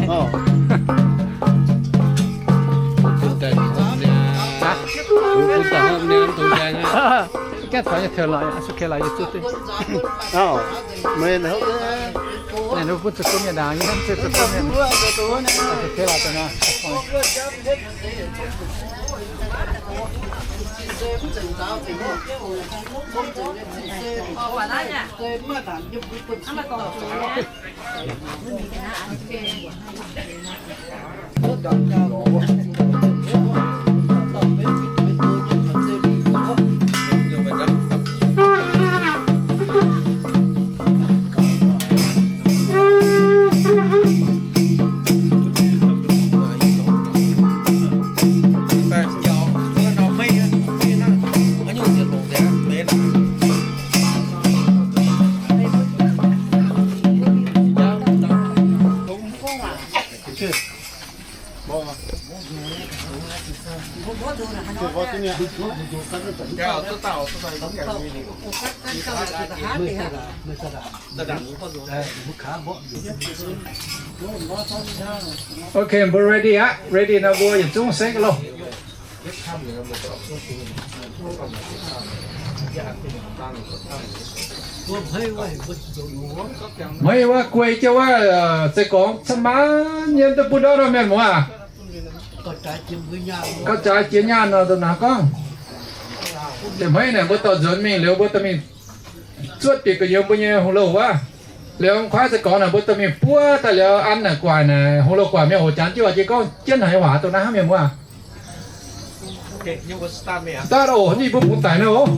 Gaengh taux nyei taux laaix, suv kei laaix yie zuqv duqv. Naaiv bun za'gong mienh ndaangc, yie hnamv ceix za'gong mienh. Suv kei laaix daaih naaiv. Ok, mbuo ready aqv. Ready nor mbuo yietc zungv sengv loh. Meih wuov guei jienv wuov, zeiz gorngv camv maanc nyei, duqv bun ndortv nor mienh muoz. Gauh jaaix jiex nyaanh nor, dongh naaiv gorngv. Da'hmeiv naaic mbuo dorh nzuonx mingh liuz, mbuo dorh mingh zuotv bieqc gu'nyuoz mbuo nyei hungh louh wuov. Liuz kuaaiv za'gengh naaic mbuo dorh mingh buov daaih liuz an naaic gu'nguaaic naaic hungh louh gu'nguaaic mienh hoc janx jienv waac jiex gorngv jienv haic waac dongh naaiv hnangv mienh muoz. Start oc, ninh mbuo bungx daic nor oc.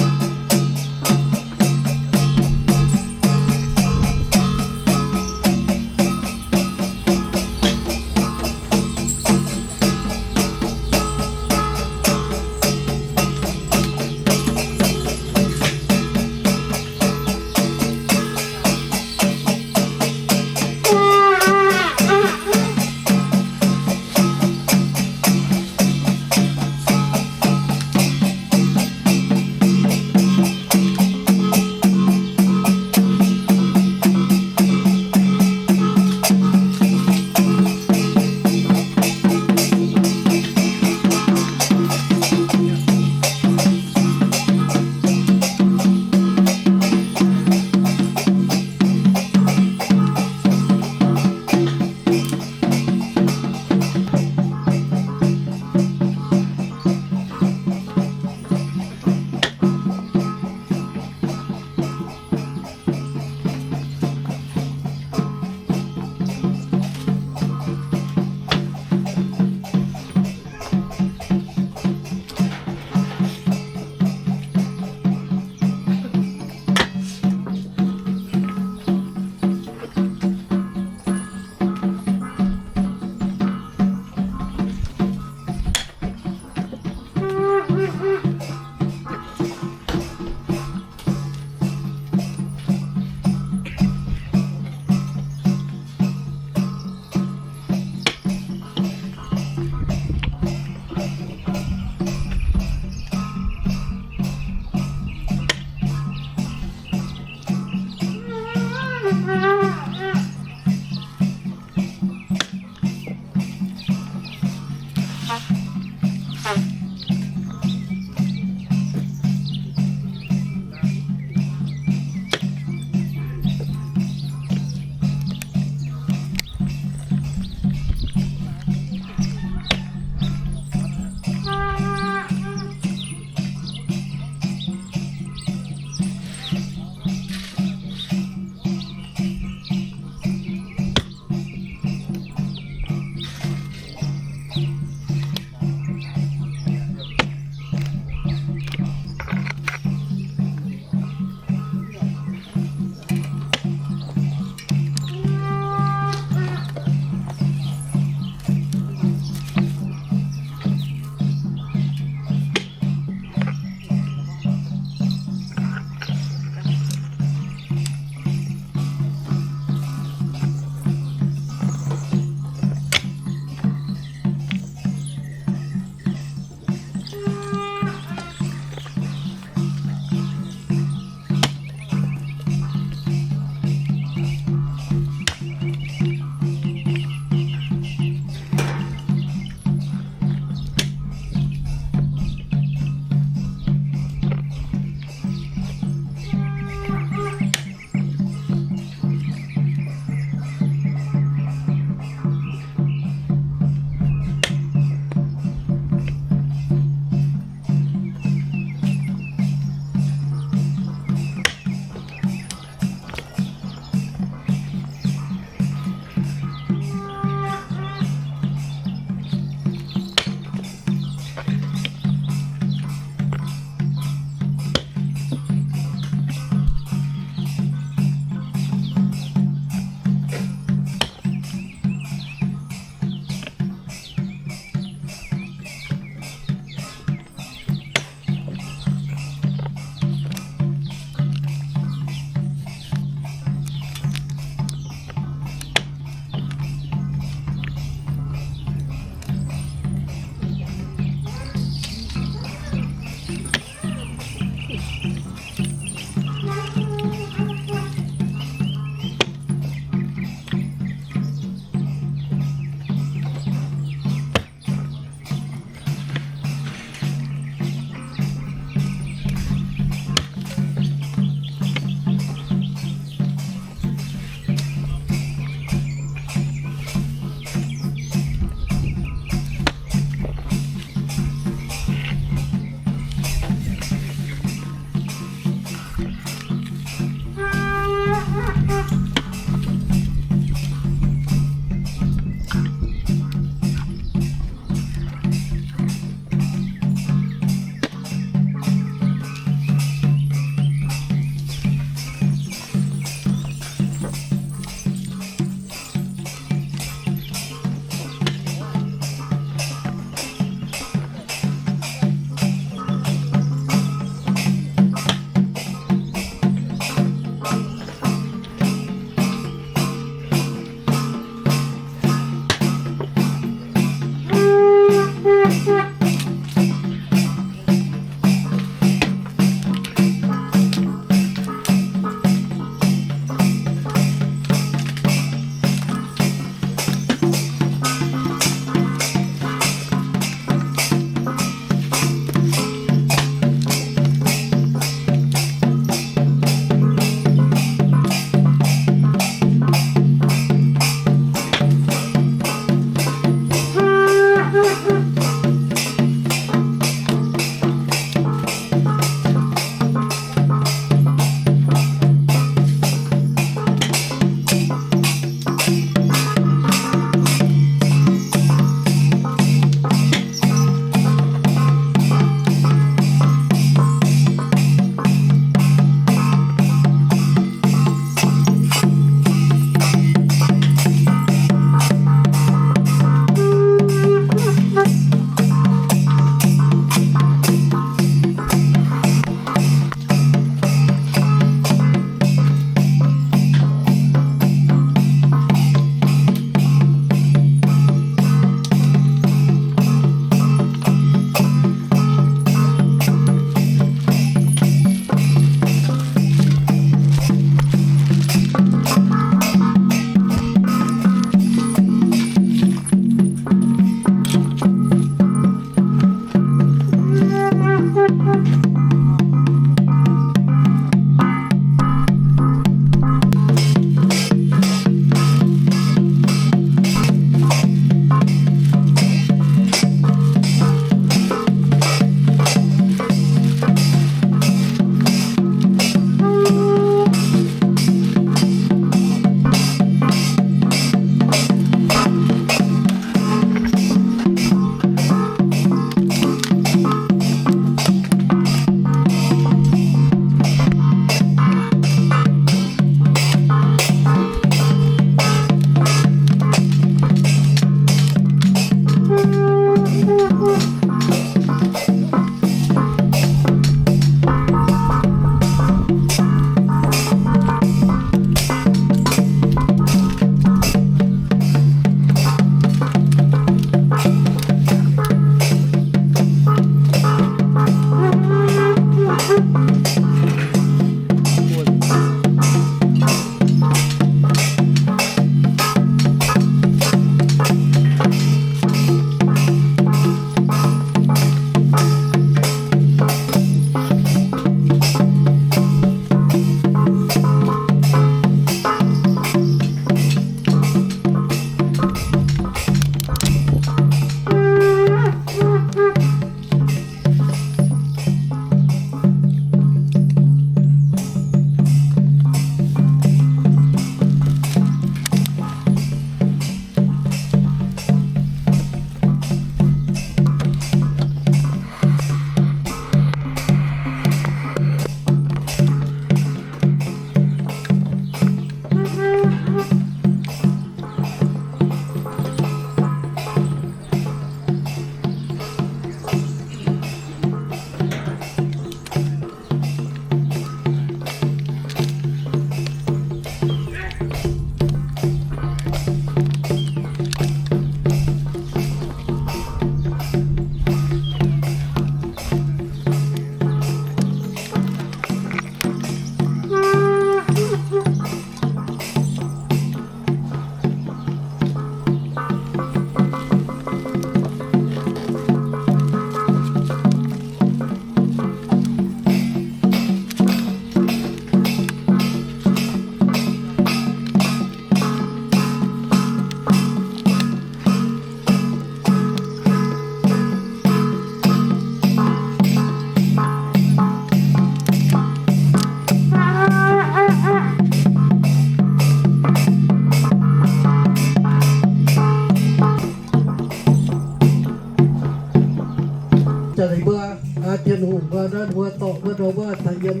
Naaiv mbuo dorh wuov ndau wuov daaih yiem,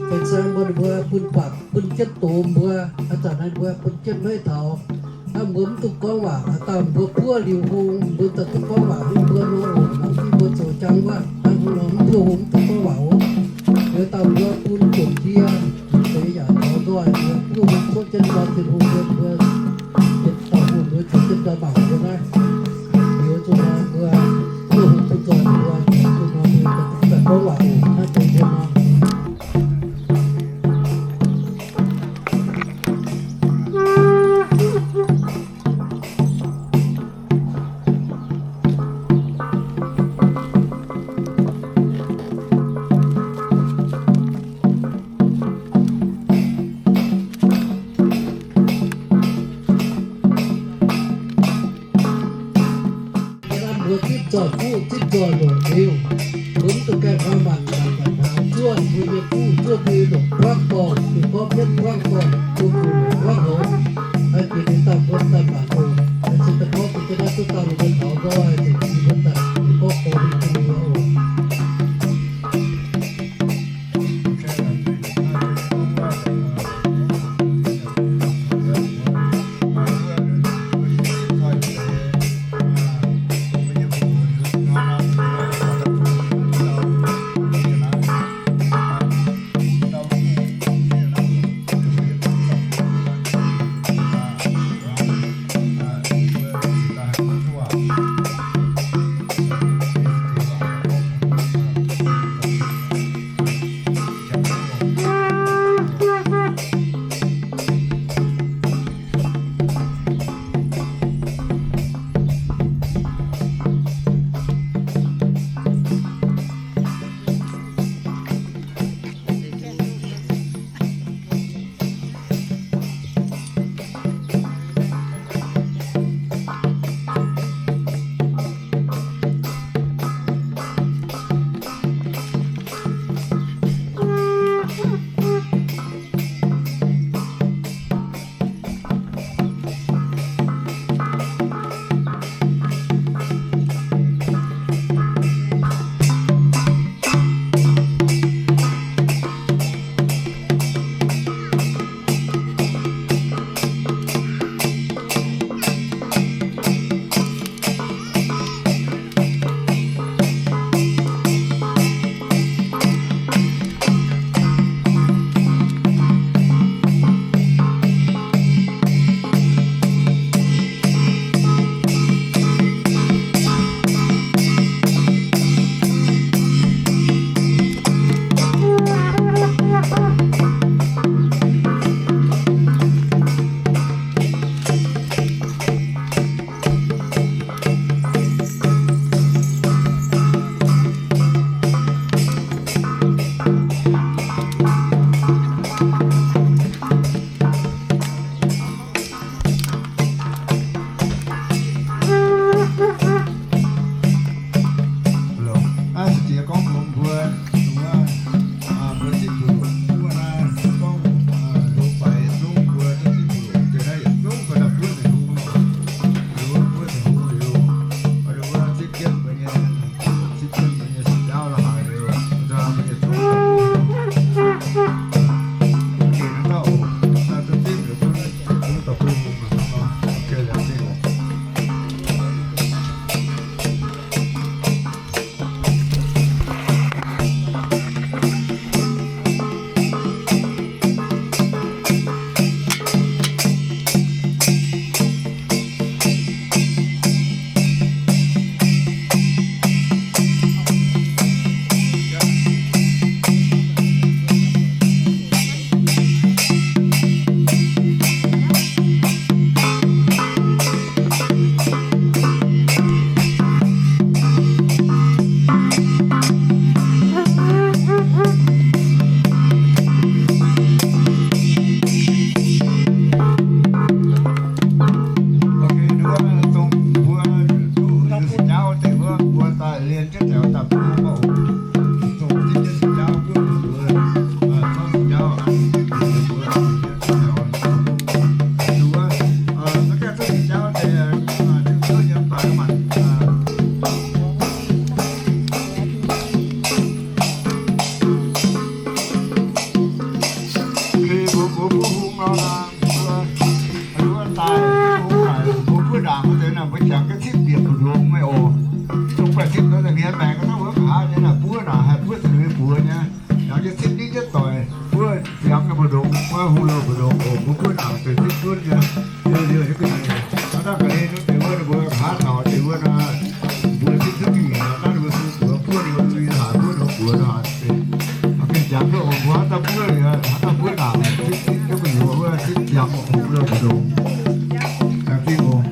benx saeng mbuo, mbuo bun baac bun jienv doz mbuo, a'zanc naaiv mbuo bun jienv maiv taux. Naaiv mbuo mv duqv gorngv waac, dangh mbuo buov liuz hung, mbuo daaih duqv gorngv waac hung mbuo nor oc. Mangc jienv mbuo zoux jangv wuov, naaiv hung nor mv buov hung mv duqv gorngv waac oc. Liuz dangh mbuo bun domh ndie, deix yaac taux nzoih mbuo buov hung cuotv jienv nzoih Tin-Hungh mbuo, mbuo yietc dauh hungh mbuo zuqc jienv nzoih mangc mbuo naaiv. Liuz zuqc nor mbuo buov hung duqv nzoih mbuo, zuqc nor mbuo daaih gorngv waac oc. Naaiv deix mbuo nor Yie lamh mbuo zipv nzoih fuqv zipv nzoih longc liuz, mbuo mv duqv gaengh hnangv maanc maanc maanc hnaangx zuov mbuo nyei fuqv, zuov mbuo nyei longc buangv dorngh, mbuo gorngv mienv buangv dorngh, mbuo zuqc longc buangv houc. Naaiv jiex liuz daaih mbuo daaih maanc hungh, naaiv se daaih gorngv bun jienv naaiv duqv dangh mbuo taux nzoih, zuqc mbuo daaih gorngv gorx mbuo nyei oc. Cipv nitv jienv doic, buov ziangx nyei mbu'ndongx, wuov hungh louh mbu'ndongx oc. Mbuo buov naanc deix cipv zunv nyei, liouh liouh nyei gu'nyuoz. Hnangv naaiv ga'hlen nyei deix wuov, ninh mbuo nqa'haav taux deix wuov nor, mbuo cipv duqv ga'nyiec, naaiv ninh mbuo sung buoz buov ninh mbuo lui haaix, buov ninh mbuo buoz nor. Gengh jangx duqv oc. Mbuo haaix dauh buov liuz, haaix dauh buov naanc, cipv cipv jienv gu'nyuoz wuov, cipv ziangx hungh louh mbu'ndongx. Laengz zingh oc.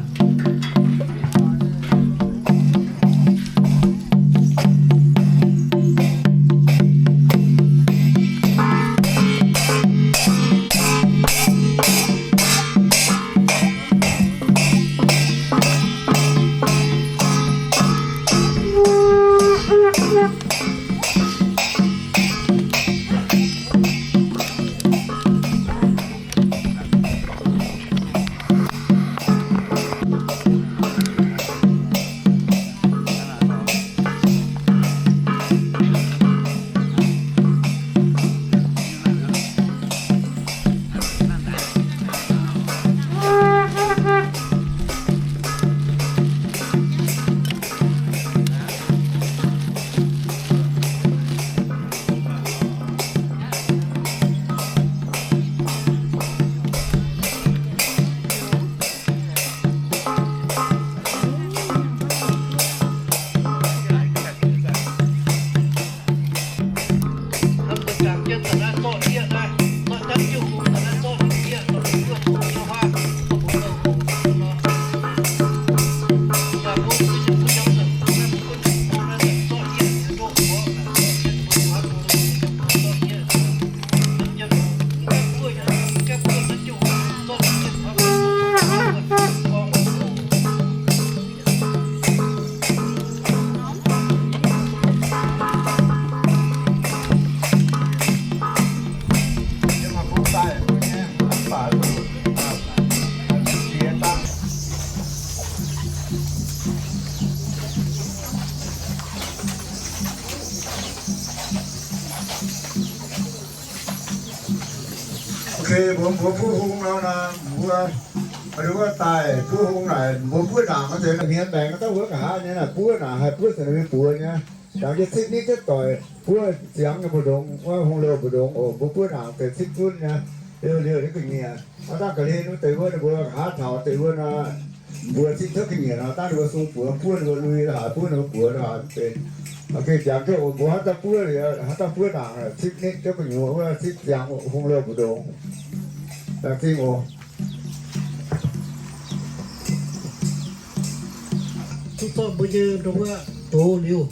Ok, mbuo, mbuo buov hung nor, mbuo, mbuo daaih buov hung naaic, mbuo buov naanc maiv zeiz hmien maengx, dauh wuov nqa'haav nyei naaic buov naanc haih buov caux ninh mbuo buoz nyei. Jangx jienv cipv nitv jienv doic, buov ziangx nyei mbu'ndongx, wuov hungh louh mbu'ndongx oc. Mbuo buov naanc deix cipv zunv nyei, liouh liouh nyei gu'nyuoz. Hnangv dangh ga'hlen wuov deix wuov, ninh mbuo nqa'haav taux deix wuov nor, mbuo cipv cuotv gu'nyuoz nor, dangh ninh mbuo sung buoz buov ninh mbuo lui haaix, buov ninh mbuo buoz haaix benx. Gengh jangx jienv oc. Mbuo haaix dauh buov liuz, haaix dauh buov naanc cipv nitv jienv gu'nyuoz wuov, cipv ziangx hungh louh mbu'ndongx. Laengz zingh oc. Duqv zorqv mbuo nyei ndongc wuov doz liuz,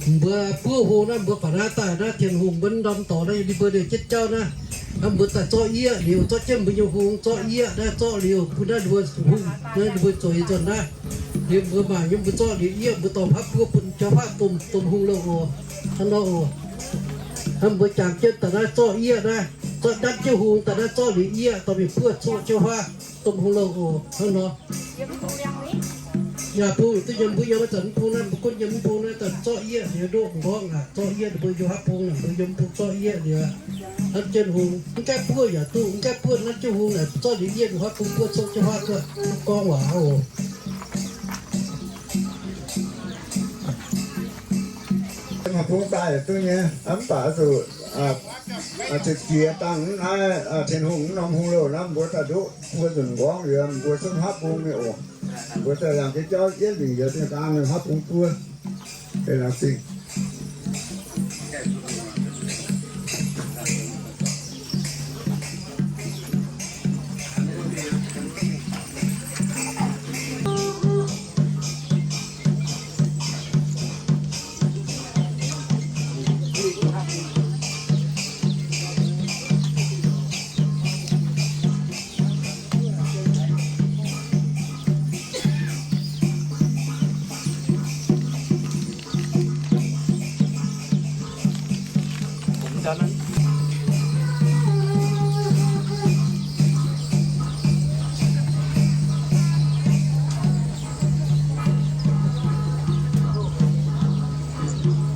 mbuo buov hung naaiv, mbuo faaux naaiv daaih naaiv Tin-Hungh mbuo ndorm dorngx naaiv, ninh mbuo liouh jienv jauv naaiv. Naaiv mbuo daaih zorqv yieqv liuz, zorqv jienv mbuo nyei hung zorqv yieqv naaiv, zorqv liuz bun naaiv ninh mbuo hungh, naaiv ninh mbuo zueiz nzuonx naaiv. Liuz mbuo maaih nyei mbuo zorqv liuz yieqv, mbuo dorh haav buov bun jauv haav domh, domh hungh louh oc. Hnangv nor oc. Naaiv mbuo jangx jienv daaih naaiv zorqv yieqv naaiv, zorqv ndanv jienv hung daaih naaiv zorqv liuz yieqv, dorh mingh buov coqv jauv haav domh hungh louh oc. Hnangv nor. Yaac bung duqv yiem mbuo yiem zanc mv bung naaiv, mbuo gunv yiem mv bung naaiv daaih zorqv yieqv liuz ndoqv m'nqorngv aac, zorqv yieqv ninh mbuo yiem haav bung naaic, mbuo yiem mv bung zorqv yieqv liuz, ndanv jienv hung mv gaengh buov yaac duqv, mv gaengh buov ndanv jienv hung naaic zorqv liuz yieqv haav bung buov coqv jauv haav duqv gorngv waac oc. Maaih bung daaih duqv nyei, mv baac zuqc ziepc jiex dangh naaiv Tin-Hungh norm hungh louh naaiv mbuo daaih ndoqv buo nzunc m'nqorngv liuz, mbuo zungv haav bung nyei oc. Mbuo daaih yangh jienv jauv yietv lingc yaac dien daan nyei haav bung buov. Laengz zingh.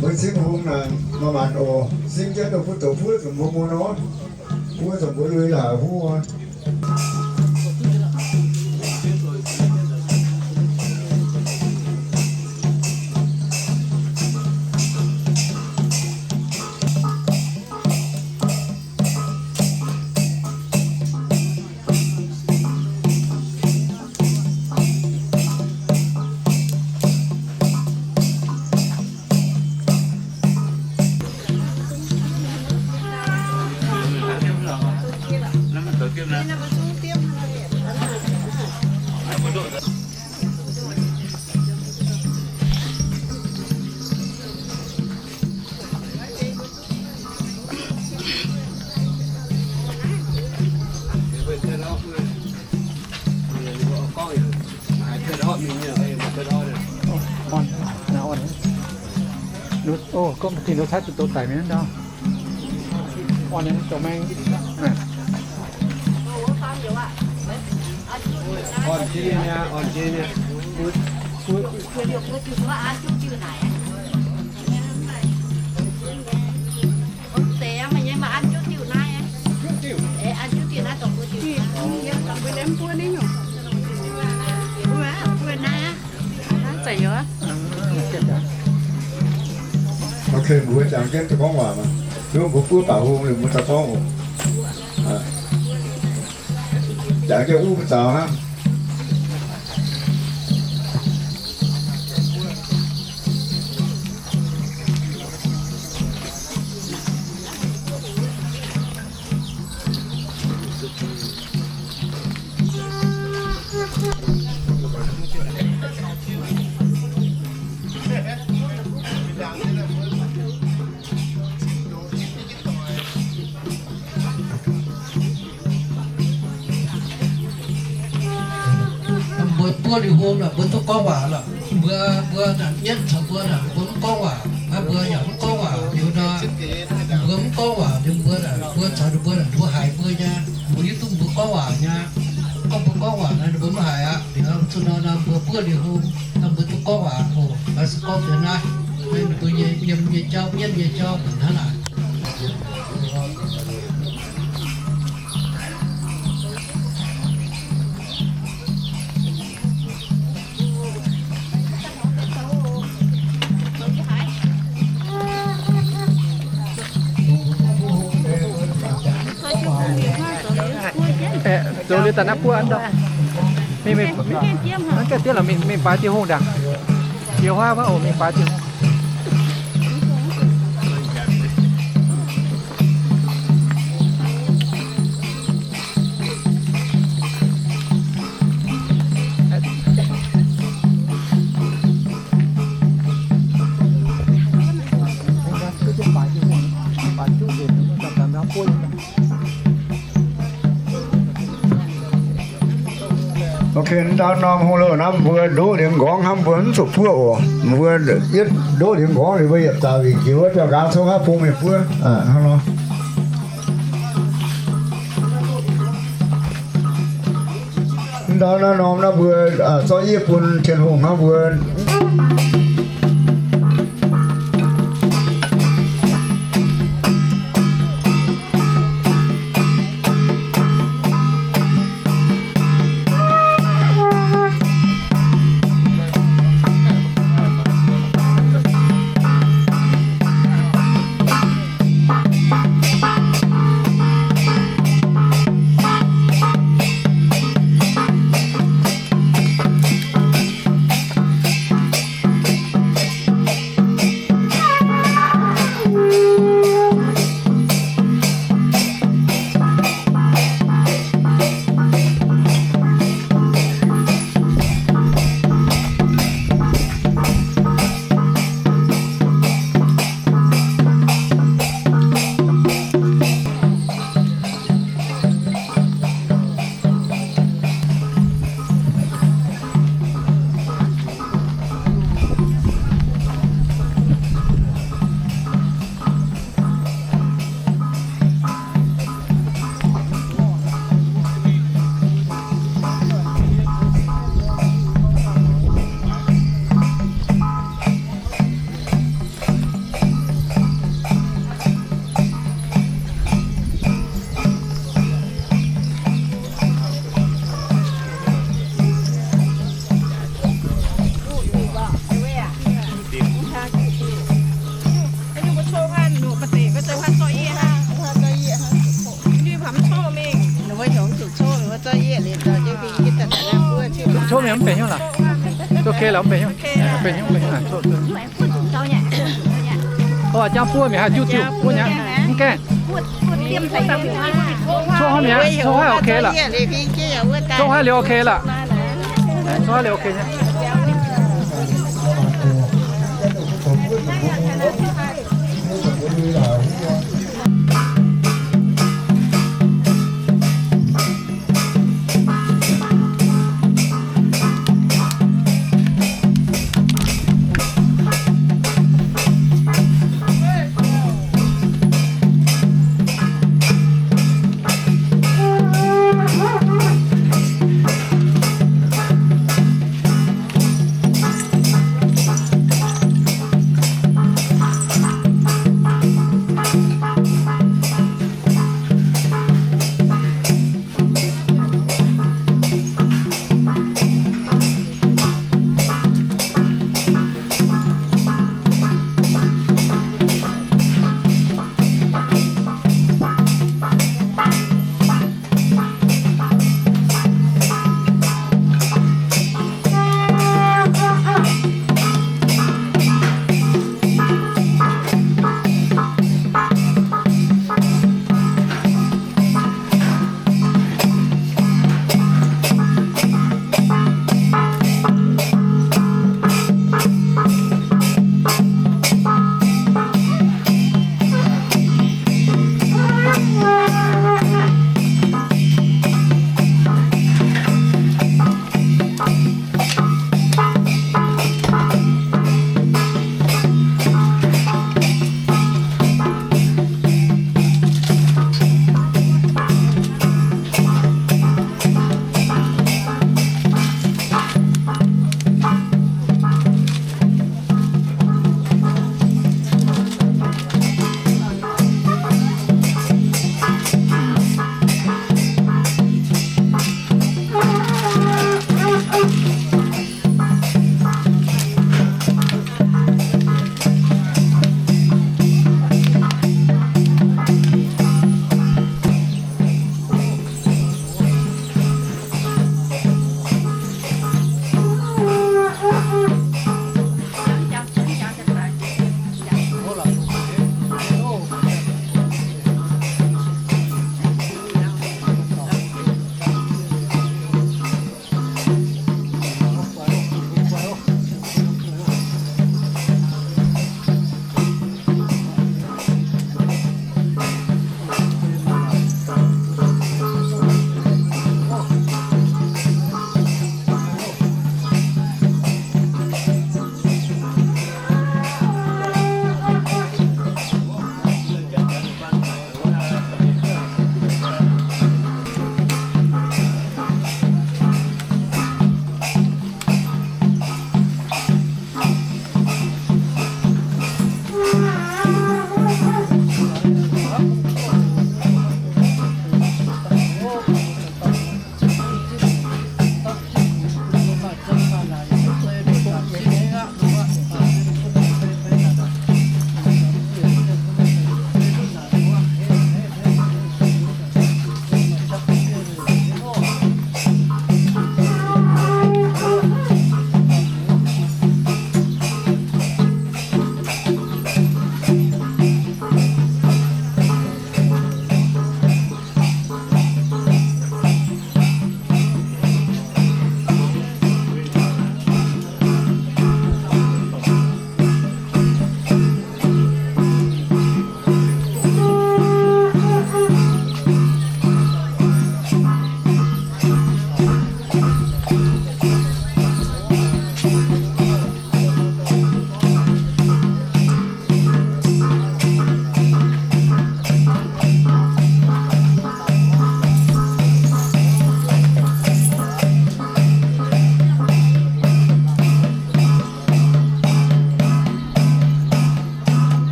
Mbuo cingv hung naaic maaih maanc oc. Cingv jienv dongh buov douz buov zuqc mbuo mun nor, buov zuqc mbuo lui haic huv. Orn, naaiv orn. Ninh, o, gorngv tin ninh taaih duqv douz daic mingh ndau. Orn ninh zoux maeng. Orn jienv nyei, orn jienv nyei. Ok, mbuo jangx jienv daaih gorngv waac maah. Mbuo buov baac hung liuz mbuo daaih gorngv oc. Jangx jienv uv mbuo zaux hnangv. Mbuo buov liuz hung nor, mbuo duqv gorngv waac lorqc. Mbuo, mbuo naaic mienv caux mbuo naaic, mbuo mv gorngv waac, mbuo yaac mv gorngv waac liuz nor, mbuo mv gorngv waac liuz mbuo naaic, mbuo caux ninh mbuo naaic, mbuo haiz mbuo nyei, mbuo hiuv duqv mbuo gorngv waac nyei. Gorngv mbuo gorngv waac naaic, ninh mbuo mv haiz aqv. Liuz zuqc nor naaic, mbuo buov liuz hung, mbuo duqv gorngv waac oc. Mbuo se gorngv deix naaiv, ninh mbuo nyei yiem nyei jauv, mienv nyei jauv hnangv naaic. Zoux liuz daaih naaiv buov ndau. Mingh, mingh, mv gaengh diev lorqc, mingh, mingh baaix dieh hungh ndaangc. Jiex huaav wuov oc, mingh baaix dieh hungh. Ok, ndau norm hungh louh naaiv mbuo ndoqv liuz nqorngv hnangv, mbuo mv zuqc buov oc. Mbuo yietv ndoqv liuz nqorngv liuz, mbuo yietc zaux wingc jiex wuov jauv nqaang congv haav bung mingh buov hnangv nor. Ndau naaiv norm naaiv mbuo zorqv yie bun Tin-Hungh hnangv mbuo. Coqv mingh mv benx hnyouv lorqc. Ok lorqc, mv benx hnyouv. Benx hnyouv, benx hnyouv. Coqv jangv buov mingh haih juqv diuh buov nyei. Mv gaengh. Coqv hnangv Zoux haaix ok lorqc. Zoux haaix liuz ok lorqc. Zoux haaix liuz ok nyei.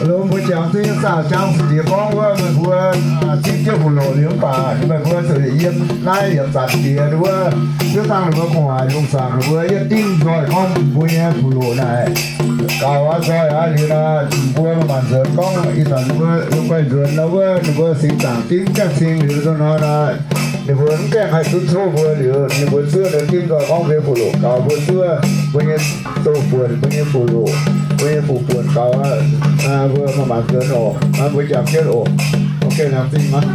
Lomh mbuo jangx duqv nyei zaah jangx diex gorngv wuov meih mbuo zipv jienv fuqv loqc liuz mv baac meih mbuo zuqc yiem naaiv yietc zanc diex wuov, hiuv dangh ninh mbuo gu'nguaaic lungh zaangc ninh mbuo yietv dingv nzoih gorngv mbuo nyei fuqv loqc naaic. Gaux aqv, zoih aqv. Liuz naaic, mbuo maanc nzuonx gorngv ih zanc mbuo lomh guaih nzuonx nor wuov, ninh mbuo singx zaangc dimv gaengh cing liuz nor naaic, ninh mbuo mv gaengh haih duqv coqv mbuo liuz, ninh mbuo zuov nor dimv nzoih gorngv mbuo nyei fuqv loqc gaux, mbuo zuov mbuo nyei doh buonc, mbuo nyei fuqv loqc, mbuo nyei fuqv buonc gaux aqv. Mbuo maanc nzuonx oc, mbuo jangx jienv oc. Ok, laengz zingh aqv.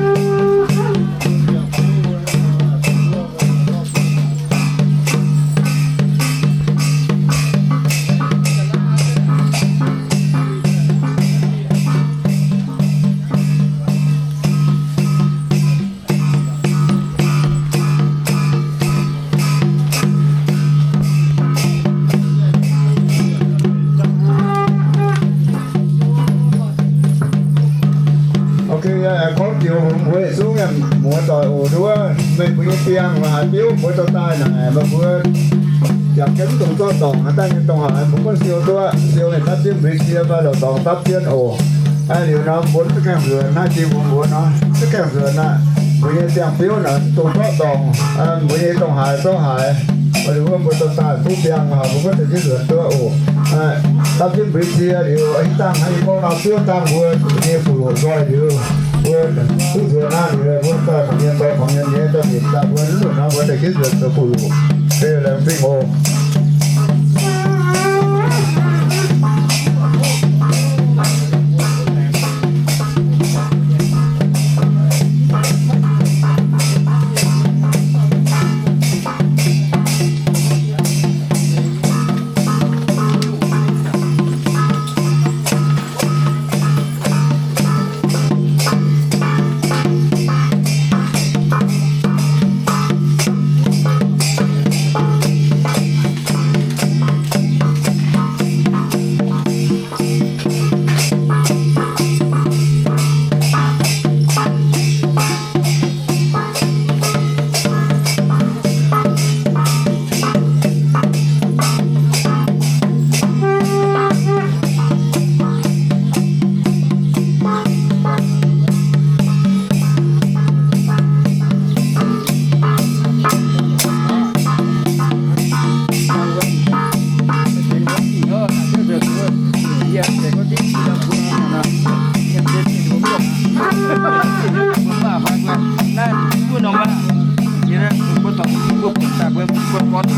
Ok, gorngv joux mbuo yietc zungv muoz-doic oc, nduov meih mbuo nyei biangh haaix biouv mbuo dorh daaih naaic, meih mbuo jangx jienv mv dungx zorqv dorngc, haaix dauh nyei dongh haaix mbuo gunv siou duqv, siou mingh dapv jienv mbuo nyei cie fai lorqc dorngx dapv jienv oc. Liuz nor mbuo mv gaengh nzuonx naaiv, jiex mbuo mbuo nor mv gaengh nzuonx aqv. Mbuo nyei ziangh biouv naaic mv dungx zorqv dorngc, mbuo nyei dongh haaix zorqv haaix. Liuz wuov mbuo dorh daaih duqv biangh haaix mbuo gunv deix jienv nzuonx duqv oc. Dapv jienv mbuo nyei cie liuz, ih dangh haaix nyungc gorngv nor biouv dangh mbuo nyei fuqv loqc nzoih liuz, mbuo duqv nzuonx aqv. Liuz mbuo daaih mienh nzoih kungx mienh nyei daaih mbienc daaih mbuo mv nzuonx nor mbuo deix jienv nzuonx zoux fuqv loqc. Laengz zingh oc.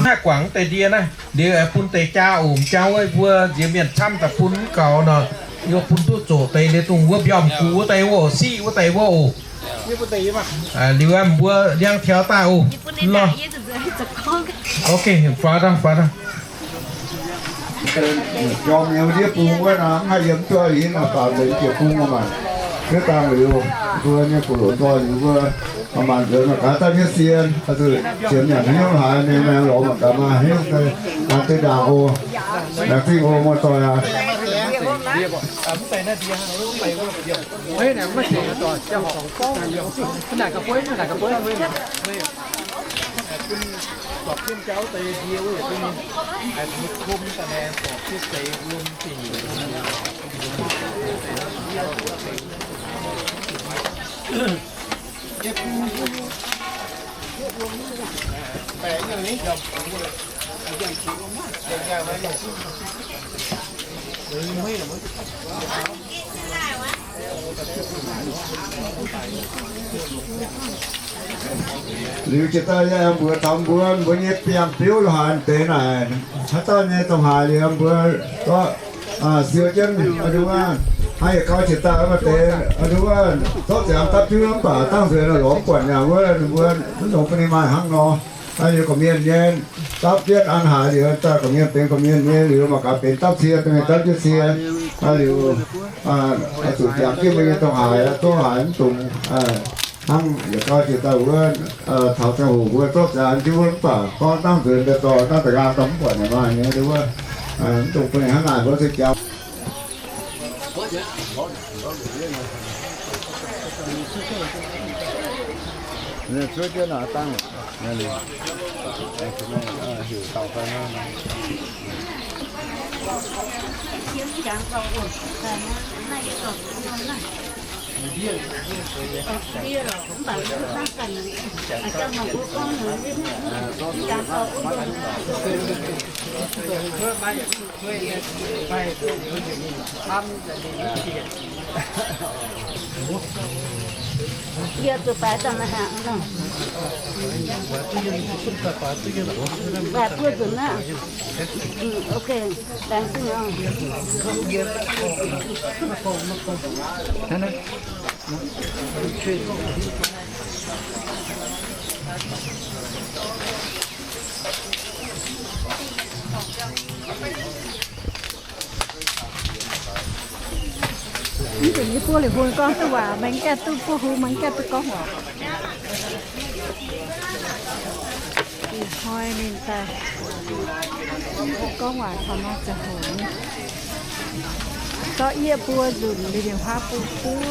Naaiv guangc deix ndie naaiv, liuz bun deix jaa oc, jaa wuov mbuo nziex mienh camv daaih bun mv gaux nor, yie bun duqv zoqc deix liuz dongh wuov mbiauz-gux wuov deix wuov oc, siqv wuov deix wuov oc. Liuz mbuo liangv tiaux daaih oc. Lorh. Ok, faaux daaih, faaux daaih. Jorm nyei ndiev bung wuov naaic, mv haih yiem duqv ih naaic, faaux nzengc jiex bung maah. Diev dangh liuz, mbuo nyei fuqv loqc nzoih liuz mbuo maanc nzuonx gaax daaih nyei sien, ziemx nyanc hnyouv haaix nyei maengx lorz mangc gaax maaih hnyouv deix, maaih deix ndaangc oc. Laengz zingh oc, muoz-doic aac. Liuz jiex daaih yie mbuox taux mbuo, mbuo nyei biangh biouv lorh haaix deix naaic, haaix dauh nyei dongh haaix liuz mbuo zorqv siou jienv, hnangv yietc gau jiex daaih maaih deix, hnangv wuov zorqv ziangx dapv jienv mv baac dangh nzueic nor lorz mv buatc yaac wuov, mbuo mv longx bun ninh maaih hnangv nor. Liuz gorqv-mienh nyei dapv jienv an haaix liuz daaih, gorqv-mienh benx gorqv-mienh nyei liuz mangc gaax benx dapv cie, benx dapv jienv cie. Liuz zuqc jangx jienv mbuo nyei dongh haaix, dongh haaix mv dungx hnangv yietc gau jiex daaih wuov, taux ziangh hoc mbuo zorqv ziangx jienv wuov mv baac gorngv dangh nzueic daaih dorh dangh da'nqaang daaih mv buatc yaac maaih nyei wuov. Mv dungx bun ninh hnangv naaic mbuo se jangx. Yie zuqc baaix daaih maaih hangc nor. Baaix buo nzunc aqv. Ok, laengz zingh oc. Mv baac yie buov liuz hung gorngv duqv waac, maiv gaengh duqv buov hung, maiv gaengh duqv gorngv waac. Ih hnoi ninh daaih gorngv waac taux nor ziangh hoc, zorqv yie buo nzunc liuz, ninh huaav bung buov.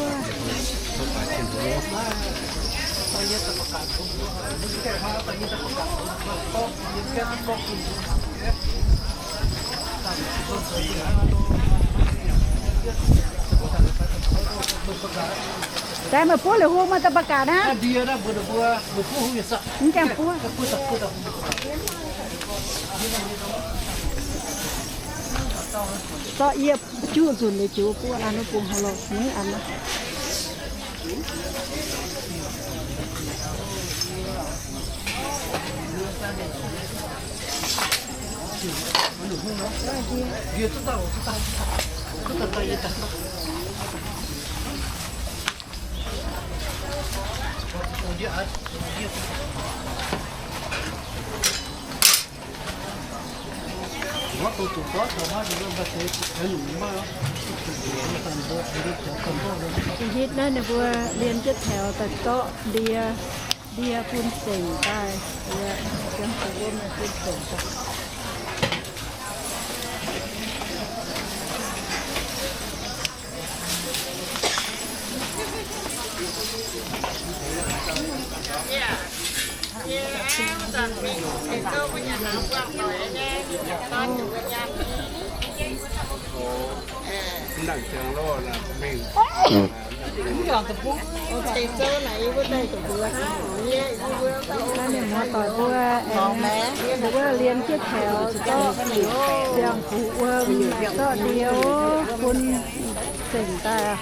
Daaih meih buov liuz hung, meih daaih ba'gaax naaiv. Mv gaengh buov. Zorqv yie juqv nzunc liuz jiu buov an, bung hlo mv an. Hitv naaiv ninh mbuo liên jienv taux daaih zorqv ndie, ndie bun zengc daaih, ziangh hoc wuom bun zengc daaih. Naaiv mienh muoz-doic mbuo, mbuo liên jienv taux zorqv ziangh hoc wuom, zorqv ndie bun zengc daaih.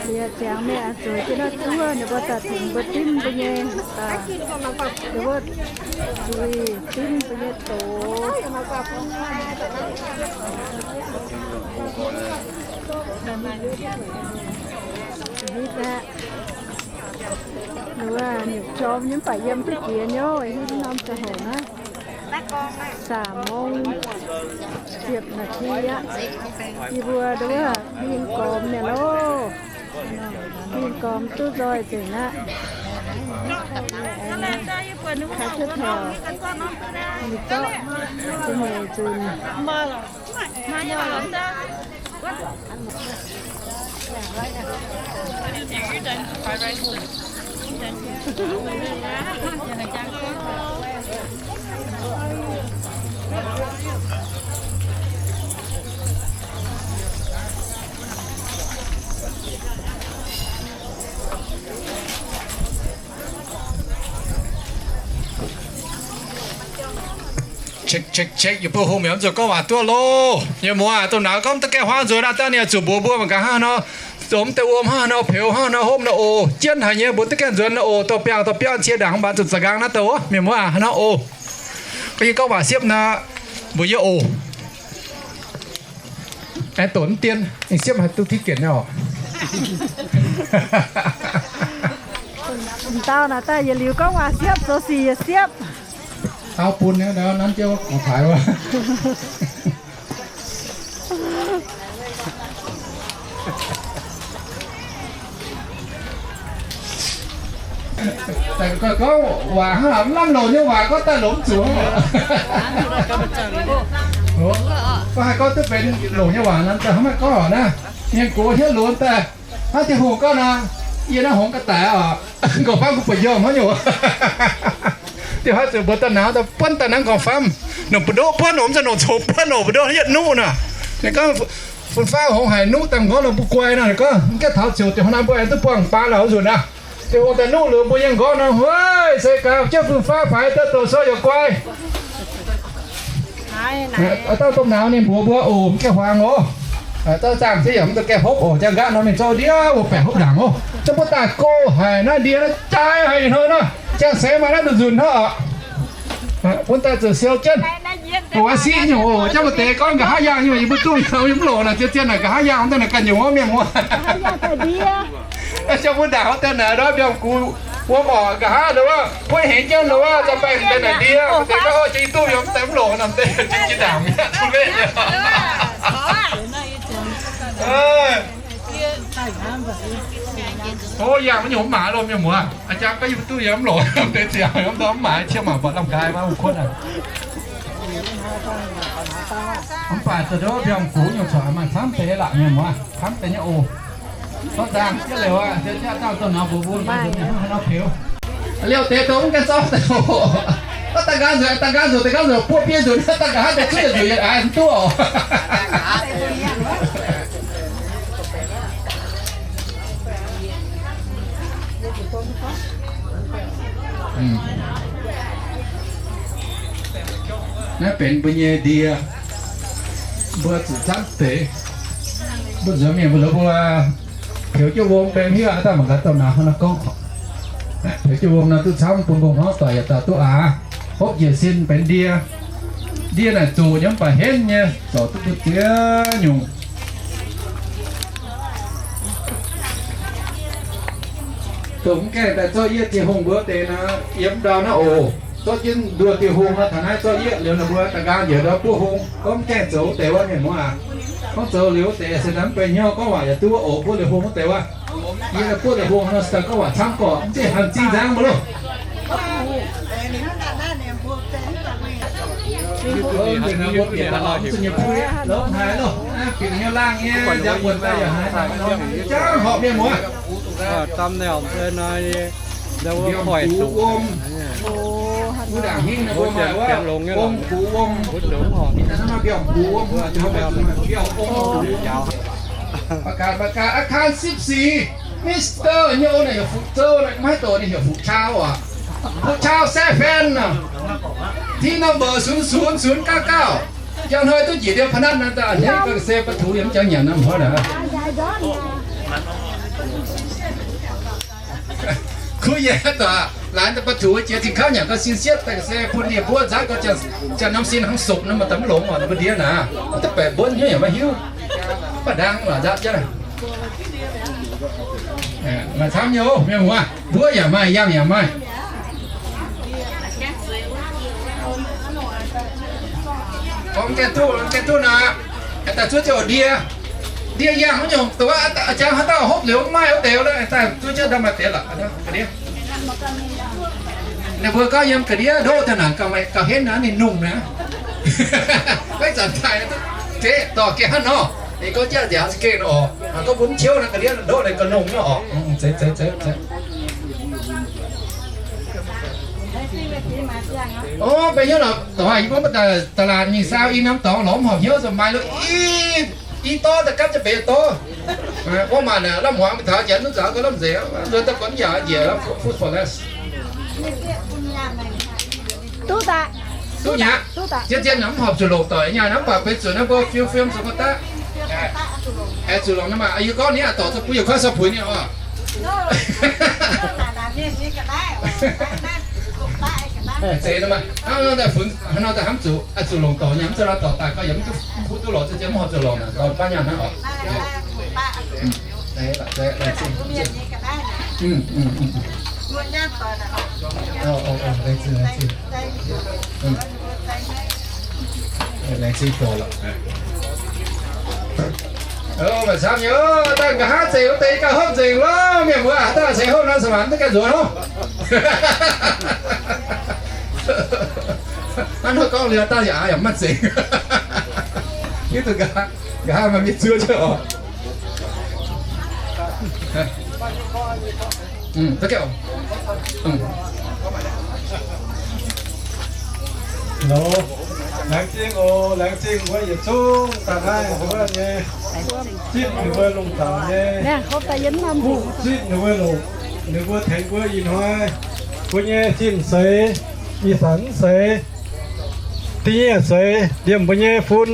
Liuz ziangx mienh zueiz jienv naaiv zuov, ninh mbuo daaih tengx mbuo dimv mbuo nyei, ninh mbuo zuiz dimv mbuo nyei doz. Hitv aqv. Ninh mbuo nyutc jorm nyei mv baac yiem duqv jiex nyei, hitv norm ziangh hoc naaiv. Saam mong ziepc naaic ti aqv. Yie mbuo nduov mingh gormx mi'aqv loh. Mingh gormx duqv nzoih nzengc aqv. Kaaix cuotv taux, ninh zorqv ziepc nyeic nzunc. Check, check, check, yie mbuo hungh mi'aqv, mv zuqc gorngv waac duqv loh. Mienh muoz, dongh naaiv gorngv da'gaengh huaang nzuonx aqv, dangh ninh zuqc mbuox mbuo mangc gaax hnangv nor, zomx deix wuom hnangv nor, peux hnangv nor, hopv nor oc. Jienv haic nyei, mbuo da'gaengh nzuonx nor oc, dorh biangh dorh biauv cie ndaangc mv baac zuqc za'nqaang naaiv douh wuov, mienh muoz hnangv oc. Gorngv yie gorngv waac siepv nor, mbuox yie oc. Aengx doqc mv dien, aengx siepv haaix duqv tiqv genc nyei oc. M'dauh naaic daaih yietc liuz gorngv waac siepv, zoux sic yietc siepv. Taux bun nyei, nanv jienv gorngv taaix wuov. Gorngv waac hnangv mv lamh longc nyei waac gorngv daaih longc mv zuqc. Gorngv haih gorngv duqv benx longc nyei waac nor, daaih hnangv maiv gorngv oc naaiv. Mienh gox hietv lunx daaih, hnangv Tin-Hungh gorngv nor, yie naaiv hngongx ga'daic oc, nqorngv-famv kuv buatc njormh hnangv nyungc. Dieh hnoi zuqc mbuox daaih nauz daaih buonv daaih naaiv nqorngv-famv, nongc buoz-ndoqv buonv oc, mv zeiz nongc coux buonv oc, buoz-ndoqv yietv nuqv nor. Ninh gorngv Fun-faqv hongx haic nuqv daaih nqorngv nor mbuo guai nor, gorngv mv gaengh taux ziouc deix hnangv naaiv mbuo aengx duqv buangh baav lauh nzunc aqv. Deix hungh daaih nuqv liuz mbuo yiem nqorngv nor, hueiv, se gaax jienv fun-faqv faix daaih doqc sou yaac guai. Dauh domh nauz ninh mbuox mbuo oc, mv gaengh huaang oc. Dauh zaangh ziex yaac mv gaengh hopv oc, jangx nqaatv nor mingh zorqv ndiev wuov baeqc hopv ndaangc oc. Zungv mbuo daaih go haic naaiv ndie naaiv jaaix haic hnoi nor, jangx seix maaih naaiv nzunc hnangv oc. Bun daaih zuqc siou jienv. Oc, siqv nyungc oc, jangx mbuo deix gorngv nqa'haav yaangh nyungc, yie mbuo duqv yie mv loc naaic, zien-zien naaic nqa'haav yaangh daaih naaic ganh nyungc wuov mienh muoz. Jangx mbuo ndaangc wuov deix naaic ndortv mbiorngz gux wuom oc, nqa'haav ndortv wuov, puov hengx jienv ndortv wuov, za'gengh daaih naaic ndie, deix gorngv oc, jangx yie duqv yie mv deix mv loc naaic deix jiex ndaangc mi'aqv. Tov yangh mv nyungc mv maaiz loh mienh muoz. A'jang gorngv yie mbuo duqv yie mv loc, deix ziangx yie mv deix mv maaiz, qiex mangc buatc lamh gaaix maiv wuov kuotv aqv. Mv baac zoux nduov mbiorngz gux nyungc corc maaih camv deix laqc mienh muoz, camv deix nyei oc. Gorngv nzangc jienv liuz aqv, ziouc jaav dauh zoux nor mbuox mbuo, mbuo zuqc mingh hnangv haaix nor peux. Liouh deix dongh mv gaengh zorqv deix oc. Daaih nqaang nzueic, daaih nqaang nzueic, daaih nqaang nzueic, buov biei nzueic, daaih nqa'haav deix zuov nzueic aqv, mv duqv oc. Naaiv benx mbuo nyei ndie, mbuo zuqc camv deix. Mbuo nzuonx mienh mbuo lorz mbuo peux jienv wuom benx hiuv aqv, daaih mangc gaax dauh nauz hnangv naaiv gorngv. Peux jienv wuom nor duqv camv, bun mbong hnangv doic yaac dauh duqv aqv. Hopv njiec sin benx ndie. Ndie naaic zuqc nyei mv baac henv nyei, zorc duqv mbuo ziex nyungc. Dongh mv gaengh daaih zorqv yie dieh hungh mbuo deix nor, yiem ndau naaiv oc. Zorqv jienv nduoh dieh hungh nor, taux naaiv zorqv yie liuz nor mbuo da'nqaang njiec ndau buov hungh. Gorngv mv gaengh zoux wuov deix wuov mienh muoz aac, gorngv zoux liuz wuov deix se daaih mv benx hnyouv, gorngv waac yaac duqv wuov oc, buov liuz hungh wuov deix wuov. Yie buov liuz hungh nor se daaih gorngv waac camv gorqc, mv zeiz hanc zingh nzangv mbuo loh. Bieqc nyei laangh nyei, nziaaux buonc daaih yaac haiz jangv horpc mienh muoz. Mbiorngz gux wuom, wuov ndaangc hingv ninh mbuo maaih wuov, wuom gux wuom, mbiorngz gux wuom, mbiorngz gux wuom. ประกาศ ประกาศ อาคาร สิบสี่ Mister Nyo naaic heuc Fuqc Zou naaic, maiv doqc ninh heuc Fuqc Chau aqv. Fuqc Chau Saiv Fan naaic, T number ศูนย์ศูนย์ศูนย์เก้าเก้า. Jangx hnoi duqv njiec ndie พนัน naaic, da'hneiv ga'sie ประตู yiem jangx nyanc naaic hnoi naaic. Kuv yie dorc laanh daaih ประตู jiex zinh kauv nyanc gau sin sietv, daaih ga'sie bun ndie-mbuov nzangv gau, janx norm sin hnangv sopc nor maaih daaih mv longx oc, ninh mbuo ndie naaic. Da'baeqc mbuonv hnyouv yaac maiv hiuv, mv baac ndangv la'nzatv jienv. Maaih camv nyei oc, mienh muoz, mbuov yaac maaih, yangh yaac maaih. Gorngv gaengh duqv, gaengh duqv naaic, daaih zuov jienv ndie, ndie yangh wuov nyungc, dongh wuov jangx haaix dauh hopv liuz mv maaih wuov deix, daaih zuov jienv ndau maaih deix lorqc. Ninh mbuo gorngv yiem ga'ndiev ndoqv daaih naaic gauh henv naaic ninh nungh naaic. Maiv zanc daaih duqv zeqv dorh gengh hnangv nor. Ninh gorngv jaav nziaaux za'gengh oc. Gorngv mbuo mv ciouv naaic ga'ndiev ndoqv naaic gauh nungh nyei oc. Zeiz, zeiz, zeiz, zeiz. Orv, mbenc hnyouv lorqc, dongh yie mbuo mv daaih da'laatc mingh saau i norm dorngx lorz mv horpc hnyouv, zuqc maaih lo i, i dorv daaih gapv jienv beix dorv. Gorngv maanc aac, lamh muangx mingh taux janx mv zuqc gauh lamh nzengc, nzuonx daaih buatc mv yaac njiec food for less. Duqv daaih. Duqv nyei aqv. Zien-zien mv horpc zuqc longc doic nyaah, mv baac benx zuqc naaiv mbuo fiu fiem zuqc ga'daqv. Aengx zuqc longc naaiv maah, yie gorngv ninh aqv, dorc za'gengh yie kuaaiv sou puix ninh oc. Zeiz nor maah, hnangv nor daaih funx, hnangv nor daaih hnamv zuqc, zuqc longc dorc nyaah, mv zeiz nor dorc daaih gauh yaac mv duqv kuv duqv lorqc, zien-zien mv horpc zuqc longc, dorc baav nyaah hnangv oc. Laengz zingh, laengz zingh. Laengz zingh doqc lorqc. Maaih camv nyei, daaih nqa'haav zengc wuov deix gauh hopv nzengc lorqc. Mienh muoz, daaih ceix hopv nor, se mangc mv gaengh nzuonx hopv. Hnangv nor gorngv liuz, daaih yaac maaih zengc. Hiuv duqv nqa'haav, nqa'haav maaih mienh zuov jienv oc. Loz, laengz zingh oc, laengz zingh mbuo yietc zungv daaih naaiv nduov nyei. Zipv ninh mbuo lungh zaangc nyei, zipv ninh mbuo longc, ninh mbuo tengx mbuo ih hnoi, mbuo nyei sin seix, ih zanc mv seix, da'nyeic seix, liemh mbuo nyei fun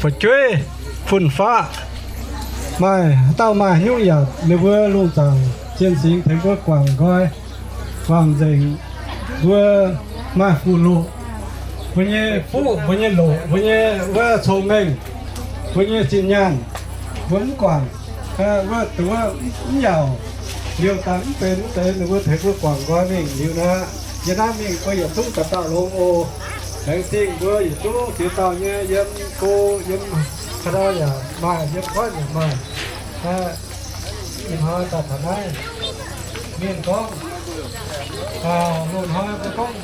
fu'jueiv, fun-faqv, maaih haaix dauh maaih haaix nyungc yaac ninh mbuo lungh zaangc zien singx tengx mbuo guangc nqoi, guangc nzengc mbuo maaih fuqv-loqc, mbuo nyei fuqv, mbuo nyei loqc, mbuo nyei wuov cong-mengh, mbuo nyei zinh nyaanh, mbuo mv guangc, wuov, wuov mv yaauc, liouh daaih mv benx wuov deix, ninh mbuo tengx mbuo guangc nqoi mingh liuz nor, yie naaiv mingh mbuo yietc zungv dauh dauh longx oc. Laengz zingh mbuo yietc zungv ziex dauh nyei yiem go, yiem haaix dauh yaac maaih, yiem koiv yaac maaih. Ih hnoi daaih taux naaiv, mienh gorngv, loz-hnoi mbuo gorngv,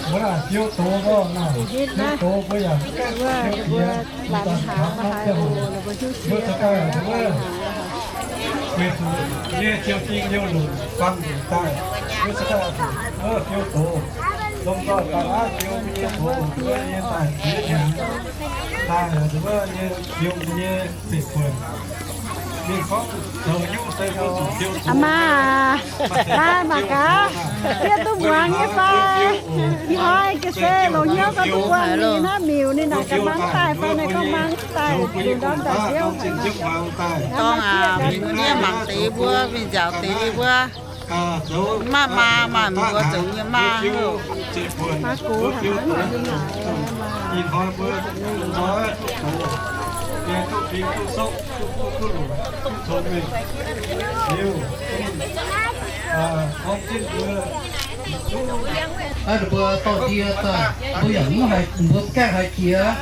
mbuo naaic fiou doz nor, fiou doz mbuo yaac mv gaengh fiou jiex, mbuo daaih taux naaiv ziangh hoc, mbuo za'gengh wuov, weic zuqc nyei ziouc dingh liouh lunc buangh nzunc daaih, mbuo za'gengh wuov fiou doz, lomh nzoih daaih aav fiou nyei doz, mbuo nyei daaih jiex hnyangx daaih, wuov nyei fiou nyei zeiv-buonc. Mingh gorngv zoux nyungc se mbuo zuqc fiou doz. Aa maa, naaiv mangc gaax, fiev duqv muangx nyei fai? Ih hnoi ga'sie longc hnyouv gorngv duqv buangh ninh naaiv miuc, ninh naaic ga'mangc daaih fai naaic gorngv mangc daaih, ninh ndorm daaih ziouv. Gorngv aa, mingh mbuo mangc deix mbuo, mingh nziaauc deix mbuo. Maaih maa, maaih mbuo zoux nyei maa. Maa gox haic mangc nyei maa. Aa, mbuo dorh ndie daaih, mbuo yaac mv haih, mbuo mv gaengh haih jiex.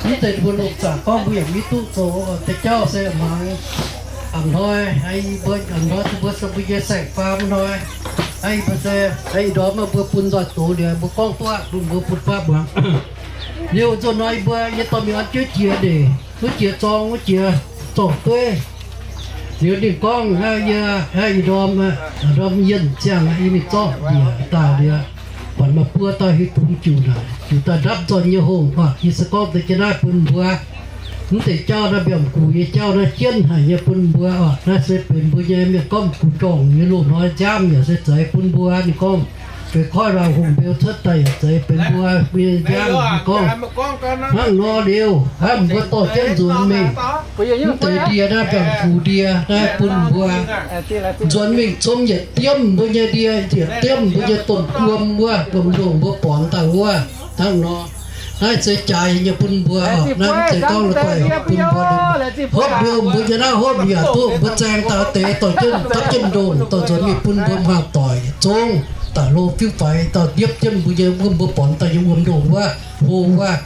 Mv zeiz mbuo longc zaangc gorngv mbuo yaac mv hiuv duqv zoux deix jauv se mangc. A'hnoi, mbuo a'hnoi mbuo se mbuo nyei saeng-faam hnoi. Mbuo se, ih ndorm mbuo bun nzoih doz liuz, mbuo gorngv duqv, mbuo bun faqv muangx. Liuz nzunc hnoi mbuo nyei dorh mingh an juov jiex ndeic, wuov jiex zorng, wuov jiex zorng-dueiv. Liuz ninh gorngv, yie, ih ndorm, ndorm yienh ziangh yie mingh zorqv njiec daaih liuz, buatc maaih buo dauh hiuv duqv juqc naaic, juqc daaih ndapv nzoih nyei hungh, yie se gorngv deix jienv naaiv bun mbuo. Mv deix jauv naaiv mbiorngz gux nyei jauv naaiv jienv haic nyei bun mbuo oc. Naaiv se benx mbuo nyei mienh gorngv gux ndorngc nyei loz-hnoi nziaamv yaac se zeiz bun mbuo. Ninh gorngv, feix koiv lauh hungh mbeu cuotv daaih yaac zeiz benx mbuo, mbuo nyei nziaamv. Ninh gorngv, hnangv nor liuz, hnangv mbuo dorh jienv nzuonx mingh. Mv deix ndie naaiv mbiorngz gux ndie naaiv bun mbuo nzuonx mingh cong yietc diemv mbuo nyei ndie, yietc diemv mbuo nyei domh guom wuov, domh nzongh mbuo borngz daaih wuov, hnangv nor. Naaiv se jaaix nyei bun mbuo, naaiv mv zeiz gorngv la'guaih bun mbuo. Hopv liuz mbuo nyei naaiv hopv yaac duqv mbuo zaeng daaih deix dorh jienv dapv jienv ndongh dorh nzuonx mingh bun mbuo hmuangv doic yietc zungv daaih hlo fiuv faix dauh ndiepv jienv mbuo nyei wuom, mbuo borngz daaih nyei wuom ndongh wuov, hlo wuov.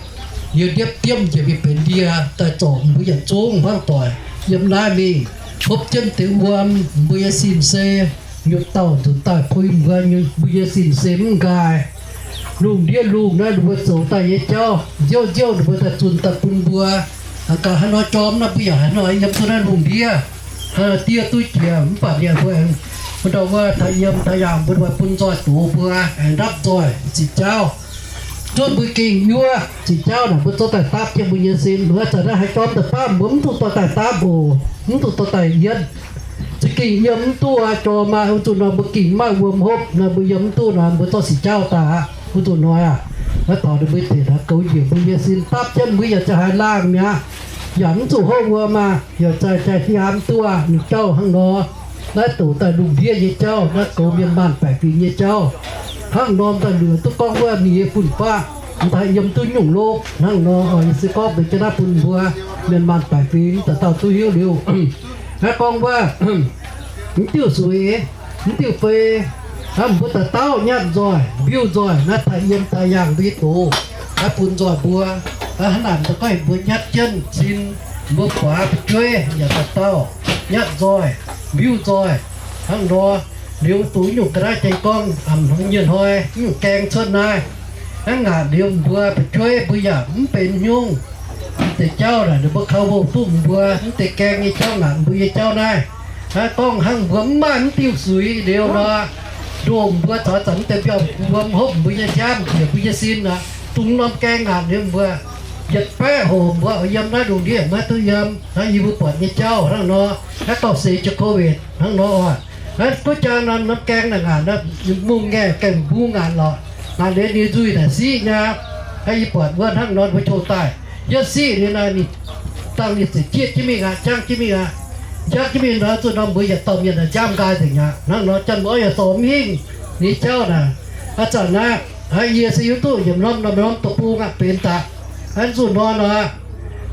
Yie ndiepv diemv njiec mingh benx ndie daaih zorc mbuo yietc zungv hmuangv doic yiem naaiv mingh. Hopv jienv deix wuom, mbuo nyei sin se nyutc dauh nzunc daaih puix mbuo, mbuo nyei sin se mv nqaai. Lungh ndiev lungh naaiv ninh mbuo zoux daaih nyei jauv, nziouv nziouv ninh mbuo daaih zunh daaih bun mbuo. Gaax haaix nor jorm naaiv mbuo yaac haaix nor yiem duqv naaiv lungh ndiev. Hnangv naaiv diev duqv jiex mv baac mienh mbuo aengx, mbuo ndau wuov taaih yiem taaih yaangh mbuo, mbuo bun nzoih doz mbuo aengx ndapv nzoih ziqc jauv. Zunv mbuo gengh yuov ziqc jauv naaic mbuo zorqv daaih dapv jienv mbuo nyei sin. Mbuo zanc naaiv haaix jorm daaih dapv mbuo mv duqv dorh daaih dapv oc, mv duqv dorh daaih yietv. Za'gengh yiem mv duqv aqv, jorm aqv. Wuov zuqc nor mbuo gengh maaih wuom hopv nor, mbuo yiem mv duqv nor, mbuo zorqv sic jauv daaih aqv. Wuov zuqc nor aqv, maiv taux ninh mbuo deix naaiv goux njiec mbuo nyei sin dapv jienv mbuo yaac za'gengh haih laangh mi'aqv, yaac mv zuqc hopv wuom aqv, yaac za'gengh haih hiaam duqv aqv. Ninh jauv hnangv nor, naaiv doqc daaih lungh ndiev nyei jauv, naaiv goux mienh maanh baeqc fingx nyei jauv. Hnangv norm daaih luoqc duqv gorngv wuov mingh nyei fun-faqv, mv daaih yiem duqv nyungc lov. Hnangv nor oix se gorngv deix jienv naaiv bun mbuo mienh maanh baeqc fingx dauh dauh duqv hiuv liuz. Naaiv gorngv wuov, mv diuh suix, mv diuh fei, hnangv mbuo daaih dauh nyatv nzoih, mbiuh nzoih, naaiv taaih yiem taaih yaangh mbuo nyei doz, naaiv bun nzoih mbuo, hnangv naaic daaih goiv mbuo nyatv jienv sin, mbuo buatc fu'jueiv yaac daaih dauh nyatv nzoih, mbiuh nzoih, hnangv nor. Liuz dongh nyungc ga'naaiv jiex gorngv, a'hnoi nyienh hnoi, mv gaeng cuotv naaiv, hnangv ngaanc liuz mbuo fu'jueiv mbuo yaac mv benx hnyungv. Mv deix jauv naaic ninh mbuo kaux mbuo duqv mbuo, mv deix gaeng nyei jauv ngaanc mbuo nyei jauv naaiv. Hnangv gorngv hnangv mbuo mv maaih mv diuh suix liuz nor, ndoh mbuo caux zanc mv deix mbiauh mbuo mv hopv mbuo nyei nziaamv njiec mbuo nyei sin aqv. Dongh norm gaeng ngaanc liuz mbuo yietc baeqv hoc mbuo oix yiem naaiv lungh ndiev maiv duqv yiem. Hnangv yie mbuo buatc nyei jauv hnangv nor, naaiv gauh seix jiex COVID hnangv nor oc. Naaiv duqv jaa norm norm gaeng naaic ngaanc, mungh ngaengc gaengh mbungh ngaanc lorqc. Ngaanc liuz ninh nzuih naaic siqv nyei. Naaiv yie buatc wuov hnangv nor mbuo heuc daaih, yietv siqv liuz naaic ninh dangh ninh ziouc jieqv jienv mingh aqv, jangv jienv mingh aqv. Jangv jienv mingh nor zuqc norm mbuo yietc dauh mienh naaic nziaamv nqaai nzengc aqv. Hnangv nor janx muoz oix yaac dorh mv hingh nyei jauv naaic. Aav zanc naaiv, yie se hiuv duqv yietc norm norm norm deic-bung aqv benx daaih. Aav zuqc nor nor,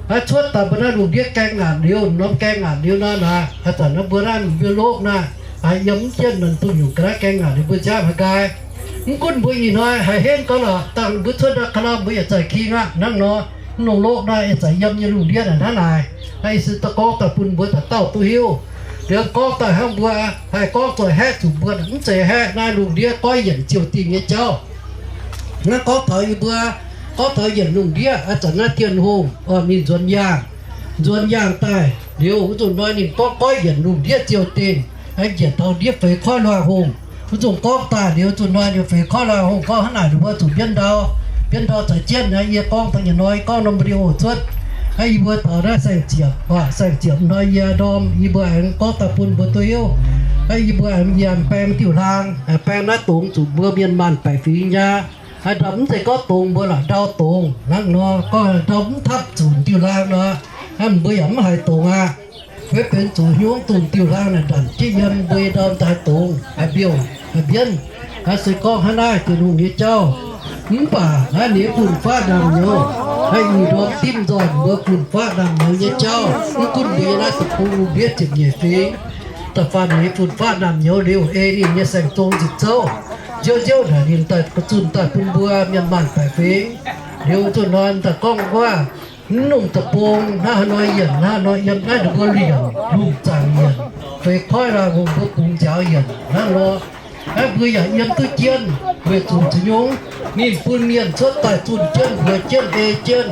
aav cuotv daaih mbuo naaiv lungh ndiev gaeng ngaanc liuz, norm gaeng ngaanc liuz nor naaic, aav zanc naaiv mbuo naaiv mbuo lokv naaiv, aav yiem mv jienv naaic duqv nyungc ga'naaiv gaeng ngaanc liuz mbuo nziaamv haaix nqaai. Mv gunv mbuo ih hnoi haiz henv gorngv lorqc, dangh mbuo cuotv ndau ka'lauh mbuo yietc zungv king aqv hnangv nor, mv longc lokv naaiv yietc zungv yiem nyei lungh ndiev naaic hnangv naaic. Naaiv yie se da'gorngv daaih bun mbuo dauh dauh duqv hiuv. Liuz gorngv daaih hnangv mbuo haih gorngv zoih haeqv zuqc mbuo mv zeiz haeqv naaiv lungh ndiev goiv yienc ziouc dingh nyei jauv. Naaiv gorngv taux yie mbuo, gorngv taux yienc lungh ndiev, aav zanc naaiv Tin-Hungh oc ninh nzuonx yaangh, nzuonx yaangh daaih liuz, wuov nzunc hnoi ninh gorngv goiv yienc lungh ndiev ziouc dingh, njiec taux ndiev feix koiv luangh hungh. Wuov nzunc gorngv daaih liuz, nzunc hnoi ninh feix koiv luangh hungh gorngv hnangv naaic, ninh mbuo zuqc mbienv ndau, mbienv ndau caux jienv naaiv yie gorngv dangh nyei hnoi gorngv norm video cuotv. Hnangv yie mbuo taux naaiv saeng-ziepc, saeng-ziepc hnoi yie ndorm yie mbuo aengx gorngv daaih bun mbuo duqv hiuv. Hnangv yie mbuo aengx yie aengx baeng diuh hlaang, baeng naaiv dongz zuqc mbuo mienh maanh baeqc fingx nyei. Haaix ndau mv zeiz gorngv dongz mbuo la'ndau dongz hnangv nor, gorngv ndau mv tapv zuqc diuh hlaang nor, hnangv mbuo yaac mv haiz dongz aqv. Maiv benx zuqc hnyouv dongz diuh hlaang naaic ndanc jienv yiem mbuo nyei ndau daaih dongz haic mbiouh haic mbienv. Naaiv se gorngv hnangv naaiv Tin-Hungh nyei jauv. Mv baac naaiv ninh fun-faqv naamh nyouz, naaiv ih ndorm dimv nzoih mbuo fun-faqv naamh nyouz nyei jauv. Mv gunv mbuo nyei naaiv deic-bung lungh ndiev ziepc nyeic fingx, da'faanh ninh fun-faqv naamh nyouz liuz ei ninh nyei saeng-zong nzipc zouv, nziouv nziouv naaic ninh daaih zunh daaih bun mbuo mienh maanh baeqc fingx. Liuz zunh hnoi daaih gorngv wuov, mv longc deic-bung hnangv haaix nor yienc, hnangv haaix nor yiem naaiv ninh mbuo liemh lungh zaangc yienc, feix koiv laanh hungh mbuo bungx nziaaux yienc hnangv nor. Naaiv mbuo yaac yiem duqv jienv weic zuqc ziex nyungc, ninh bun mienh cuotv daaih zunh jienv, mbuox jienv, ei jienv.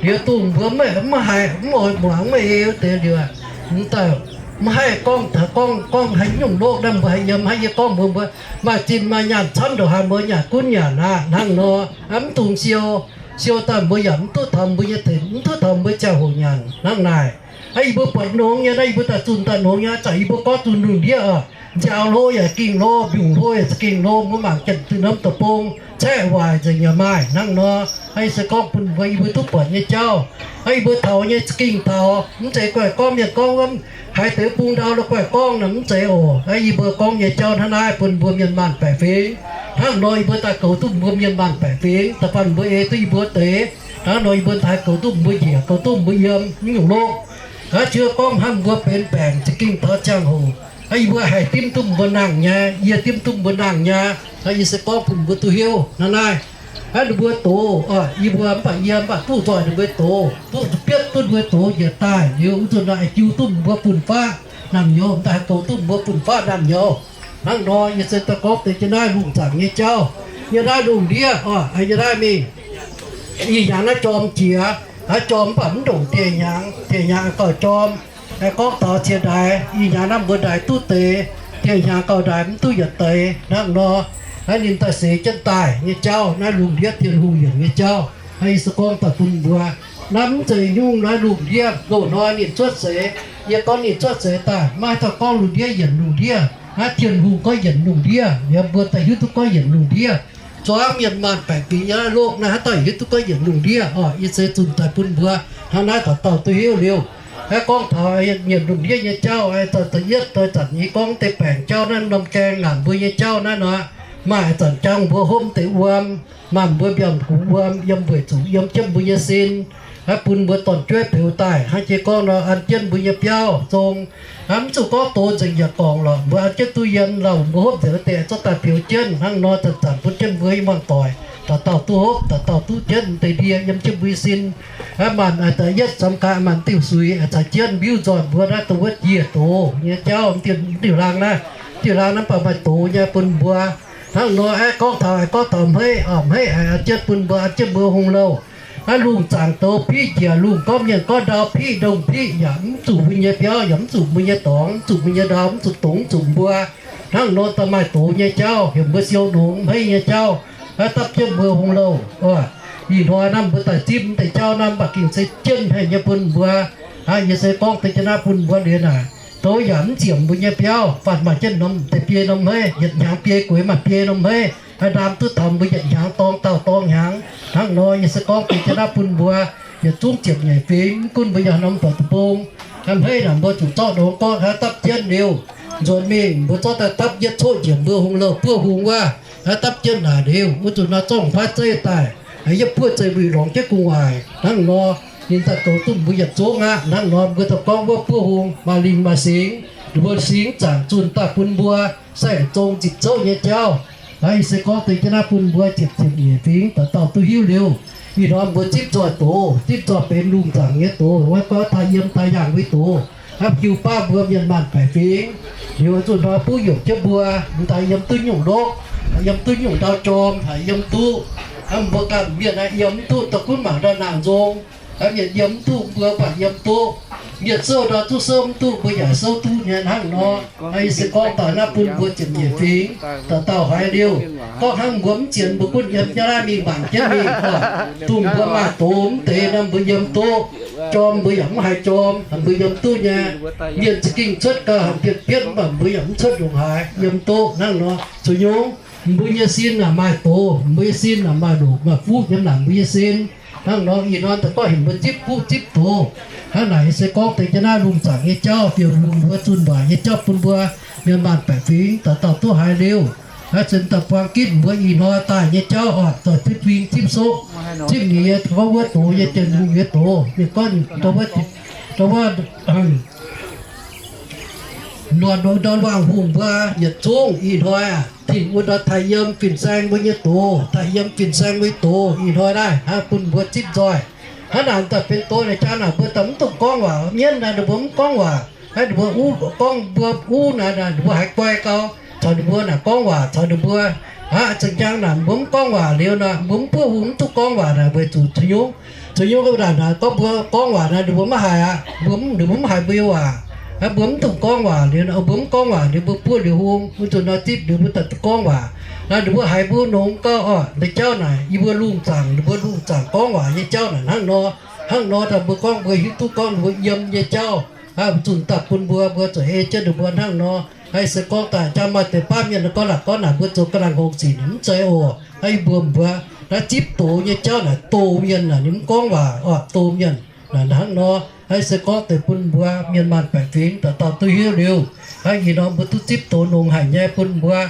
Liuz dongh mbuo maiv, mv haih, mv oix muangx, maiv ei wuov deix liuz, mv daaih mv haih gorngv, gorngv, gorngv haaix nyungc lokv naaiv mbuo haih yiem, hnangv yie gorngv mbuox mbuo, maaih zinh maaih nyaanh camv ndongc haaix mbuo nyanc gunv nyanc aqv hnangv nor. Mv dungx siou, siou daaih mbuo yaac mv duqv taux mbuo nyei tenx, mv duqv taux mbuo ziangh hoc nyanc hnangv naaic. Aa, yie mbuo buatc nongx nyei naaiv, yie mbuo daaih zunh daaih nongx nyei, zanc yie mbuo gorngv zunh lungh ndiev oc, nziaaux hlo yaac ging hlo, mbiungc hlo yaac za'gengh hlo, mbuo mangc jienv dinh norm deic-bung caeqv waaic nzengc yaac maaih hnangv nor. Aa, yie se gorngv bun mbuo, yie mbuo duqv buatc nyei jauv. Aa, yie mbuo taux nyei za'gengh taux, mv zeiz guaih gorngv mienh gorngv wuov, haiz deix bung ndau la'guaih gorngv nor mv zeiz oc. Aa, yie mbuo gorngv nyei jauv hnangv naaiv bun mbuo mienh maanh baeqc fingx. Hnangv nor yie mbuo daaih goux duqv mbuo mienh maanh baeqc fingx, da'faanh mbuo ei duqv yie mbuo deix. Hnangv nor yie mbuo haih goux duqv mbuo njiec, goux duqv mbuo yiem, mv nyungc loh. Aa, jiex gorngv hnangv mbuo benx baengc za'gengh taux ziangh hoc, aa, yie mbuo haih dimv duqv mbuo nangh nyei, yie dimv duqv mbuo nangh nyei. Aa, yie se gorngv bun mbuo duqv hiuv hnangv naaiv. Aa, ninh mbuo doz, yie mbuo mv baac yie mv baac duqv nzoih ninh mbuo doz, duqv bietv duqv ninh mbuo doz njiec daaih liuz, wuov zuqc naaic jiu duqv mbuo fun-faqv naamh nyouz, daaih goux duqv mbuo fun-faqv naamh nyouz. Hnangv nor yie se daaih gorngv deix jienv naaiv lungh zaangc nyei jauv, yie naaiv lungh ndiev, yie naaiv mingh, ih hnyangx naaiv jorm jiex, naaiv jorm mv baac mv ndongc dieh hnyangx, dieh hnyangx gauh jorm. Gorngv taux ciex ndaix, ih hnyangx naaiv mbuo ndaix duqv deix, dieh hnyangx gauh ndaix mv duqv yietc deix hnangv nor. Naaiv ninh daaih seix jienv daaih nyei jauv, naaiv lungh ndiev Tin-Hungh yienc nyei jauv. Naaiv yie se gorngv daaih bun mbuo, naaiv mv zeiz nyungc naaiv lungh ndiev loz-hnoi ninh cuotv seix. Yie gorngv ninh cuotv seix daaih maiv haih gorngv lungh ndiev yienc lungh ndiev, naaiv Tin-Hungh gorngv yienc lungh ndiev, yie mbuo daaih hiuv duqv gorngv yienc lungh ndiev. Zuangx mienh maanh baeqc fingx nyei naaiv loh naaiv haih daaih hiuv duqv gorngv yienc lungh ndiev oc. Yie se zunh daaih bun mbuo hnangv naaiv dauh dauh duqv hiuv liuz. Aa, gorngv taux yienc lungh ndiev nyei jauv, da'yietv daaih zanc yie gorngv deix baengc jauv naaiv, norm gaengh ngaanc mbuo nyei jauv naaiv nor, maaih zanc jangx mbuo hopv deix wuom, maaih mbuo mbiaamv gux wuom yiem weic zuqc yiem jienv mbuo nyei sin, aa, bun mbuo dorn-jueiv peux daaih hnangv jiex gorngv nor an jienv mbuo nyei biauv zong. Aa, mv zuqc gorngv doz nzengc yaac gorngc lorqc, mbuo an jienv duqv yiem lauh, mbuo hopv nzengc wuov deix zorqv daaih peux jienv hnangv nor, zanc-zanc bun jienv mbuo nyei muangh doic dauh dauh duqv hopv, dauh dauh duqv jienv deix ndie yiem jienv mbuo nyei sin. Aa, maanc da'yietv camv gaax maanc diuh suix caux jienv mbiuv nzoih mbuo naaiv dongh wuov njiec doz nyei jauv, diuh hlaang naaiv, diuh hlaang naaiv mv baac maaih doz nyei bun mbuo. Hnangv nor aeqv, gorngv taux, gorngv taux hmeiv, hmeiv an jienv bun mbuo, an jienv mbuo hungh louh. Naaiv lungh zaangc douz piqv njiec, lungh gorngv mienh gorngv ndau piqv, ndongh piqv yaac mv zuqc mbuo nyei biauv, yaac mv zuqc mbuo nyei dorngx, mv zuqc mbuo nyei ndau, mv zuqc dongz, mv zuqc mbuo. Hnangv nor daaih maaih doz nyei jauv heuc mbuo siou nongx hmeiv nyei jauv, dapv jienv mbuo hungh louh oc. Ih hnoi naaiv mbuo daaih zipv mv deix jauv naaiv mv baac gengh se jienv haic nyei bun mbuo. Aa, yie se gorngv deix jienv naaiv bun mbuo liuz naaic, dou yaac mv ziepc mbuo nyei biauv, faanh maaih jienv norm deix biei norm hmeiv, yietc hnyangx biei gueix maaih biei norm hmeiv, aa, ndaam duqv taux mbuo yietc hnyangx dorng dauh dorng hnyangx. Hnangv nor yie se gorngv deix jienv naaiv bun mbuo yietc zungv ziepc nyeic fingx, mv gunv mbuo yaac norm doic deic-bung, aa, hmeiv naaic mbuo zuqc zorqv nongx gorqv haaix dapv jienv liuz, nzuonx mingh mbuo zorqv daaih dapv yietv coqv njiec mbuo hungh louh buov hungh wuov, aa, dapv jienv naaic liuz, wuov zuqc nor zorqv paaiv zeiv daaih, aa, yietv buov zeiv wuic longx jienv gu'nguaaic. Hnangv nor ninh daaih zoux duqv mbuo yietc zungv aqv. Hnangv nor mbuo daaih gorngv wuov buov hungh maaih lingh maaih singx, ninh mbuo singx zaangc zunh daaih bun mbuo saeng-zong ziepc zouv nyei jauv. Aa, yie se gorngv deix jienv naaiv bun mbuo ziepc ziepc nyeic fingx dauh dauh duqv hiuv liuz, ih hnoi mbuo zipv nzoih doz, zipv nzoih benx lungh zaangc nyei doz, wuov gorngv daaih yiem daaih yaangh wuov doz. Hnangv jiu baav mbuo mienh maanh baeqc fingx, liuz zunh hnoi buv youc jienv mbuo, m'daaih yiem duqv nyungc ndokv, yiem duqv nyungc ndau jorm, haiz yiem duqv. Hnangv mbuo ganh mienh aeqv, yiem mv duqv da'gunv mangc ndau naang nzong, hnangv mienh yiem mv duqv mbuo buatc yiem duqv. Mienh souv ndau duqv souv mv duqv mbuo yaac souv duqv nyei hnangv nor. Hnangv yie se gorngv daaih naaiv bun mbuo ziepc nyeic fingx dauh dauh haiz liuz, gorngv hnangv mbuo mv zienx mbuo gunv yiem jienv naaiv mingh mangc jienv mingh oc. Dongh mbuo maaih doz mv deix nor mbuo yiem duqv, jorm mbuo yaac mv haiz jorm, mbuo yiem duqv nyei. Mienh za'gengh cuotv gauh bietv bietv mv baac mbuo yaac mv cuotv ndongc haaix, yiem duqv hnangv nor. Zuqc nyungc mbuo nyei sin naaic maaih doz, mbuo nyei sin naaic maaih loc maaih fuqv yiem naaic mbuo nyei sin. Hnangv nor ih hnoi daaih gorngv heuc mbuo zipv fuqv zipv doz. Hnangv naaic yie se gorngv deix jienv naaiv lungh zaangc nyei jauv, bieqc lunc mbuo zunh waaic nyei jauv bun mbuo mienh maanh baeqc fingx dauh dauh duqv haiz liuz, aa, cen daaih buang gitv mbuo ih hnoi daaih nyei jauv oc, zoih zipv fing zipv soqv, zipv nyei gorngv wuov doz nyei jien hungh nyei doz, mienh gorngv ndau wuov, ndau wuov, luonh ndau luangh hungh mbuo yietc zungv ih hnoi aac, tengx wuov ndau taaih yiem fin-saeng mbuo nyei doz, taaih yiem fin-saeng mbuo nyei doz ih hnoi naaiv hnangv bun mbuo zipv nzoih. Hnangv naaic daaih benx doz naaic jaa naaic mbuo daaih mv dungx gorngv waac, mienv naaic ninh mbuo mv gorngv waac. Hnangv ninh mbuo uv gorngv mbuo uv naaic, ninh mbuo haiz guai gau, caux ninh mbuo naaic gorngv waac caux ninh mbuo. Aa, za'jangv naaic mbuo mv gorngv waac liuz naaic, mbuo mv buov hungh mv duqv gorngv waac naaic weic zuqc caux nyungc, caux nyungc naaic naaic gorngv mbuo gorngv waac naaic ninh mbuo maiv haiz aqv. Mbuo mv, ninh mbuo mv haiz mbuo nyei waac. Aa, mbuo mv dungx gorngv waac liuz, mbuo mv gorngv waac liuz mbuo buov liuz hungh, mbuo zuqc nor zipv liuz mbuo daaih duqv gorngv waac. Naaiv ninh mbuo haiz mbuo nongx gau oc. Deix jauv naaic yie mbuo lungh zaangc, ninh mbuo lungh zaangc gorngv waac nyei jauv naaic hnangv nor. Hnangv nor daaih mbuo gorngv mbuo hiuv duqv gorngv ninh mbuo yiem nyei jauv, zunh daaih bun mbuo, mbuo zuqc ei jienv ninh mbuo hnangv nor. Aa, se gorngv daaih jaa maaih deix baav mienh gorngv naaic, gorngv naaic mbuo zoux ga'naaiv hngongx sic mv zeiz oc. Aa, yie mbuo mbuox naaiv zipv doz nyei jauv naaic, doz mienh naaic ninh mv gorngv waac oc, doz mienh naaic hnangv nor. Aa, se gorngv deix bun mbuo mienh maanh baeqc fingx dauh dauh duqv hiuv liuz, aa, ih hnoi mbuo duqv zipv doz nongx haic nyei bun mbuo.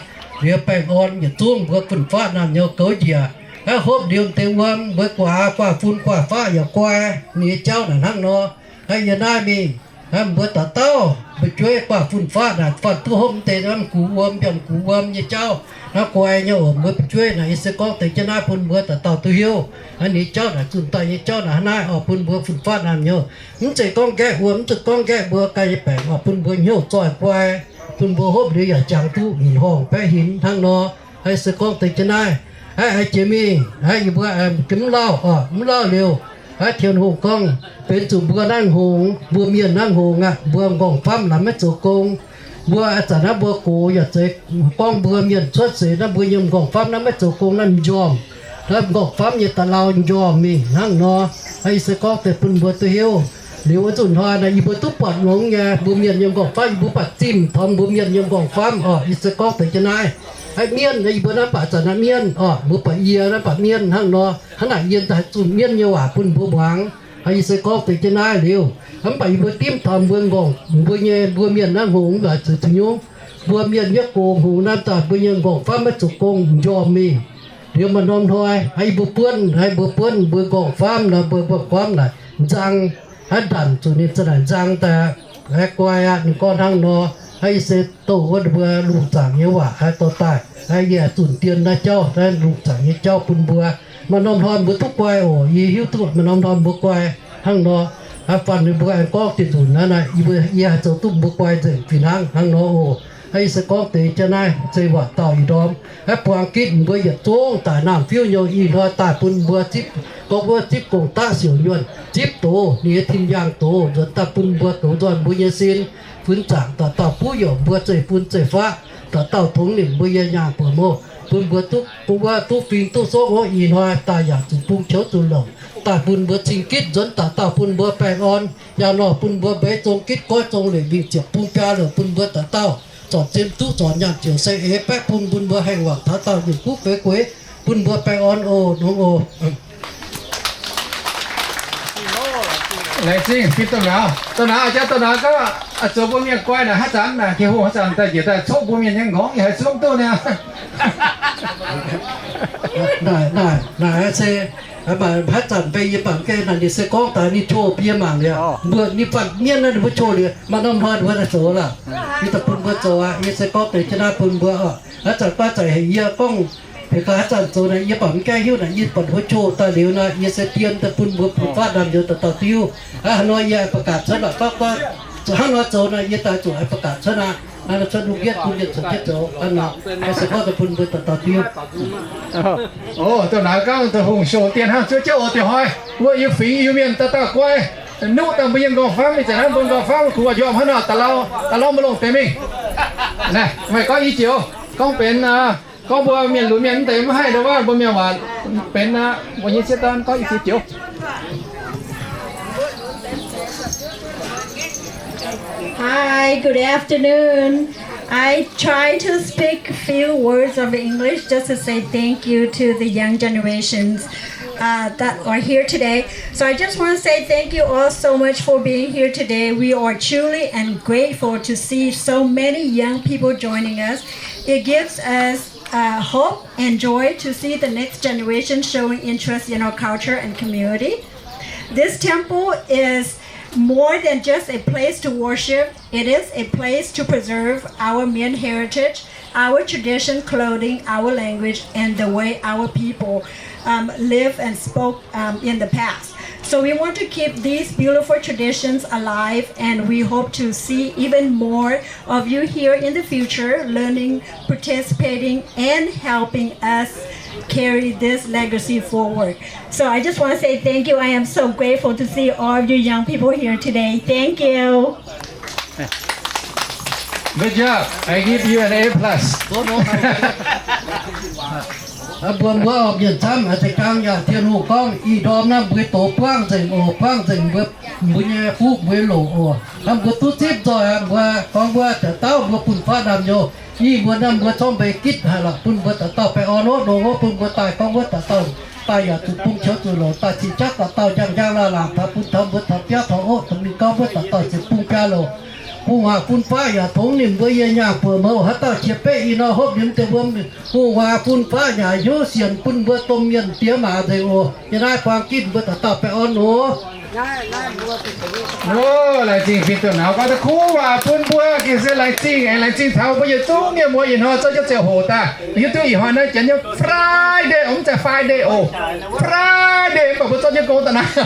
Liuz baengh orn yietc zungv mbuo fun-faqv naamh nyouz goux njiec. Aa, hopv liuz deix wuom mbuo guaax guaax fun guaax faqv yaac guai. Ninh nyei jauv naaic hnangv nor. Aa, yie naaiv mingh, aa, mbuo dauh dauh mbuo jueiv guaax fun-faqv naaic, faanh duqv hopv deix mv gux wuom, mbiaamv gux wuom nyei jauv naaiv guai nyei oc. Mbuo jueiv naaic yie se gorngv deix jienv naaiv bun mbuo dauh dauh duqv hiuv. Aa, ninh jauv naaic zunh daaih nyei jauv naaic hnangv naaiv oc, bun mbuo fun-faqv naamh nyouz. Mv zeiz gorngv nqaeqv wuom, mv zeiz gorngv nqaeqv mbuo ganh nyei baengc oc, bun mbuo hnyouv zoih guai, bun mbuo hopv liuz yaac jangx duqv hinc horngh baeqv hinc hnangv nor. Aa, yie se gorngv deix jienv naaiv. Aa, jiex mingh, aa, yie mbuo mv lauh oc, mv lauh liuz, aa, Tin-Hungh gorngv benx zuqc mbuo naaiv hngongx, mbuo mienh naaiv hngongx aqv, mbuo m'nqorngv famv naaic maiv zoux gong. Mbuo ih zanc naaiv mbuo gox yaac zeiz gorngv mbuo mienh cuotv seix naaiv mbuo nyei m'nqorngv famv naaiv maiv zoux gong naaiv m'njormh. Naaiv m'nqorngv famv nyei da'lau m'njormh mingh hnangv nor. Aa, yie se gorngv deix bun mbuo duqv hiuv. Liuz wuov nzunc hnoi naaic yie mbuo duqv buatc longx nyei, mbuo mienh nyei m'nqorngv famv yie mbuo buatc zimh taux mbuo mienh nyei m'nqorngv famv oc. Yie se gorngv deix jienv naaiv. Aa, mienv yie mbuo naaiv baac zanc naaiv mienv oc, mbuo buatc yie naaiv baac mienv hnangv nor. Hnangv naaic yie daaih zunh mienv nyei waac bun mbuo muangx. Aa, yie se gorngv deix jienv naaiv liuz, mv baac yie mbuo dimv taux mbuo m'nqorngv, mbuo nyei, mbuo mienh naaiv hngongx mv baac zuqc zuqc nyungc. Mbuo mienh nyei gox hngongx naaiv daaih mbuo nyei m'nqorngv famv maiv zoux gong m'njormh mingh. Liuz maaih norm hnoi, aa, yie mbuo buonv, aa, mbuo buonv mbuo m'nqorngv famv nor, mbuo m'nqorngv famv naaic nzang, aa, ndanc zuqc ninh za'naaic nzang daaih, aa, guai aqv. Ninh gorngv hnangv nor. Aa, yie se douh wuov ninh mbuo lungh zaangc nyei waac, aa, dorh daaih, aa, yie zunh dien naaiv jauv, naaiv lungh zaangc nyei jauv bun mbuo. Maaih norm hnoi mbuo duqv guai oc, yie hiuv duqv maaih norm hnoi mbuo guai hnangv nor. Aa, faanh ninh mbuo aengx gorngv dinh nzunc naaiv, yie mbuo, yie haih zoux duqv mbuo guai nzengc fih hnangv, hnangv nor oc. Aa, yie se gorngv deix jienv naaiv zei waac dauh ih ndorm. Aa, buang gitv mbuo yietc zungv daaih naamh fiuv nyei ih hnoi daaih bun mbuo zipv, gorngv wuov zipv gong-daqv siouc nyuonh, zipv doz ninh nyei tin-yaangh doz nzuonx daaih bun mbuo goux nzoih mbuo nyei sin, fun zaangc dauh dauh buv youc mbuo zeiv-fun zeiv-faqv, dauh dauh tongx nimc mbuo nyei nyaanh buonc mouz. bun mbuo duqv, bun mbuo duqv fing duqv sokv oc. Ih hnoi daaih yaac zuqc bung qiouv zuqc longc, daaih bun mbuo cing gitv nzuonx dauh dauh bun mbuo baengh orn. Yaac nor bun mbuo mbeix zong gitv goiv zong leic mingh ziepc bung biaa lorqc bun mbuo dauh dauh zornc ziem duqv zornc nyaanh ziouc se eix baeqv bun, bun mbuo haengh wangc taux dauh nyiemc guv feix gueix, bun mbuo baengh orn oc, nongx oc. Laengz zingh fih duqv nauz, duqv nauz jaax, duqv nauz gorngv, zoux mbuo mienh guai naaic haaix zanc naaic, Tin-Hungh haaix zanc daaih njiec daaih copv mbuo mienh nyei nqorngv, yie haiz zungv duqv niaa. Naaic, naaic, naaic se, haaix zanc mbe yie bangc gaengh naaic ninh se gorngv daaih ninh qouh bun yie mangc liuz, mbuo ninh fatv mienv naaiv ninh mbuo qouh liuz, maaih norm hnoi ninh mbuo naaiv zoux laah. Yie daaih bun mbuo zoux aqv. Yie se gorngv deix jienv naaiv bun mbuo oc. Haaix zanc guaaiv zaic heuc yie gorngv, heuc gaax haaix zanc zoux naaic yie bangc mv gaengh hiuv naaic, yie buatc wuov qouh daaih liuz naaic, yie se dien daaih bun mbuo fun-faqv naamh nyouz dauh dauh diuv. Hnangv haaix nor yie ประกาศ cuotv lorqc, gorngv gorngv hnangv nor zoux naaic, yie daaih zuqc ประกาศ cuotv aqv. Hnangv nor cuotv lungh ndiev bun mienh caux jienv zoux hnangv nor. Yie se gorngv daaih bun mbuo dauh dauh diuv. O, dongh naaiv gorngv dongh hungh shouc dien hnangv zuov jienv oc. Dieh hnoi mbuo Iu-Fingx Iu-Mienh dauh dauh guai, nuqv daaih mbuo yiem nqorngv-famv, ih zanc hnangv mbuo nqorngv-famv kuv yiem hnangv nor, da'lauh da'lauh mbuo longc deix mingh. Naaiv meih gorngv i joux, gorngv benx, gorngv mbuo mienh lunx mienh mv deix mv haih ndo wuov mbuo mienh waac benx, mbuo nyei sieqv dorn gorngv i joux. Hi, good afternoon. I try to speak a few words of English just to say thank you to the young generations uh, that are here today. So I just want to say thank you all so much for being here today. We are truly and grateful to see so many young people joining us. It gives us uh, hope and joy to see the next generation showing interest in our culture and community. This temple is more than just a place to worship. It is a place to preserve our Mien heritage, our tradition, clothing, our language, and the way our people um, live and spoke um, in the past. So we want to keep these beautiful traditions alive, and we hope to see even more of you here in the future, learning, participating, and helping us carry this legacy forward. So I just want to say thank you. I am so grateful to see all of you young people here today. Thank you. Good job. I give you an A plus. Mbuo mbuo mienh camv, za'gengh yaac Tin-Hungh gorngv, ih ndorm naaiv mbuo douz buangv nzengc oc, buangv nzengc mbuo, mbuo nyei fuqv mbuo loc oc. Hnangv mbuo duqv zipv nzoih aqv, mbuo gorngv mbuo dauh dauh mbuo fun-faqv naamh nyouz, ih mbuo naaiv mbuo zorqv mbeix gitv haic lorqc, bun mbuo dauh dauh baengh orn wuov nor, wuov bun mbuo daaih gorngv wuov dauh dauh daaih yaac zuqc bung qiouv zuqc longc daaih cing jauv dauh dauh njang-njang laangh laangc taux bun taux mbuo taux biauv taux oqv, mingh gorngv wuov dauh dauh ziepc bung biaa longc. Hungh waac fun-faqv yaac tongx nimc mbuo yie nyaah buoqc mouc haaix dauh qiex beqv ih nor hopv nimc deix mbuo hungh waac fun-faqv yaac hnyouv sienx bun mbuo domh mienh diex maac nzengc oc. Yie naaiv buang ginv mbuo dauh dauh baengh orn oc. Laengz zingh fih duqv nauz gorngv da'kuv waac bun mbuo gengh se laengz zingh aengx laengz zingh taux mbuo yietc zungv mienh muoz ih hnoi zorqv jienv ziangh hoc daaih. Hiuv duqv ih hnoi naaiv janx nyei Friday, mv zeiz Friday oc. Friday mv baac mbuo zorqv jienv gong daaih naaiv.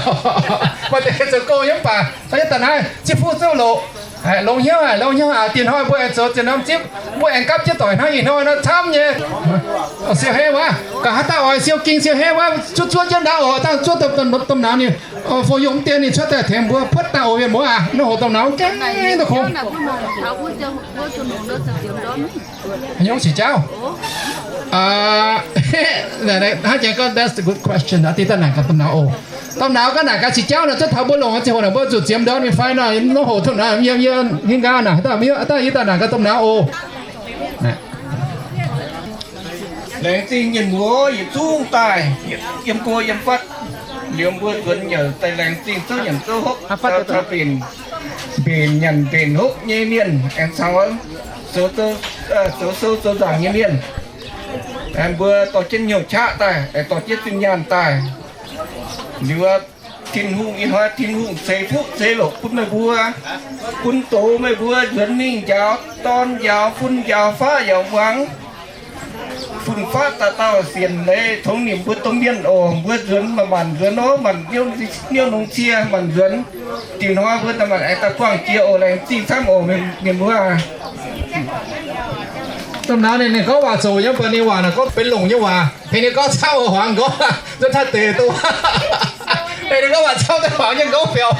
Maaih deix zoux gong yiem mv baac zorqv jienv daaih naaiv, zipv fuqv zouv loc. Longx hnyouv aqv, longx hnyouv aqv. Dieh hnoi mbuo aengx zoux ziex norm zipv, mbuo aengx gapv jienv doic hnangv ih hnoi nor camv nyei. Siou hei wuov, gaax haaix dauh oix siou ging siou hei wuov, zuov zuov jienv ndaauv oc, dangh zuov domh nauz ninh, fongc yungh mv dien ninh cuotv daaih tengx mbuo puotv daaih oc, mienh muoz aac, nor hoc domh nauz gaengh daaih kungx. Haaix nyungc sic jauv? Hnangv jiex gorngv, that's a good question. Dinh daaih naaic gaax domh nauz oc. Domh nauz gaax naaic gaax sic jauv naaic, zuov taux mbuo longc ziangh hoc naaic mbuo zuqc ziemx ndorm ninh fai nor, nor hoc domh nauz yiem, yie hingh nqaang naaic, haaix dauh mienh, haaix dauh yie daaih naaic gaax domh nauz oc. Laengz zingh mienh muoz yietc zungv daaih, yiem go yiem fatv, liemh mbuo nzuonx nyei daaih laengz zingh zouv nyanc zouv hopv, mbenc nyanc mbenc hopv nyei mienh, aengx caux zoux sou zoux nzaangc nyei mienh. Mbuo dorh jienv hnyouv qaqv daaih, dorh jienv zinh nyaanh daaih. Liuz Tin-Hungh ih hnoi Tin-Hungh ceix fuqv ceix loc bun meih mbuo, bun doz meih mbuo nzuonx mingh njaaux dorn njaaux fun njaaux faqv yaac muangx fun-faqv dauh dauh sienx leiz tongx nimc mbuo domh mienh oc. Mbuo nzuonx maanc maanc nzuonx nor, maanc niouv nongx cie maanc nzuonx. Diuh hnoi mbuo daaih maanc aengx daaih buangh jiex oc. Laengz zingh camv oc mienh muoz. Domh nauz ninh, ninh gorngv waac zoqc nyei, mv baac ninh waac naaic gorngv benx longc nyei waac. Hengx ninh gorngv camv oc, hmuangx gorngv zuov taaih deix duqv. Hengx ninh gorngv waac camv daaih hmuangx nyei gorngv biaux.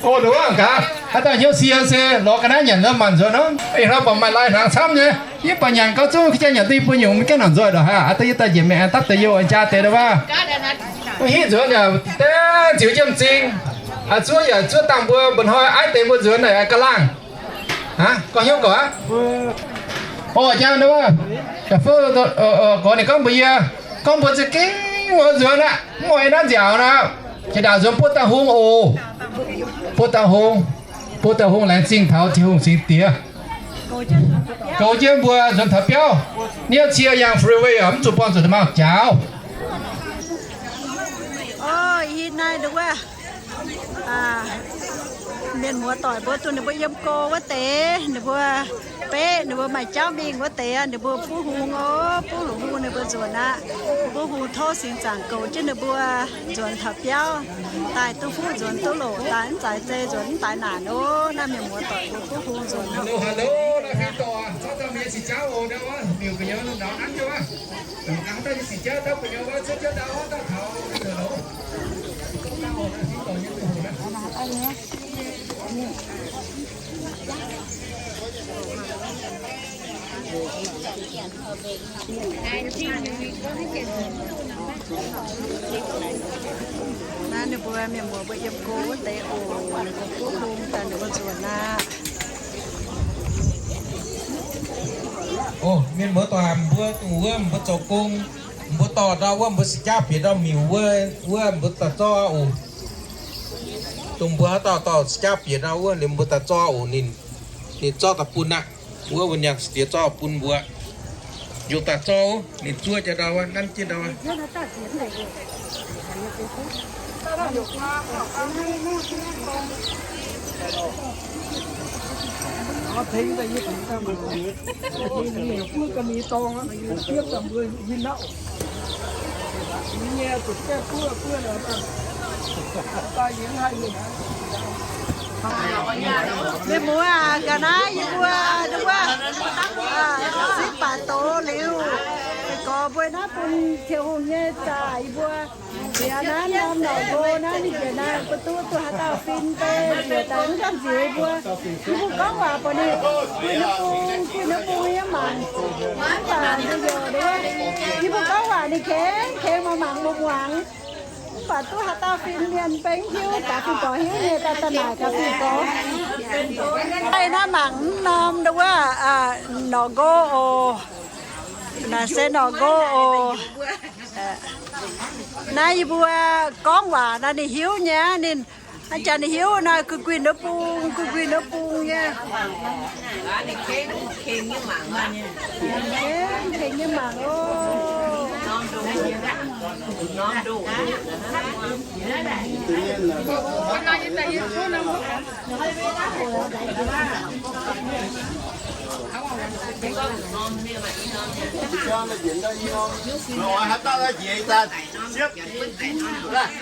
O, nduov gaax. Haaix dauh hnyouv sie se lorz ga'naaiv nyanc nzuonx maanc nzuonx nor. Ih hnoi buatc maaih lai-hnaangx camv nyei. Yie buatc nyanc gauh zungv, jaa nyanc duqv i buo nyungc, maiv gaengh nangc nzoih ndongc haaix. Aa, da'yietv daaih njiec mi'aqv, dapv deix youh jaa deix daaih wuov. Mv hiuv nzuonx yaac dengv ziux jienv m'zing. Aa, zuov yaac zuov dangh mbuo mba'hnoi aiv deix mbuo nzuonx naaic ga'laangh. Aa, gorngv hnyouv gorqv aqv. Orv jaa wuov, yaac fouv gorx ninh gorngv mbuox yie, gorngv mbuo za'gengh oix nzuonx aqv, mv oix naaiv nziaauc nor, jiex ndaauc nzuonx buov dangh hung oc. Buov dangh hung, buov dangh hung laengz zingh taux Tin-Hungh singx diex, goux jienv mbuo nzuonx taux biauv. Niouv cie yangh freeway mv zuqc buangh zuqc da'maauh jaax. Ov, ih hnoi nduov wuov, mienh muoz doic mbuo duqv ninh mbuo yiem go wuov deix, ninh mbuo beqv ninh mbuo maaih jauv mingh wuov deix, ninh mbuo buov hung ov, buov hung ninh mbuo nzuonx aqv. Buov hung tov singx zaangc goux jienv ninh mbuo nzuonx taux biauv, daaih duqv fuqv nzuonx duqv loc, daaih mv zaaix zei nzuonx mv daaih naanc ov. Naaiv mienh muoz doic mbuo buov hung nzuonx ov. Naaiv ninh mbuo mienh muoz mbuo yiem go wuov deix oc, ninh mbuo buov hung daaih ninh mbuo nzuonx aqv. Ov, mienh muoz doic, mbuo dongh wuov mbuo zoux gong, mbuo dorh ndau wuov mbuo six jaav bieqc ndau miuc wuov, wuov mbuo daaih zorqv oc. Dongh mbuo haaix dauh dorh six jaav bieqc ndau wuov, ninh mbuo daaih zorqv oc. Ninh, ninh zorqv daaih bun aqv. Wuov mbuo nyanc six diex zorqv bun mbuo. Njoux daaih zorqv, ninh zuov jienv ndau, nanv jienv ndau. Mienh muoz aac, ga'naaiv yie mbuo, aa, sipv baac doz liuz, gorx mbuo naaiv bun Tin-Hungh nyei zaac yie mbuo nziex naaiv norm norqc nqo naaiv ninh njiec naaiv mbuo duqv duqv haaix dauh fin bei njiec daaih mv gaengh nziex yie mbuo. Yie mbuo gorngv waac buatc ninh guih nduov bung, guih nduov bung yiem mangc. Mv baac nduov, yie mbuo gorngv waac ninh kengx kengx mangc mangc muangx muangx. Mv baac duqv haaix dauh fin mienh bengv hiuv, gaax fin-gorx hiuv nyei daaih daaih naaic gaax fin-gorx. Naaiv mangc mv norm nduov wuov, norqc nqo oc. Naaic se norqc nqo oc. Naaiv yie mbuo gorngv waac naaiv ninh hiuv nyei, ninh a'jangc ninh hiuv naaiv guih guih nduov bung, guih guih nduov bung nyei. Kengx nyei mangc oc.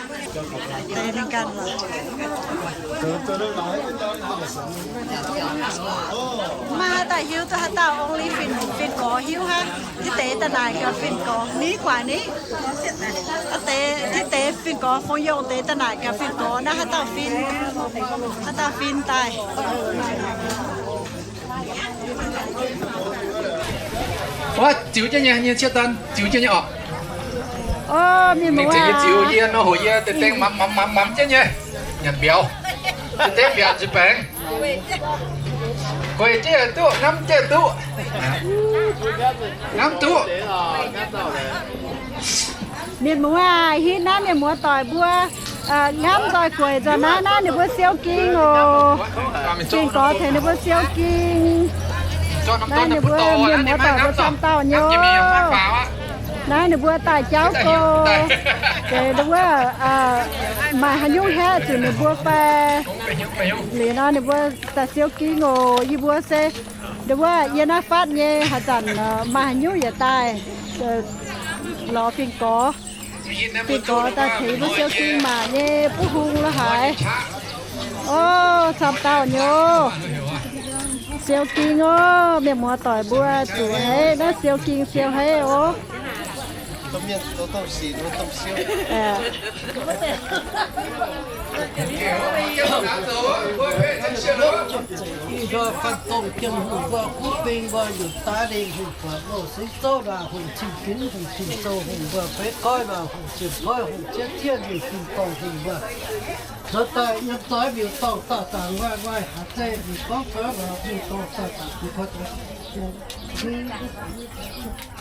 Deix ninh ganh lorqc. Maiv maaih haaix dauh hiuv duqv haaix dauh, only fin, fin-gorx hiuv hnangv. Tiv deix daaih naaic gaax fin-gorx ni, guaax ni. Tiv deix fin-gorx, Fong Yongh deix daaih naaic gaax fin-gorx naaiv haaix dauh fin, haaix dauh fin daaih. Wuov, ziux jienv nyei, nyei ciev dan ziux jienv nyei orqc. Mingh ziux yie, ziux yie nor, hoc yie deix dengh mamx mamx mamx mamx jienv nyei. Nyanc mbiauz. Deix mbiauz nzuih baengx. Gueic jienv duqv, ngamv jienv duqv. Ngamv duqv. Mienh muoz aac, hitv naaiv mienh muoz doic mbuo ngamv nzoih gueic nzoih naaiv, naaiv ninh mbuo siou ging oc. Fin-gorx tengx ninh mbuo siou ging. Naaiv ninh mbuo mienh muoz doic mbuo camv dauh nyei. Naaiv ninh mbuo daaih jauv go. Deix wuov maaih haaix nyungc haeqv zuqc ninh mbuo fai? Liuz nor ninh mbuo daaih siou ging oc. Yie mbuo se ndau wuov yiem naaiv fatv nyei, haaix zanc maaih haaix nyungc yietc daaih lorz fin-gorx. Fin-gorx daaih tengx mbuo siou ging maac nyei, buv hung lo haaix. Ov, camv dauh nyei. Siou ging ov, mienh muoz doic mbuo zuqc haiv naaiv siou ging siou haiv ov. Domh mienh zoux domh sic, domh siou. Ih hnoi ganh dongh Janx-Hungh mbuo kuv bing mbuo, yietc daaih lengh hungh buatc loz singx zouv nduov hungh, cing-ginx hungh, cing-sou hungh mbuo, beiv goiv nduov hungh, ziepc goiv hungh, jiex tienh nyei fin dorngh hungh mbuo, nzuonx daaih yiem zoih miuc-dorngh dauh zaangc, waaih waaih haaix zeiz mingh gorngv, zoih lorz miuc-dorngh dauh zaangc,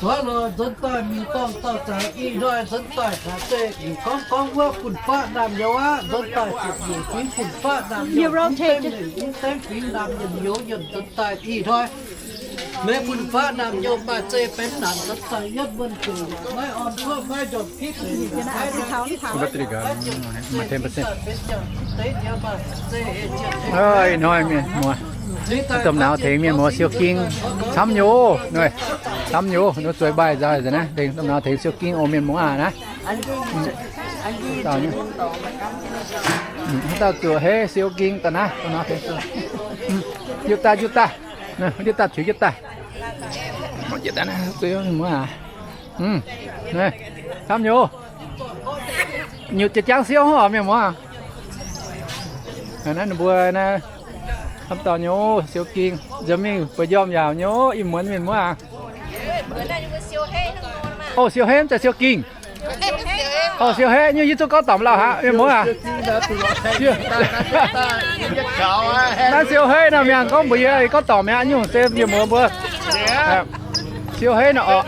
zoih lorz nzuonx daaih miuc-dorngh dauh zaangc, ih hnoi nzuonx daaih haaix zeiz mingh gorngv, gorngv wuov fun-faqv naamh nyouz aqv. Nzuonx daaih ziepc nyeic fingx fun-faqv naamh nyouz, mv dengv fingx naamh nyouz, nzuonx daaih ih hnoi. Meih fun-faqv naamh nyouz maaih zeiv benx naanc, nzuonx daaih yietv wuonh ziouc maiv orn cuotv maiv njormh kitv. Ih hnoi mienh muoz, domh nauz tengx mienh muoz siou ging camv nyei oc. Camv nyei oc, zueiz mbaih nzauh naaiv, domh nauz tengx siou ging oc mienh muoz aac naaiv. Haaix dauh zuoqc hei siou ging daaih naaiv, domh nauz tengx. Njuqc daaih, njuqc daaih, njuqc daaih, tiux jienv daaih. Camv nyei oc. Nyutc jiex jangv siou oc mienh muoz. Naaiv ninh mbuo naaiv, camv dauh nyei oc, siou ging nzunc mingh bueix njormh yaauc nyei oc, ih muonz mienh muoz aac. Oc, siou hei mv zeiz siou ging. Oc, siou hei nyungc yie zuqc gorngv dorngc lauh haic mienh muoz aac. Naaiv siou hei nor mienh gorngv mbuox yie, yie gorngv dorngc mi'aqv, nyungc se mienh muoz mbuo. Siou hei nor oc.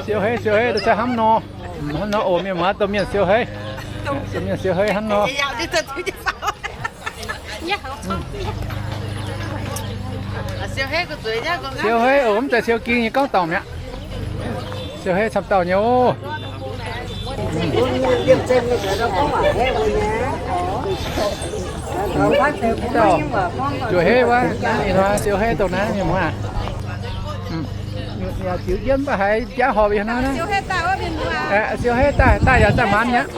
Siou hei, siou hei, se hnangv nor. Hnangv nor oc mienh muoz, domh mienh siou hei. Domh mienh siou hei hnangv nor. Siou hei oc, mv zeiz siou ging nyei, gorngv dorngc mi'aqv. Siou hei camv dauh nyei oc. Zuoqc hei wuov, ih hnoi siou hei dongh naaiv mienh muoz aac. Yaac ziux jienv mv baac haiz jaav horpc ih hnoi naaiv. Siou hei daaih, daaih yaac daaih maanz mi'aqv.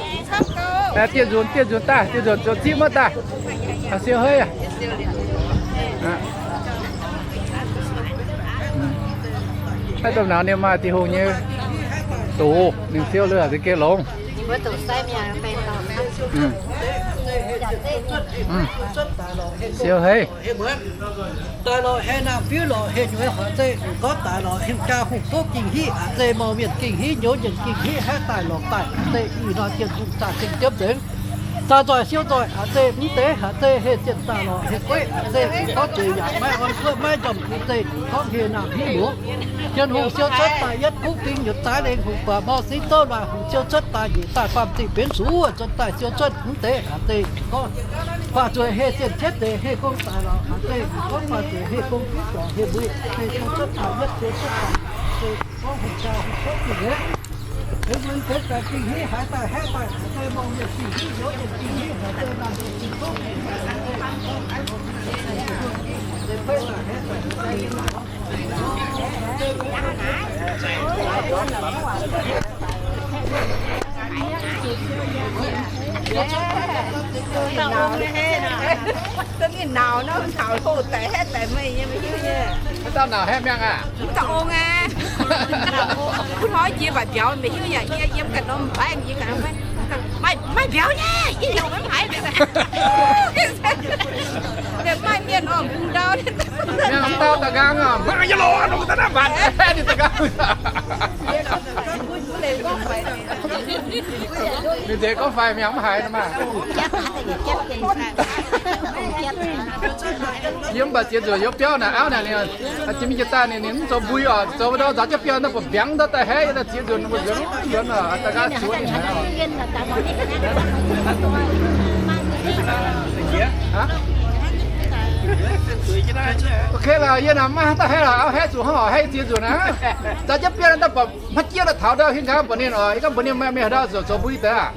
Dieh nzunc, dieh nzunc daaih, dieh nzunc zoux zipv wuov daaih. Siou hei aac. Naaiv domh nauz ninh maaih Tin-Hungh nyei doz, ninh siou lorqc za'gengh longx. Siou hei. Daaih lorqc hei, naamh fiuv lorqc hei, nyuoz haaix zeiz gorngv daaih lorqc, hingh jaa hungh gouv ging hiv haaix zeiz, mouh mienh ging hiv, nyouz nyenh ging hiv, haaix daaih lorqc daaih haaix zeiz, ih hnoi Tin-Hungh zaah zingh jienv nzengc. Zaah nzoih siou nzoih haaix zeiz, mv deix haaix zeiz, hei zienh daaih lorqc hei gueiv haaix zeiz, gorngv zueiz yaac maiv orn cuotv maiv njormh haaix zeiz, gorngv hei naamh hiv mbuox. Tin-Hungh siou cuotv daaih yietv kuv bing yietc daaih lengh hungh buatc mouh singx zouv nduov hungh siou cuotv daaih njiec daaih faam zingh benx zuqc wuov nzuonx daaih siou cuotv mv deix haaix zeiz gorngv faah zueiz hei zienh cietv deix hei gong daaih lorqc haaix zeiz gorngv faah zueiz hei gong fiev dorngc hei mbui hei siou cuotv daaih yietv siou cuotv daaih haaix zeiz gorngv hungh jaa hungh cuotv daaih yietv. Hei mbuo benx daaih ging hiv haaix daaih haeqv daaih haaix zeiz mouh mienh ging hiv nyouz nyenh ging hiv haaix zeiz naamh mienh ging hiv haaix zeiz gorngv haaix zeiz deix peiv daaih haeqv daaih haaix zeiz Dauh nauz haeqv mi'aqv aac? Mv dauh ong aqv. Kuv hnoi jiex mbaac mbiauz meih hiuv yaac yie yiem ganh norm mbaeqv yie ganh maiv mbiauz nyei, yie yaac maiv haiz. Maaih mienh orm bung ndau. Mienh mv dauh da'nqaang aac, maiv yie lorz longx daaih naaiv mbatc ninh da'nqaang. Ninh nzeix gorngv faix mi'aqv mv haiz nor maah. Yie mv baac ziex nzunc yiem biauv naaic auv naaic, ninh jiex mingh jiex daaih ninh, ninh mv zoux mbui oc, zoux ndau nzaaux jienv biauv naaiv buatc mbiaangx ndau daaih haiv, yie daaih ziex nzunc mbuo nzuonx nzuonx oc, daaih nqaang zuonx. Ok lorqc, yie naaic maiv daaih haiv lorqc, auv haiv zuqc hnangv oc, haiv ziex nzunc aqv. Nzaaux jienv biauv naaiv daaih buatc hmaiv jieqv lorqc, taux ndau hingh nqaang mbuox ninh oc, yie gorngv mbuox ninh meih haaix ndau zoux, zoux mbui daaih aac.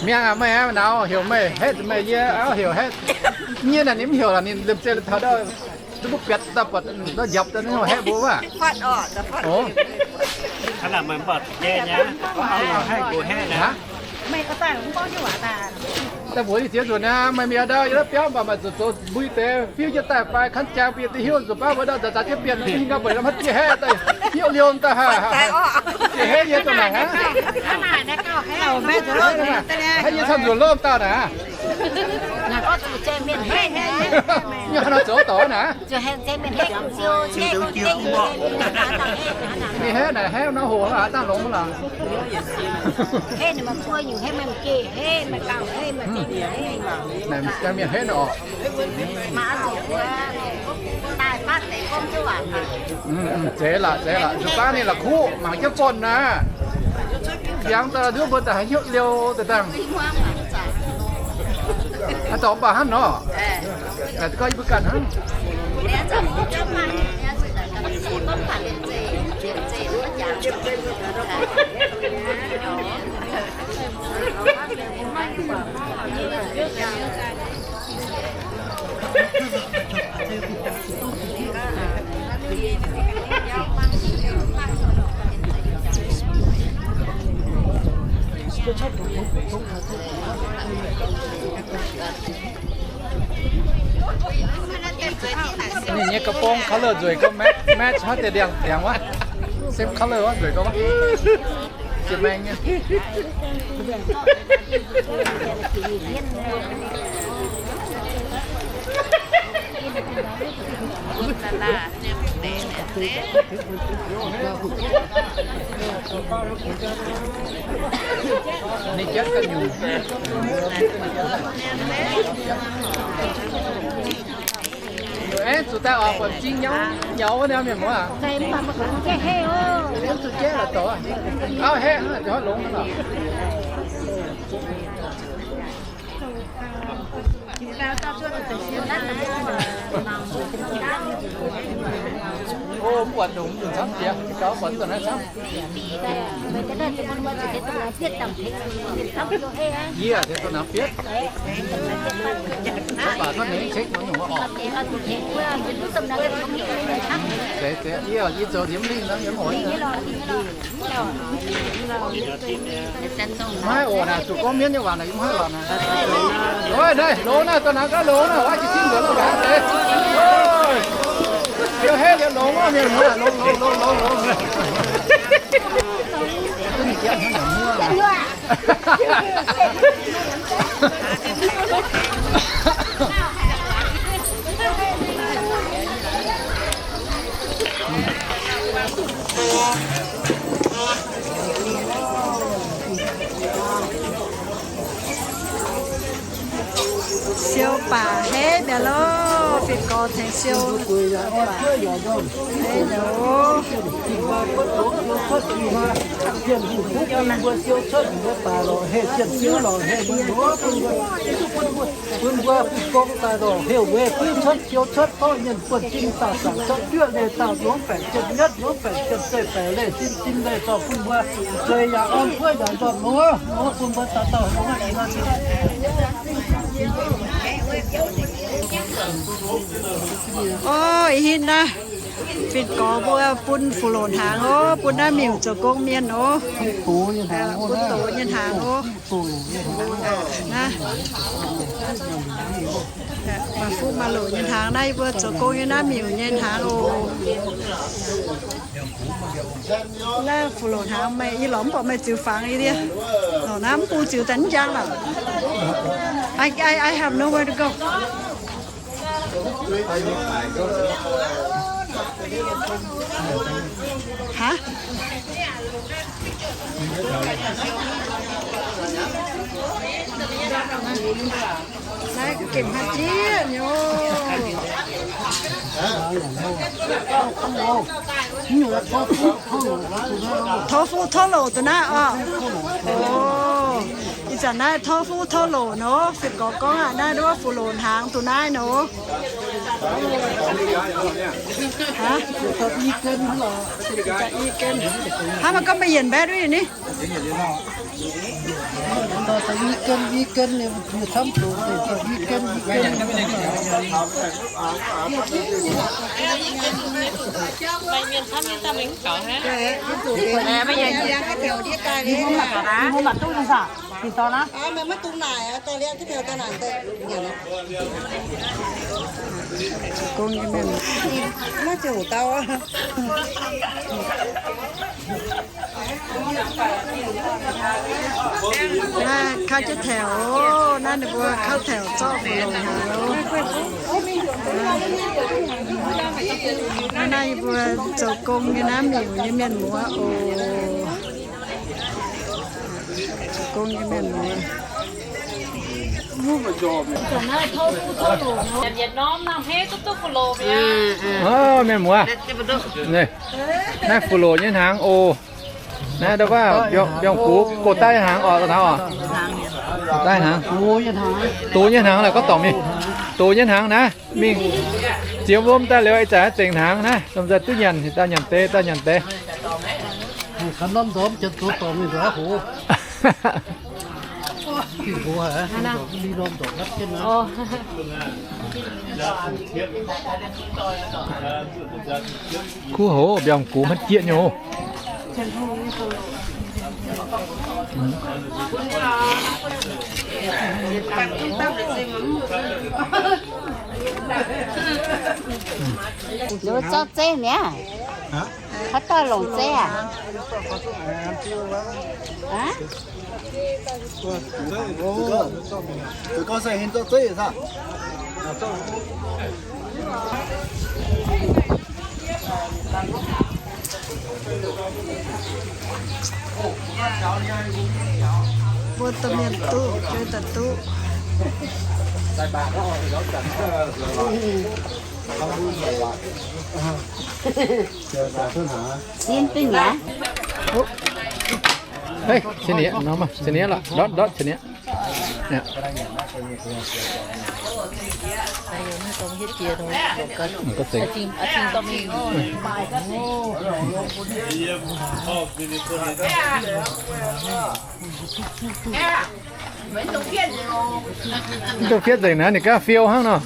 Mienh aac, meih naaiv heuc meih haeqv, meih yie auv heuc haeqv. Nyei naaic ninh mv heuc lorqc, ninh liemh zeih taux ndau, duqv mbuo biatc daaih buatc ndau njapc daaih ninh heuc haeqv mbuo wuov. Daaih mbuox yie ziex nzunc naaiv, meih mienh daaih yiem naaiv biauv mv baac maaih zoux zoux mbui deix fiuv jienv daaih fai kan jangx bieqc diuh hiuv nzunc baav mbuo ndau nzaac nzaac jienv bieqc fingx gau, mbuo lamh haaix jiex haeqv daaih hiuv liouh daaih haah. Jiex haeqv yie dongh naaic aqv. Haeqv yie camv nzuonx lomh dauh naaic aqv. Mienh haaix nor zoux dorngx naaic? Mienh haeqv naaic haeqv nor hoc haaix dangh longx mv lorqc. Naaic mienh haeqv naaic orqc. Zeiz laac, zeiz laac, nzunc baav ninh la'kuqv mangc jienv buonc naaic. Jangx daaih nduov mbuo daaih haaix hnyouv liouh daaih dangh. Haaix dorngx mv baac hnangv nor. Gauh yie mbuo ganh hnangv. Ninh nyei กระโปรง color nzueic gauh match, match haaix deix ndiangx, ndiangx wuov. Same color wuov, nzueic gauh wuov. Ziepc maengx nyei. Ninh jatv ga'nyungc. Aeqv, zuqc daaih oix buatc zing nyauv nyauv wuov naaiv mienh muoz aac. Zuqc jaiv la'dorx. Auv haeqv hnangv, longx hnangv lorqc. O, mv buatc ndongc mv nzunc camv jiex, gauh buatc mv nzunc naaiv camv. Yie aac, deix duqv naaiv fietv. Mv baac cuotv nengx cekv nor nyungc oc. Zeiz, zeiz, yie, yie zoux nziex mv lingh nor, yie mv oix. Maiv oc naaic, zuqc gorngv mienv nyei waac naaic, yie mv haih lorqc naaic. Oix naaic, longx naaic, dorh naaic gaav longx naaic, oix jiex zinh nzuonx longx naaic deix. Liuz hei liuz longx oc, mienh muoz, longx, longx, longx, longx, longx. Siou baac hei mi'aqv loh, fih gorx tengx siou baac hei mi'aqv loh. Bun mbuo bun gong daaih lorqc, heuc weic bun cuotv siou cuotv gorngv mienh buonv-sin daaih zaangc cuotv juoqv leih daaih longx baeqc jienv nyatv, longx baeqc jienv zeiv baeqc leih, sin sin leih dorh bun mbuo zueiz yaac orn, buov yaac nzormc longx, bun mbuo dauh dauh longx. Orv, ih hitv naaiv, fin-gorx mbuo bun fuqv-loc hnaangx oc, bun naaiv miuc zoux gong mienh oc. Bun doz nyei hnaangx oc. Naaiv, maaih fuqv maaih loc nyei hnaangx naaiv, yie mbuo zoux gong nyei naaiv miuc nyei hnaangx oc. Naaiv fuqv-loc hnaangx meih, yie lorz mv buatc meih ziux fangx yie ndiev. Lorz naaiv mv bung ziux daaih mv njang lorqc. I, I, I have nowhere to go. Haaix? Naaiv gemh haaix jieqv nyei oc. Tov fuqv tov loc duqv naaiv oc. Ih zanc naaiv tov fuqv tov loc nor, fin-gorx gorngv aqv, naaiv nduov fuqv-loc hnaangx duqv naaiv nor. Hnangv maaih gorngv mbuo yienc mbaeqv duqv ni. Naaiv kauv jienv taux oc. Naaiv ninh mbuo kauv taux zorqv fu'loc haic oc. Naaiv yie mbuo zoux gong nyei naaiv miuc nyei mienh muoz oc. Zoux gong nyei mienh muoz. Mienh muoz, naaiv fu'loc nyei hnaangx oc. Naaiv ndau wuov mbiorngz gux gox daaih hnaangx oc, naaiv oc. Gox daaih hnaangx. Doz nyei hnaangx naaic gorngv dorngc mingh. Doz nyei hnaangx naaiv mingh ziex wuom daaih liuz ih zanc zengc hnaangx naaiv, lomh nzoih duqv nyanc, daaih nyanc deix, daaih nyanc deix. Kuv hoc mbiorngz gux hmatv jieqv nyei oc. Zorqv zeiv mi'aqv. Haaix dauh longc zeiv aac? Mbuo domh mienh duqv, juov daaih duqv. Cien nieqv, cien nieqv lorqc, ndortv, ndortv cien nieqv. Mv dungx fietv nzengc naaiv, ninh gaav fiou hnangv nor.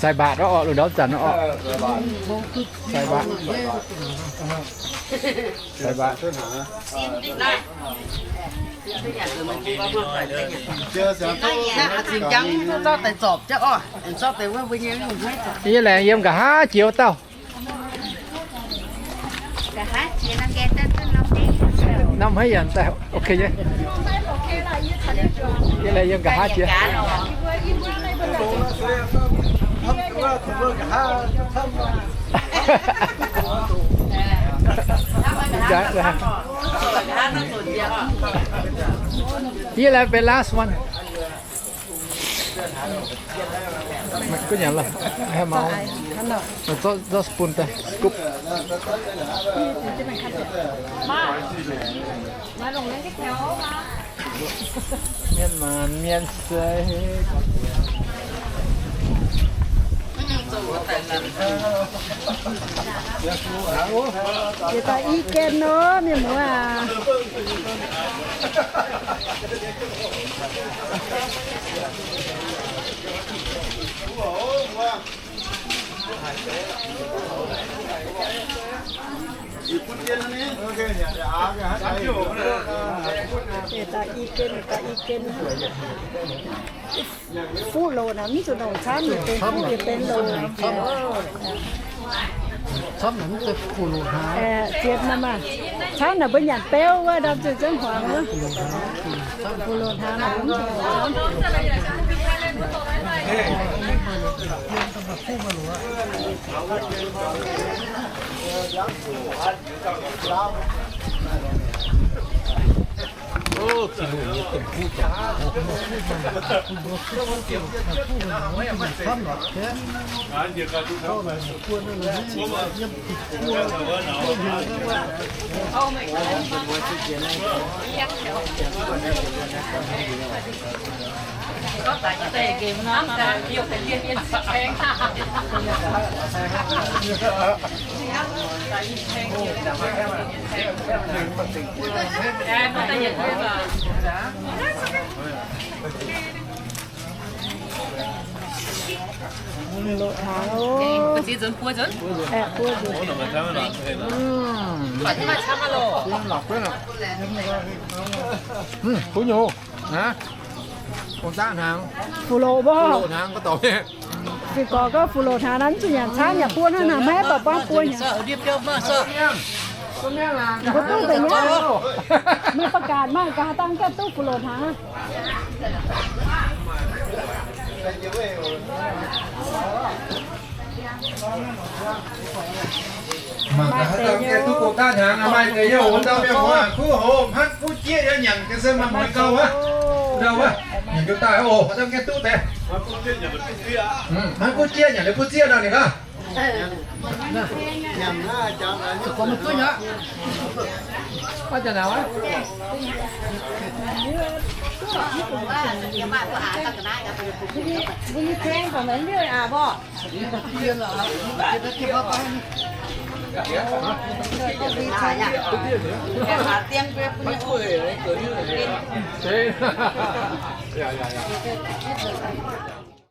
Sai mbatc orqc, lungh ndorm zanc orqc. Sai mbatc. Sai mbatc. Zinh jangv zorqv deix zorpc jienv orqc, zorqv deix wuov mbuo nyei lungh haiv. Yie laengz yiem nqa'haav jiex wuov dauh. Norm haiv yaac daaih ok nyei. Yie laengz yiem nqa'haav jiex. Yie laengz benx last one. Maiv gunv nyanc lorqc, haih mau. Zorqv, zorqv spoon daaih, scoop. Mienh maanc mienh seix. Yietc dauh i gen nor, mienh muoz aac. Yietc dauh i gen, yietc dauh i gen. Fuqv loz naaic mv zuqc longc camv, yietc benx fuqv yietc benx loz. Camv naaic mv zeiz fuqv loz hnaangx. Camv naaic mbuo nyanc beuv wuov ndorm zuqc zengv hmuangx wuov. Fuqv loz hnaangx naaic mv zuqc longc camv. Loz-hnangv oc. Aeqv, buov nzunc. Kuv nyungc, fu-loc mbuo. Fih gorx gorngv fu-loc hnangv, naaiv zuqc nyanc camv, nyanc buo hnangv, maiv dorh buangv buo nyanc. Mbuo duqv deix nyei. Meih ประกาศ mangc gaax, dangh ganh duqv fu-loc hnangv. Mangc gaax, haaix dauh gengh duqv gong-daqv hnyangx, maaih deix yiem wuov dauh mienh muoz, kuv hoc hnangv kuv jieqv yaac nyanc ga'sie maaih muoz gauh wuov. Ndau wuov, nyanc jienv daaih oc, haaix dauh gengh duqv deix. Hnangv kuv jieqv nyanc liuz kuv zieqv ndau ninh gaax.